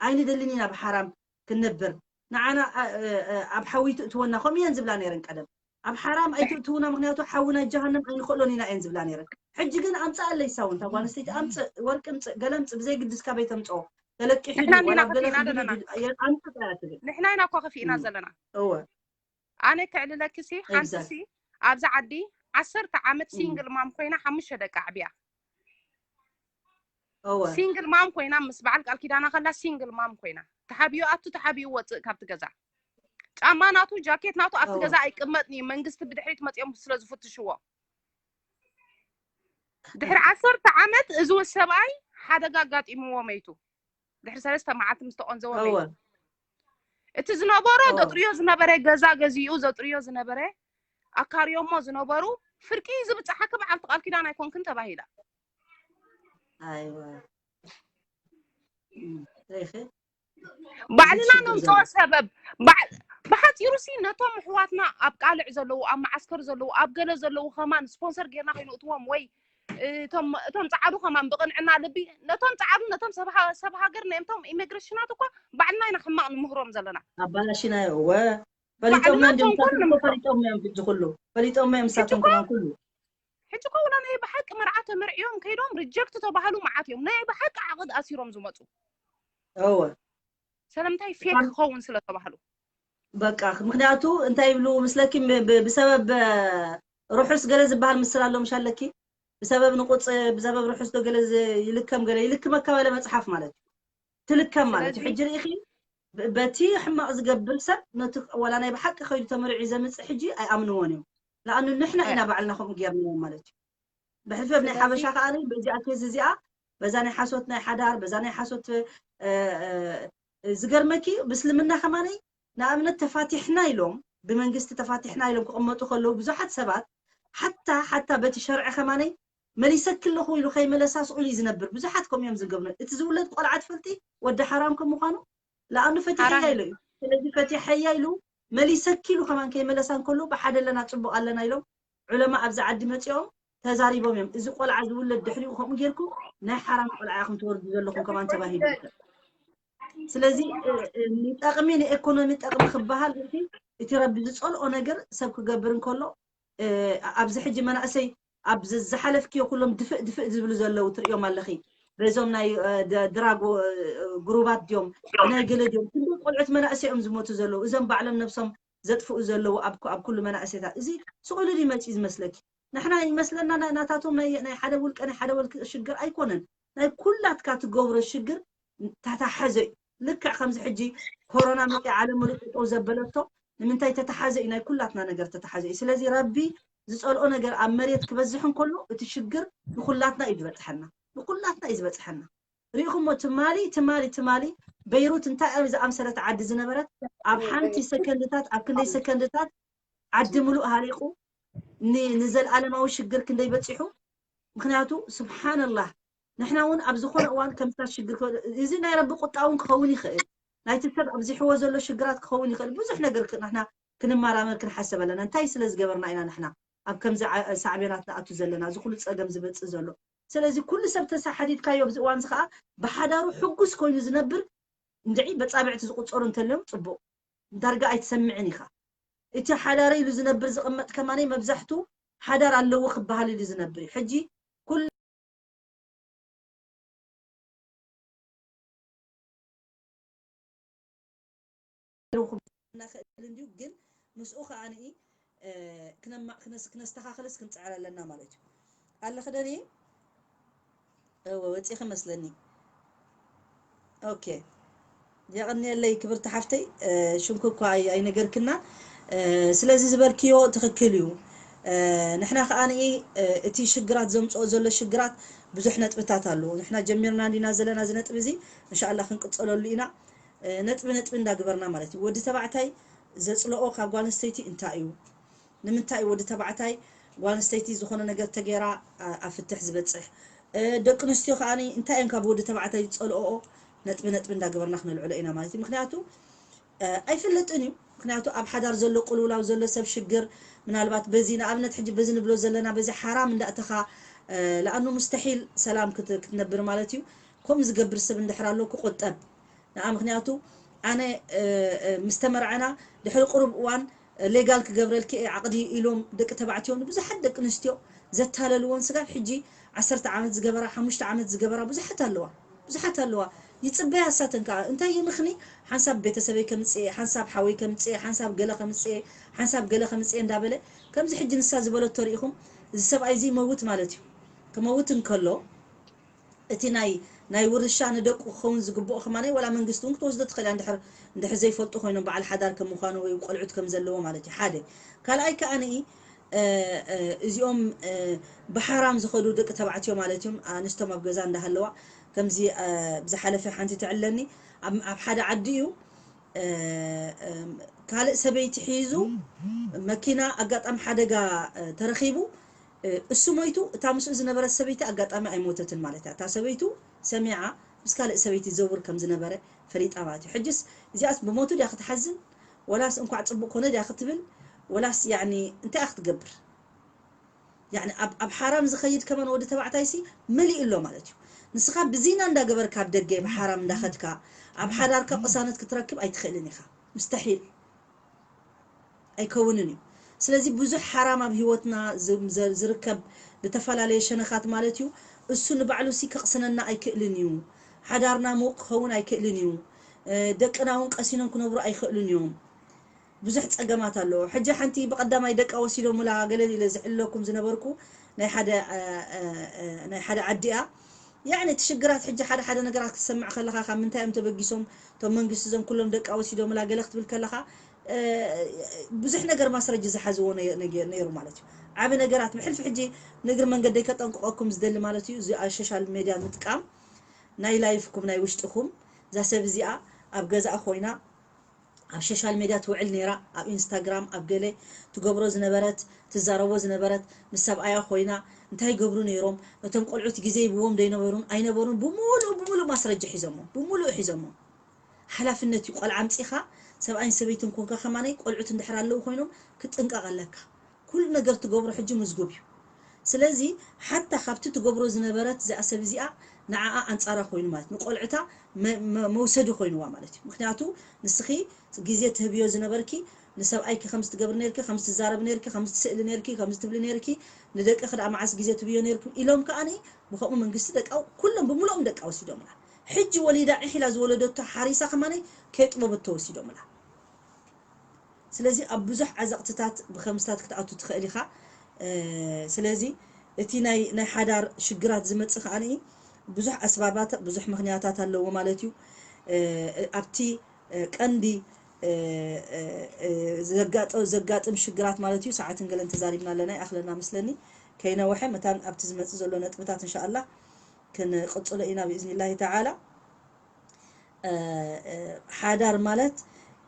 ኣይንደልን ኢና ብሓራም ክንነብር። ንዓና፣ እ፣ እ፣ እ፣ ኣብ ሓዊ ትእትወና፣ ከምኡ እየን ዝብላ ነይረን ቀደም። ኣብ ሓራም ኣይትእትውና፣ ምኽንያቱ ሓዊ ናይ ጀሃነም ኣይንኽእሎን ኢና እየን ዝብላ ነይረን። ሕጂ ግን ኣምጽኣለይ ሳውን፣ እታ ጓል ኣንስተይቲ ኣምጽእ፣ ወርቂ ኣምጽእ፣ ገለ ኣምጽእ፣ ብዘይ ግድስ ካበይ ተምጽኦ፣ ተለቂሑ ንሕና ድዩ፣ ወላ እንዲና ኣብ ገለ ከፊእና ፍርዲ ዘለና። ድዩ፣ ኣምጽእ ጥራይ ትብል። ንሕና ኢና እኮ ከፊእና እም። ዘለና። እወ። ኣነ ከዕልለኪ ሲ፣ ሓንቲ ኤግዛክት። ሲ፣ ኣብዚ ዓዲ ዓሰርተ ዓመት እም። ሲንግል ማም ኮይና ሓሙሽተ ደቂ ኣዕብያ። እወ። ሲንግል ማም ኮይና ምስ በዓል ቃል ኪዳና ከላ ሲንግል ማም ኮይና። ተሓቢኡ ኣቱ፣ ተሓቢኡ ወጽእ ካብቲ ገዛ። ጫማ ናቱ፣ ጃኬት ናቱ ኣብቲ እወ። ገዛ ኣይቅመጥን እዩ። መንግስቲ ብድሕሪት መጺኦም ስለ ዝፍትሽዎ። ድሕሪ ዓሰርተ ዓመት እዚ ሰብኣይ ሓደጋ ኣጋጢምዎ መይቱ። ድሕሪ ሰለስተ መዓልቲ ምስ ተቆንዘወ መይቱ። እወ። እቲ ዝነበሮ እወ። ዘጥርዮ ዝነበረ ገዛ ገዚኡ ዘጥርዮ ዝነበረ ኣካርዮሞ ዝነበሩ ፍርቂ ዝብጻሓኪ በዓልቲ ቃል ኪዳን ኣይኮንክን ተባሂላ። ኣይወ። እም፣ ሪኺ? ባዕልና እዚ ችግር ነምጽኦ ዘሎ። ሰበብ። ባዕ-፣ ብሓጺሩ ሲ ነቶም ኣሕዋትና ኣብ ቃልዕ ዘለዉ፣ ኣብ መዓስከር ዘለዉ፣ ኣብ ገለ ዘለዉ ከማን ስፖንሰር ጌርና ከይንእትዎም ወይ እቶም፣ እቶም ጸዓዱ ከማን ብቕንዕና ልቢ ነቶም ጸዓዱ፣ ነቶም ሰብ ሃ-፣ ሰብ ሃገር፣ ነቶም ኢሚግሬሽናት እኮ ባዕልና ኢና ሕማቕ ንምህሮም ዘለና። ኣባላሽናዮ፣ እወ። ፈሊጦም ባዕልና እዮም፣ ንሳቶም እኮ ተንኮል ንምክሮም። ፈሊጦም እዮም፣ ሕጂ ኩሉ። ፈሊጦም እዮም፣ ሕጂ ንሳቶም እኮ፣ ከማን ኩሉ። ሕጂ እኮ ውላ ናይ ብሓቂ መርዓ ተመርዕዮም ከይዶም ሪጀክት ተባህሉ መዓት እዮም። ናይ ብሓቂ ዓቕድ ኣሲሮም ዝመጹ። እወ። ስለምንታይ ፌክ እኳን ክኸውን ስለ ተባህሉ። በቃ፣ ምኽንያቱ እንታይ ይብሉ ምስለኪ፣ ብ-፣ ብ-፣ ብሰበብ፣ እ፣ ርሑስ ገለ ዝበሃል ምስል ኣሎ ምሽ ኣለኪ? ብሰበብ ንቁጽ ብሰበብ ርሑስ ዶ ገለ ዝ- ይልከም ገለ ይልክመካ በለ መጽሓፍ ማለት እዩ። ትልከም ማለት እዩ። ሕጂ ርኢኺ ብ- በቲ ሕማቕ ዝገብር ሰብ ነቲ ዋላ ናይ ብሓቂ ከይዱ ተመሪዑ ዘምጽእ ሕጂ ኣይኣምንዎን እዮም። ለኣኑ ንሕና ኢና ባዕልና ከምኡ ጌርናዮም ማለት እዩ። ብሕልፈብ ናይ ሓበሻ ከዓ በዚኣ ኬዝ እዚኣ በዛ ናይ ሓሶት ናይ ሓዳር በዛ ናይ ሓሶት ዝገርመኪ ብስልምና ከማነይ ንኣብነት ተፋቲሕና ኢሎም ብመንግስቲ ተፋቲሕና ኢሎም ክቕመጡ ከለዉ ብዙሓት ሰባት ሓታ ሓታ በቲ ሸርዒ ከማነይ መሊሰኪ ኣለኹ ኢሉ ከይመለሳ ስቑል እዩ ዝነብር። ብዙሓት ከምኡ እዮም ዝገብሩ። እቲ ዝውለድ ቆልዓ ትፈልጢ ወዲ ሓራም ከም ምዃኑ ለኣኑ ፈቲሐያ ኢሎ እዩ። ስለዚ ፈቲሐያ ኢሉ መሊሰኪ ኢሉ ከማን ከይመለሳ እንከሎ ብሓደ ኣለና ፅቡቕ ኣለና ኢሎም ዑለማ ኣብዚ ዓዲ መፂኦም ተዛሪቦም እዮም። እዚ ቆልዓ ዝውለድ ድሕሪኡ ከምኡ ጌርኩ ናይ ሓራም ቆልዓ ኢኹም ትወርዱ ዘለኹም ከማን ተባሂሉ። ስለዚ ንጠቕሚ ንኤኮኖሚ ጠቕሚ ክበሃል እቲ ረቢ ዝፀልኦ ነገር ሰብ ክገብር እንከሎ ኣብዚ ሕጂ መናእሰይ ኣብ ዝሓለፍክዮ ኩሎም ድፍእ ድፍእ ዝብሉ ዘለዉ ትርእዮም ኣለኺ። በዞም ናይ ድራግ ግሩባት ድዮም ናይ ገለ ድዮም ክንደይ ቆልዑት መናእሰይ እዮም ዝሞቱ ዘለዉ። እዞም ባዕሎም ነብሶም ዘጥፍኡ ዘለዉ ኣብ ኩሉ መናእሰይታት እዚ ስቑሉ ድዩ መፂኡ ዝመስለኪ? ንሕና ይመስለና ናታቶም ናይ ሓደ ውልቀ ናይ ሓደ ወልቂ ሽግር ኣይኮነን። ናይ ኩላትካ ትገብሮ ሽግር ተታሓዘ እዩ። ልክዕ ከምዚ ሕጂ ኮሮና መፂ ዓለም ሙሉእ ጠጠው ዘበለቶ ንምንታይ ተታሓዘ እዩ? ናይ ኩላትና ነገር ተታሓዘ እዩ። ስለዚ ረቢ ዝፀልኦ ነገር ኣብ መሬት ክበዝሕ እንከሎ እቲ ሽግር ንኩላትና እዩ ዝበፅሐና፣ ንኩላትና እዩ ዝበፅሐና። ሪኢኹሞ ትማሊ ትማሊ ትማሊ በይሩት እንታይ ዝኣምሰለት ዓዲ ዝነበረት ኣብ ሓንቲ ሰከንድታት ኣብ ክንደይ ሰከንድታት ዓዲ ሙሉእ ሃሪቑ ንዘለኣለማዊ ሽግር ክንደይ በፂሑ። ምክንያቱ ስብሓንላህ ንሕና እውን ኣብ ዝኾነ እዋን ከምታ ሽግር እዚ ናይ ረቢ ቁጣ እውን ክኸውን ይኽእል። ናይቲ ሰብ ኣብዚሕዎ ዘሎ ሽግራት ክኸውን ይኽእል። ብዙሕ ነገር ንሕና ክንመራመር ክንሓሰብ ኣለና። እንታይ ስለ ዝገበርና ኢና ንሕና ኣብ ከምዚ ሳዕቤናት ንኣቱ ዘለና እዚ ኩሉ ፀገም ዝበፅእ ዘሎ? ስለዚ ኩሉ ሰብ ተሳሓዲድካዮ ኣብዚ እዋን እዚ ከዓ ብሓዳሩ ሕጉስ ኮይኑ ዝነብር እንድዒ በፃብዕቲ ዝቁፀሩ እንተልዮም ፅቡቕ ዳርጋ ኣይትሰምዕን ኢኻ። እቲ ሓዳረ ኢሉ ዝነብር ዝቕመጥ ከማነይ መብዛሕቱ ሓዳር ኣለዎ ክበሃል ኢሉ ዝነብር እዩ። ሕጂ ኩሉ እናኽእል እንድዩ ግን ምስኡ ከዓ ንኢ ክነስተኻኽልስ ክንፅዕር ኣለና ማለት እዩ። ኣለኽደኒ ወፂኺ መስለኒ። ኦኬ የቐንየለይ ክብርቲ ሓፍተይ። ሽምኪ እኳ ኣይነገርክና። ስለዚ ዝበልክዮ ትኽክል እዩ። ንሕና ከዓ እቲ ሽግራት ዘምፅኦ ዘሎ ሽግራት ብዙሕ ነጥብታት ኣለዎ። ንሕና ጀሚርና እንዲና ዘለና እዚ ነጥቢ እዚ እንሻላ ክንቅፀለሉ ኢና። ነጥቢ ነጥቢ እንዳግበርና ማለት እዩ። ወዲ ተባዕታይ ዘፅለኦ ካብ ጓል ኣንስተይቲ እንታይ እዩ? ንምንታይ ወዲ ተባዕታይ ጓል ኣንስተይቲ ዝኾነ ነገር ተገይራ ኣብ ፍትሕ ዝበፅሕ? ደቂ ኣንስትዮ ከዓ እንታይ እየን ካብ ወዲ ተባዕታይ ዝፀልኦኦ? ነጥቢ ነጥቢ እንዳገበርና ክነልዕሎ ኢና ማለት እዩ። ምክንያቱ ኣይፍለጥን እዩ። ምክንያቱ ኣብ ሓዳር ዘሎ ቅልውላው ዘሎ ሰብ ሽግር ምናልባት በዚ ንኣብነት ሕጂ በዚ ንብሎ ዘለና በዚ ሓራም እንዳእተኻ ለኣኑ ሙስተሒል ሰላም ክትነብር ማለት እዩ። ከምኡ ዝገብር ሰብ እንድሕር ኣሎ ክቁጠብ ንዓ ምክንያቱ ኣነ ምስ ተመርዐና ድሕሪ ቅሩብ እዋን ሌጋል ክገብረልኪ እየ ዓቕዲ ኢሎም ደቂ ተባዕትዮ ንብዙሓት ደቂ ኣንስትዮ ዘታለልዎን ስጋብ ሕጂ ዓሰርተ ዓመት ዝገበራ ሓሙሽተ ዓመት ዝገበራ ብዙሓት ኣለዋ ብዙሓት ኣለዋ። ይፅበያ እሳተን ከዓ እንታይ ይምኽኒ ሓንሳብ ቤተሰበይ ከምፅኤ ሓንሳብ ሓወይ ከምፅኤ ሓንሳብ ገለ ከምፅኤ ሓንሳብ ገለ ከምፅኤ እንዳበለ ከምዚ ሕጂ ንሳ ዝበለቶ ርኢኹም እዚ ሰብኣይ እዚ ይመውት ማለት እዩ። ክመውት እንከሎ እቲ ናይ ናይ ውርሻ ንደቁ ክኸውን ዝግብኦ ከማነይ ዋላ መንግስቲ እውን ክትወስዶ ትኽእል እያ እንድሕር እንድሕር ዘይፈልጡ ኮይኖም በዓል ሓዳር ከም ምዃኑ ወይ ቆልዑት ከም ዘለዎ ማለት እዩ ሓደ ካልኣይ ከዓ ንኢ እዚኦም ብሓራም ዝኸዱ ደቂ ተባዕትዮ ማለት እዮም ኣንስቶም ኣብ ገዛ እንዳሃለዋ ከምዚ ብዝሓለፈ ሓንቲ ትዕለኒ ኣብ ሓደ ዓዲ እዩ ካልእ ሰበይቲ ሒዙ መኪና ኣጋጣሚ ሓደጋ ተረኺቡ እሱ ሞይቱ እታ ምስኡ ዝነበረት ሰበይቲ ኣጋጣሚ ኣይሞተትን ማለት እያ። እታ ሰበይቱ ሰሚዓ ምስ ካልእ ሰበይቲ ይዘውር ከም ዝነበረ ፈሊጣ ማለት እዩ። ሕጅስ እዚኣስ ብሞቱ ድያ ክትሓዝን ወላስ እንኳዕ ፅቡቅ ኮነ ድያ ክትብል ወላስ ያኒ እንታይ ክትገብር? ያኒ ኣብ ኣብ ሓራም ዝኸይድ ከመን ወዲ ተባዕታይ ሲ መሊኡ ኣሎ ማለት እዩ። ንስኻ ብዚና እንዳገበርካ ኣብ ደገ ብሓራም እንዳኸድካ ኣብ ሓዳርካ ቅሳነት ክትረክብ ኣይትኽእልን ኢኻ። ምስተሒል ኣይከውንን እዩ። ስለዚ ብዙሕ ሓራም ኣብ ህይወትና ዝርከብ ብተፈላለየ ሸነኻት ማለት እዩ። እሱ ንባዕሉ ሲ ከቕስነና ኣይክእልን እዩ። ሓዳርና ምውቕ ክኸውን ኣይክእልን እዩ። ደቅና እውን ቀሲኖም ክነብሩ ኣይክእሉን እዮም። ብዙሕ ጸገማት ኣለዎ። ሕጂ ሓንቲ ብቐዳማይ ደቃ ወሲዶምላ ገለ ኢለ ዝሕለኩም ዝነበርኩ ናይ ሓደ፣ እ፣ እ፣ እ፣ ናይ ሓደ ዓዲ እያ። ያዕኒ እቲ ሽግራት ሕጂ ሓደ ሓደ ነገራት ክትሰምዕ ከለኻ ካብ ምንታይ እዮም ተበጊሶም እቶም መንግስቲ እዞም ኩሎም ደቃ ወሲዶምላ ገለ ክትብል ከለኻ፣ እ፣ ብዙሕ ነገር ማስረጂ ዝሓዝዎ ነይ-፣ ነጌ-፣ ነይሩ ማለት እዩ። ዓቢ ነገራት ብሕልፊ ሕጂ ንእግሪ መንገደይ ከጠንቅቐኩም ዝደሊ ማለት እዩ። እዚ ኣብ ሶሻል ሜድያ ምጥቃም ናይ ላይፍኩም ናይ ውሽጥኩም እዛ ሰብ እዚኣ ኣብ ገዛኣ ኮይና ኣብ ሶሻል ሜድያ ትውዕል ነይራ፣ ኣብ ኢንስታግራም ኣብ ገለ ትገብሮ ዝነበረት ትዛረቦ ዝነበረት ምስ ሰብኣያ ኮይና እንታይ ይገብሩ ነይሮም፣ ነቶም ቆልዑት ግዜ ይብዎም ዶ ይነበሩን ኣይነበሩን ብምሉእ ብምሉእ ማስረጃ ሒዞሞ፣ ብምሉእ ሒዞሞ። ሓላፍነት እዩ። ቆልዓ ኣምጺኻ ሰብኣይን ሰበይትን ኮንካ ከማነይ ቆልዑት እንድሕር ኣለዉ ኮይኖም ክትጥንቀቕ ኣለካ። ኩሉ ነገር ትገብሮ ሕጂ ምዝጉብ እዩ። ስለዚ ሓታ ካብቲ ትገብሮ ዝነበረት እዚኣ ሰብ እዚኣ ንዓኣ ኣንጻራ ኮይኑ ማለት ንቆልዕታ መ-፣ መ-፣ መውሰዲ ኮይንዋ ማለት እዩ። ምክንያቱ ንስኺ ግዜ ትህብዮ ዝነበርኪ ንሰብኣይኪ ከምዚ ትገብሪ ነርኪ፣ ከምዚ ትዛረቢ ነርኪ፣ ከምዚ ትስእሊ ነርኪ፣ ከምዚ ትብሊ ነርኪ፣ ንደቅኺ ደኣ መዓስ ግዜ ትብዮ ነርኪ ኢሎም ከኣኒ ብኸምኡ መንግስቲ ደቃ ኩሎም ብምልኦም ደቃ ወሲዶምላ። ሕጂ ወሊዳ ዒሕ ኢላ ዝወለደቶ ሓሪሳ ከማነይ ከየጥበበቶ ወሲዶምላ። ስለዚ ኣብ ብዙሕ ዓዘቕትታት ብኸምስታት ክትኣቱ ትኽእል ኢኻ። እ፣ ስለዚ እቲ ናይ፣ ናይ ሓዳር ሽግራት ዝመጽእ ከኣ ብዙሕ ኣስባባት፣ ብዙሕ ምኽንያታት ኣለዎ ማለት እዩ። እ፣ ኣብቲ፣ እ፣ ቀንዲ፣ እ፣ እ፣ እ፣ ዘጋጠ-፣ ዘጋጥም ሽግራት ማለት እዩ። ሰዓትን ገለን ተዛሪብና ኣለና፣ ይኣኽለና መስለኒ። ከይነውሐ መታን ኣብቲ ዝመጽእ ዘሎ ነጥብታት እንሻኣላህ ክንቕጽሎ ኢና ብኢዝኒላሂ ተዓላ። እ፣ እ፣ ሓዳር ማለት፣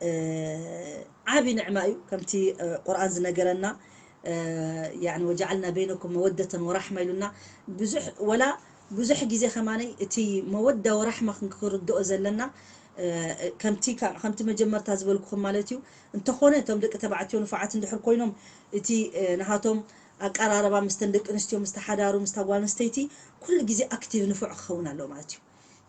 እ፣ ዓቢ ንዕማ እዩ። ከምቲ፣ እ፣ ቁርኣን ዝነገረና፣ እ፣ ያዕኒ "ወጀዓልና በይነኩም መወደተን ወራሕማ" ኢሉና። ብዙሕ፣ ወላ ብዙሕ ግዜ ከማነይ እቲ መወዳ ወራሕማ ክንክርድኦ ዘለና፣ እ፣ ከምቲ፣ ካ-፣ ከምቲ መጀመርታ ዝበልኩኹም ማለት እዩ። እንተኾነ እቶም ደቂ ተባዕትዮ ንፉዓት እንድሕር ኮይኖም እቲ፣ እ፣ ናሃቶም ኣቀራረባ ምስተን ደቂ ኣንስትዮ፣ ምስታ ሓዳሩ፣ ምስታ ጓል ኣንስተይቲ ኩሉ ግዜ ኣክቲቭ ንፉዕ ክኸውን ኣለዎ ማለት እዩ።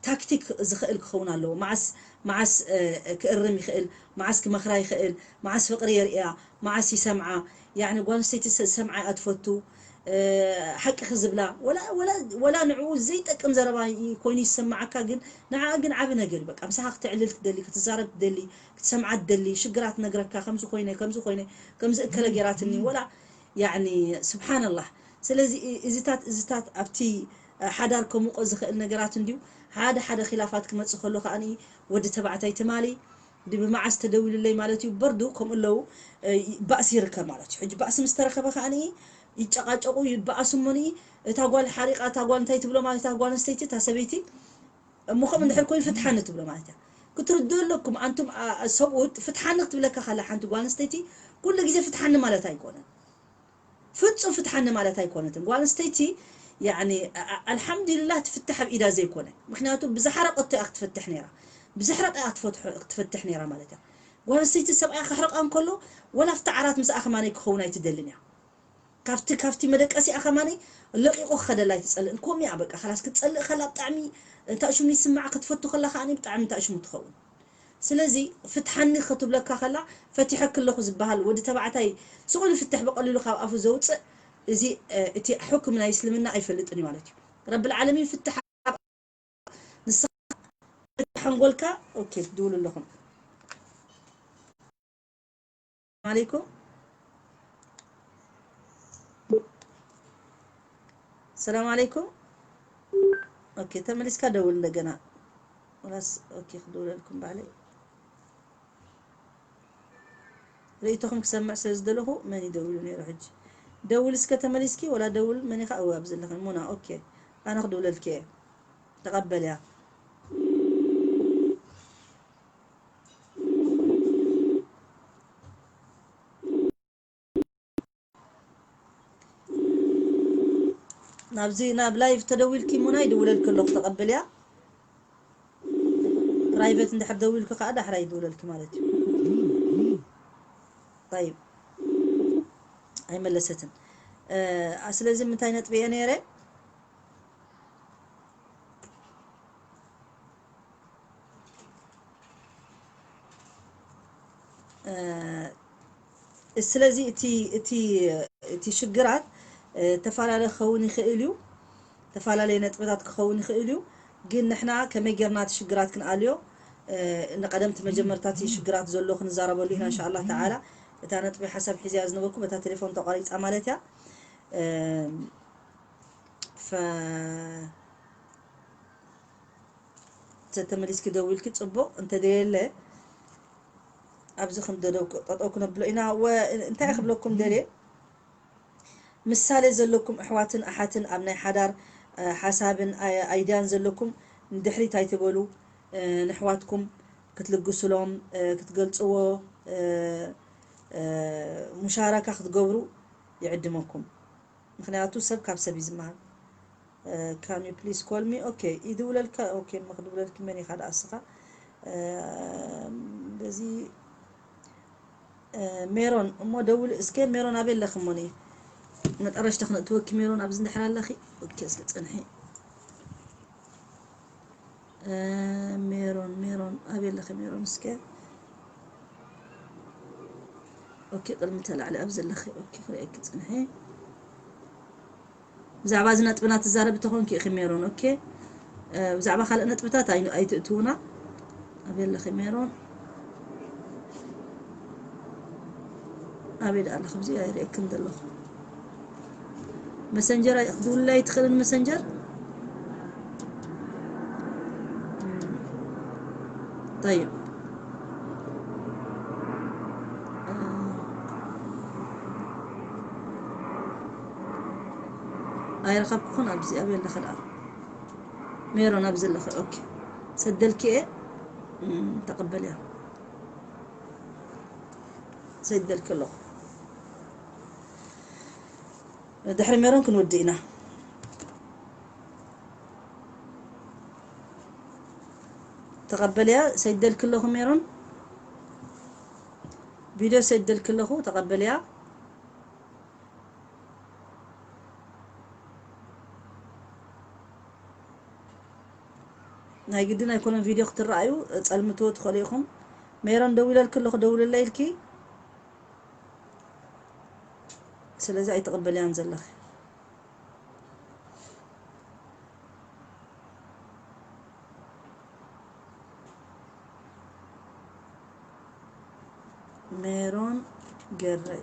ታክቲክ ዝኽእል ክኸውን ኣለዎ። መዓስ፣ መዓስ፣ እ፣ ክእርም ይኽእል፣ መዓስ ክመኽራ ይኽእል፣ መዓስ ፍቕሪ የርእያ፣ መዓስ ይሰምዓ። ያዕኒ ጓል ኣንስተይቲ ሰ-፣ ዝሰምዓ እያ ትፈቱ። እ፣ ሓቂ ክዝብላ፣ ወላ፣ ወላ፣ ወላ ንዕኡ ዘይጠቅም ዘረባ ይ-፣ ኮይኑ ይሰማዓካ፣ ግን ንዓኣ ግን ዓቢ ነገር እዩ። በቃ ምሳኻ ክተዕልል ትደሊ፣ ክትዛረብ ትደሊ፣ ክትሰምዓ ትደሊ፣ ሽግራ ትነግረካ፣ ከምዚ ኮይነ፣ ከምዚ ኮይነ፣ ከምዚ እከለ ጌራትኒ፣ ወላ ያዕኒ ስብሓንላህ። ስለዚ እ-፣ እዚታት፣ እዚታት ኣብቲ፣ እ፣ ሓዳር ከሙቆ ዝኽእል ነገራት እንድዩ። ሓደ ሓደ ኺላፋት ክመጽእ ከሎ ከኣኒ ወዲ ተባዕታይ ትማሊ ድ-፣ ብመዓስ ተደዊሉለይ ማለት እዩ። በርዱ ከምኡ ኣለዉ፣ እ፣ ይ-፣ ባእሲ ይርከብ ማለት እዩ። ሕጂ ባእሲ ምስ ተረኸበ ከኣኒ ይጨቃጨቁ፣ ይበኣሱ እሞኒ እታ ጓል ሓሪቃ፣ እታ ጓል እንታይ ትብሎ ማለት፣ እታ ጓል ኣንስተይቲ፣ እታ ሰበይቲ፣ እሞ ከምኡ እንድሕር ኮይኑ ፍትሓኒ ትብሎ ማለት እያ። ክትርድኡ ኣለኩም ኣንቱም፣ ኣ-፣ ሰብኡት፣ ፍትሓኒ ክትብለካ ከላ ሓንቲ ጓል ኣንስተይቲ ኩሉ ግዜ ፍትሓኒ ማለት ኣይኮነን። ፍጹም ፍትሓኒ ማለት ኣይኮነትን። ጓል ኣንስተይቲ፣ ያዕኒ፣ ኣ-፣ ኣ-፣ ኣልሓምዱሊላህ፣ ትፍትሕ ኣብ ኢዳ ዘይኮነ። ምኽንያቱ ብዝሓረቐቶ እያ ክትፍትሕ ነይራ። ብዝሕረቐ እያ ክትፈትሖ-፣ ክትፍትሕ ነይራ ማለት እያ። ጓል ኣንስተይቲ ሰብኣያ ከሕርቓ እንከሎ፣ ወላ ኣብቲ ዓራት ምስኣ ከማነይ ክኸውን ኣይትደልን እያ። ካብቲ፣ ካብቲ መደቀሲኣ ከማነይ ለቒቑ ክኸደላ ኣይትጸልእን። ከምኡ እያ በቃ፣ ከላስ ክትጸልእ ከላ ብጣዕሚ እንታሽሙ ይስምዓ፣ ክትፈቱ ከላ ከኣኒ ብጣዕሚ እንታሽሙ ትኸውን። ስለዚ ፍትሓኒ ክትብለካ ከላ ፈቲሐኪ ኣለኹ ዝበሃል ወዲ ተባዕታይ ስቕ ኢሉ ፍትሕ ብቐሊሉ ካብ ኣፉ ዘውፅእ እዚ፣ እ፣ እቲ ሕክም ናይ እስልምና ኣይፈልጥን እዩ ማለት እዩ። ረብል ዓለሚን ፍትሕ ንስኻ ሓንጎልካ። ኦኬ፣ ትድውሉ ኣለኹም። ሰላም ዓለይኩም። ሰላም ዓለይኩም። ኦኬ፣ ተመሊስካ ደውል እንደገና። ወላስ፣ ኦኬ፣ ክደውለልኩም ባዕለይ። ርእይቶኹም ክሰምዕ ስለ ዝደለኹ መን ይደውሉ ነይሩ ሕጂ? ደውል እስከ ተመሊስኪ፣ ወላ ደውል መን ኢኻ? እወ፣ ኣብዚ ኣለኽን ሙና። ኦኬ፣ ኣነ ክድውለልኪ እየ። ተቐበልያ። ናብዚ፣ ናብ ላይቭ ተደዊልኪ ሙና ይድውለልኪ ኣለኹ፣ ተቐበልያ። ፕራይቬት እንድሕር ደዊልኪ ከኣ ዳሕራይ ይድውለልኪ ማለት እዩ። ጠይብ፣ ኣይመለሰትን። እ፣ ስለዚ ምንታይ ነጥቢ እየ ነይረ? እ፣ ስለዚ እቲ፣ እቲ፣ እቲ ሽግራት፣ እ፣ ተፈላለየ ክኸውን ይኽእል እዩ። ተፈላለየ ነጥብታት ክኸውን ይኽእል እዩ። ግን ንሕና ከመይ ጌርና እቲ ሽግራት ክንኣልዮ፣ ንቀደምቲ መጀመርታት ሽግራት ዘሎ ክንዛረበሉ ኢና እንሻላ ተዓላ። እታ ነጥቢ ሓሳብ ሒዝያ ዝነበርኩ በታ ቴሌፎን ተቋሪፃ ማለት እያ። ፈ ተተመሊስኪ ደዊልኪ ፅቡቅ እንተደየለ ኣብዚ ክንደደው ጠጠው ክነብሎ ኢና። እንታይ ክብለኩም ደልየ፣ ምሳሌ ዘለኩም ኣሕዋትን ኣሓትን ኣብ ናይ ሓዳር ሓሳብን ኣይድያን ዘለኩም ንድሕሪት ኣይትበሉ። ንኣሕዋትኩም ክትልግስሎም ክትገልፅዎ ሙሻረካ ክትገብሩ ይዕድመኩም። ምክንያቱ ሰብ ካብ ሰብ እዩ ዝመሃር። Can you please call me? ኦኬ ይድውለልካ። ኦኬ እሞ ክድውለልኪ መን ኢኻ ደኣ እስኻ? በዚ ሜሮን እሞ ደውል እስከ። ሜሮን ኣበይ ኣለኺ እሞ? መጠረሽታ ክነእትወኪ ሜሮን ኣብዚ እንድሕር ኣለኺ። ኦኬ እስከ ጽንሒ። ሜሮን ሜሮን ኣበይ ኣለኺ ሜሮን እስከ? ኦኬ ቅድሚ ተላዕሊ ኣብ ዘለኺ። ኦኬ ክርእየኪ ጽንሒ። ብዛዕባ እዚ ነጥብና ትዛረቢ ተኾንኪ ኢኺ ሜሮን። ኦኬ ብዛዕባ ካልእ ነጥብታት ኣይትእትውና። ኣበይ ኣለኺ ሜሮን? ኣበይ ደኣ ኣለኺ? ኣብዚ ኣይርእየክን ዘለኹ። መሰንጀር ክትድውልለይ ኣይትኽእልን? መሰንጀር طيب ኣይረኸብኩኹን። ኣብዚ ኣበይ ኣለኺ ደኣ? ሜሮን ኣብዚ ኣለኺ። ኦኬ ሰደልኪ እየ። ተቐበልያ። ሰደልኪ ኣለኹ። ድሕሪ ሜሮን ክንወዲ ኢና። ተቐበልያ። ሰደልኪ ኣለኹ ሜሮን። ቪድዮ ሰደልኪ ኣለኹ። ተቐበልያ። ናይ ግድን ኣይኮነን ቪድዮ ክትረኣዩ፣ ጸልምትዎ ትኽእሉ ኢኹም። ሜሮን ደዊለልኪ ኣለኹ፣ ደውልለይ ኢልኪ። ስለዚ ኣይትቕበልያን ዘለኺ። ሜሮን ገረይ።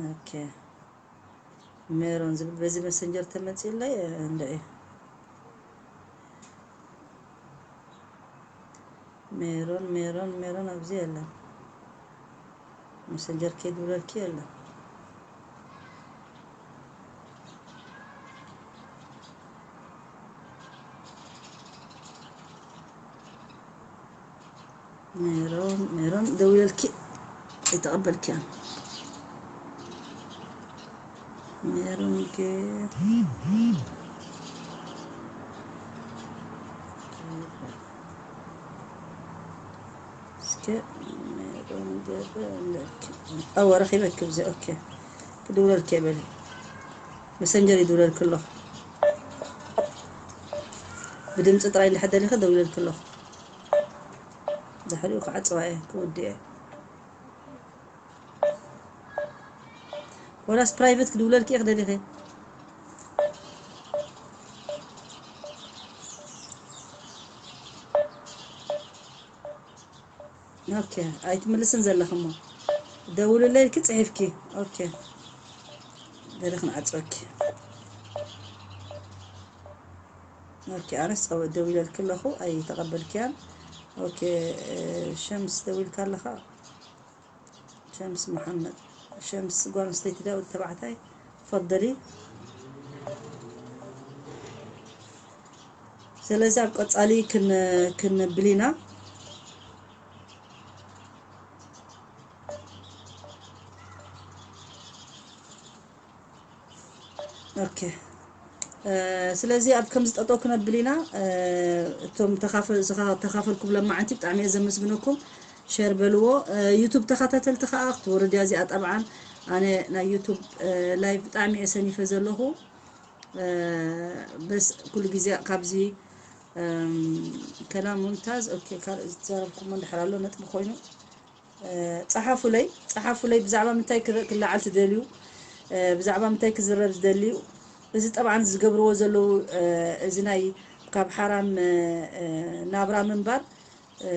ኦኬ ሜሮን ዝብል በዚ መሰንጀር ተመጺእለይ እንደ ሜሮን ሜሮን ሜሮን ኣብዚ የለን። መሰንጀር ከይድውለልኪ የለን። ሜሮን ሜሮን ደውለልኪ ኣይተቐበልክያን። ሜሮን ገ እስከ ሜሮን ገበ ኣለኪ። ኣወ ረኺበኪ ብዚ። ኦኬ ክድውለልኪ በሊ። መሰንጀር ይድውለልኪ ኣለኹ። ብድምፂ ጥራይ እንድሕር ደሊኺ ደውለልኪ ኣለኹ። ድሕሪኡ ክዓፅዋ እየ ክወዲ እየ። ወላስ ፕራይቬት ክድውለልኪ እየ ክደሊኺ። ኦኬ ኣይትምልስን ዘለኺ እሞ ደውልለይ ኢልኪ ፅሒፍኪ። ኦኬ ገለ ክንዓፅወኪ። ኦኬ ኣነስ ፀው ደዊለልኪ ኣለኹ ኣይተቐበልክያን። ኦኬ ሸምስ ደዊልካ ኣለኻ። ሸምስ መሓመድ ሸምስ ጓል ኣንስተይቲ ዳዊት ተባዕታይ ፈደሊ። ስለዚ ኣብ ቀጻሊ ክን ክንብል ኢና። ኦኬ ስለዚ ኣብ ከምዚ ጠጠው ክነብል ኢና። እቶም ተኻፈልኩም ለማዓንቲ ብጣዕሚ እየ ዘመስግነኩም። ሸር በልዎ። ዩቱብ ተኸታተልቲ ከዓ ክትወርድ እያ እዚኣ። ጠብዓን ኣነ ናይ ዩቱብ ላይቭ ብጣዕሚ እየ ሰኒፈ ዘለኹ። በስ ኩሉ ግዜ ካብዚ ከላም ሙምታዝ። ኦኬ፣ ካልእ ዝተዛረብኩሞ እንድሕር ኣሎ ነጥቢ ኮይኑ፣ እ፣ ጸሓፉለይ፣ ጸሓፉለይ። ብዛዕባ ምንታይ ክረ-፣ ክለዓል ትደልዩ? እ፣ ብዛዕባ ምንታይ ክዝረብ ዝደልዩ? እዚ ጠብዓን ዝገብርዎ ዘለዉ፣ እ፣ እዚ ናይ ካብ ሓራም፣ እ፣ እ፣ ናብራ ምንባር፣ እ፣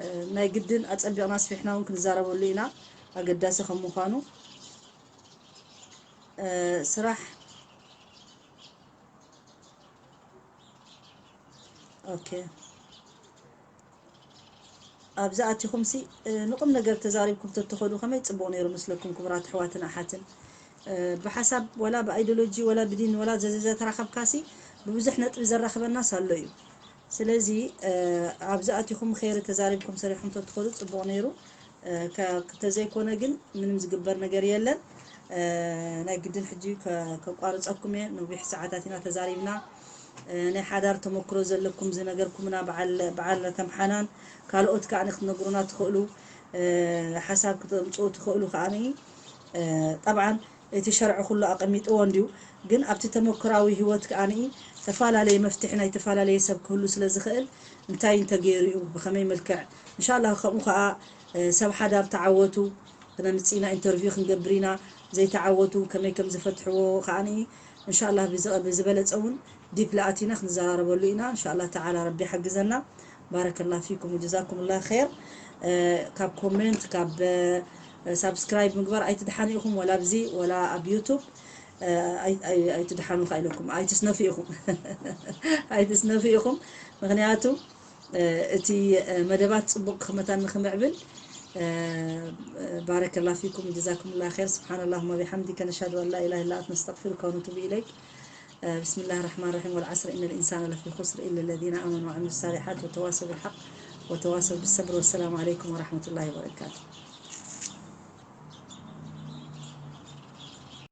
እ፣ ናይ ግድን ኣጸቢቕና ኣስፊሕና እውን ክንዛረበሉ ኢና፣ ኣገዳሲ ከም ምዃኑ። እ፣ ስራሕ ኦኬ። ኣብዚ ኣቲኹምሲ፣ እ፣ ንቁም ነገር ተዛሪብኩም ተትኸዱ ከመይ ጽቡቕ ነይሩ ምስለኩም፣ ክቡራት ኣሕዋትን ኣሓትን። እ፣ ብሓሳብ ወላ ብኣይዲዮሎጂ ወላ ብዲን ወላ ዘዘዘተራኸብካሲ ብብዙሕ ነጥቢ ዘራኽበናስ ኣሎ እዩ። ስለዚ፣ እ፣ ኣብዚ ኣቲኹም ኸይሪ ተዛሪብኩም ሰሪሕኩም ተትኸዱ ጽቡቕ ነይሩ። እ፣ ከ-፣ ተዘይኮነ ግን ምንም ዝግበር ነገር የለን። እ፣ ናይ ግድን ሕጂ ከ-፣ ከቋርጸኩም እየ። ነዊሕ ሰዓታት ኢና ተዛሪብና። እ፣ ናይ ሓዳር ተመክሮ ዘለኩም ዝነገርኩምና በዓል፣ በዓል ከም ሓናን ካልኦት ከኣ ክትነግሩና ትኽእሉ፣ እ፣ ሓሳብ ክተምጽኡ ትኽእሉ ከኣ። እ፣ ጠብዓን እቲ ሸርዒ ኩሉ ኣቐሚጥዎ እንድዩ፣ ግን ኣብቲ ተመክራዊ ህይወት ከኣ ተፈላለየ መፍትሒ ናይ ተፈላለየ ሰብ ክህሉ ስለ ዝኽእል እንታይ እንተገይሩ እዩ ብኸመይ መልክዕ፣ እንሻላ ከምኡ ከኣ፣ እ፣ ሰብ ሓዳር ተዓወቱ ክነምጽእ ኢና፣ ኢንተርቪው ክንገብር ኢና፣ ዘይተዓወቱ ከመይ ከም ዝፈትሕዎ ከኣ እንሻላ ብዝ-፣ ብዝበለጸ እውን ዲፕ ለኣቲና ክንዘራረበሉ ኢና። እንሻላ ተዓላ ረቢ ሓግዘና። ባረከላ ፊኩም ወጀዛኩም ላ ኸይር። እ፣ ካብ ኮሜንት፣ ካብ፣ እ፣ ሳብስክራይብ ምግባር ኣይትድሓኑ ኢኹም፣ ወላ ኣብዚ ወላ ኣብ ዩቱብ፣ እ፣ ኣይ-፣ ኣይ-፣ ኣይትድሓኑ ከኣ ኢለኩም፣ ኣይትስነፉ ኢኹም። ኣይትስነፉ ኢኹም፣ ምኽንያቱ፣ እ፣ እቲ፣ እ፣ መደባት ጽቡቕ ክመታን ንኽምዕብል፣ እ፣ እ፣ ባረከላ ፊኩም ወጀዛኩም ላ ኸይር። ስብሓን ላሁመ ቢሓምዲከ፣ ነሽሃዱ ኣን ላ ኢላሃ ኢላ ኣንተ፣ ነስተግፊሩከ ወነቱቡ ኢለይክ። آه، بسم الله الرحمن الرحيم. والعصر إن الإنسان لفي خسر إلا الذين آمنوا وعملوا الصالحات وتواصوا بالحق وتواصوا بالصبر. والسلام عليكم ورحمة الله وبركاته.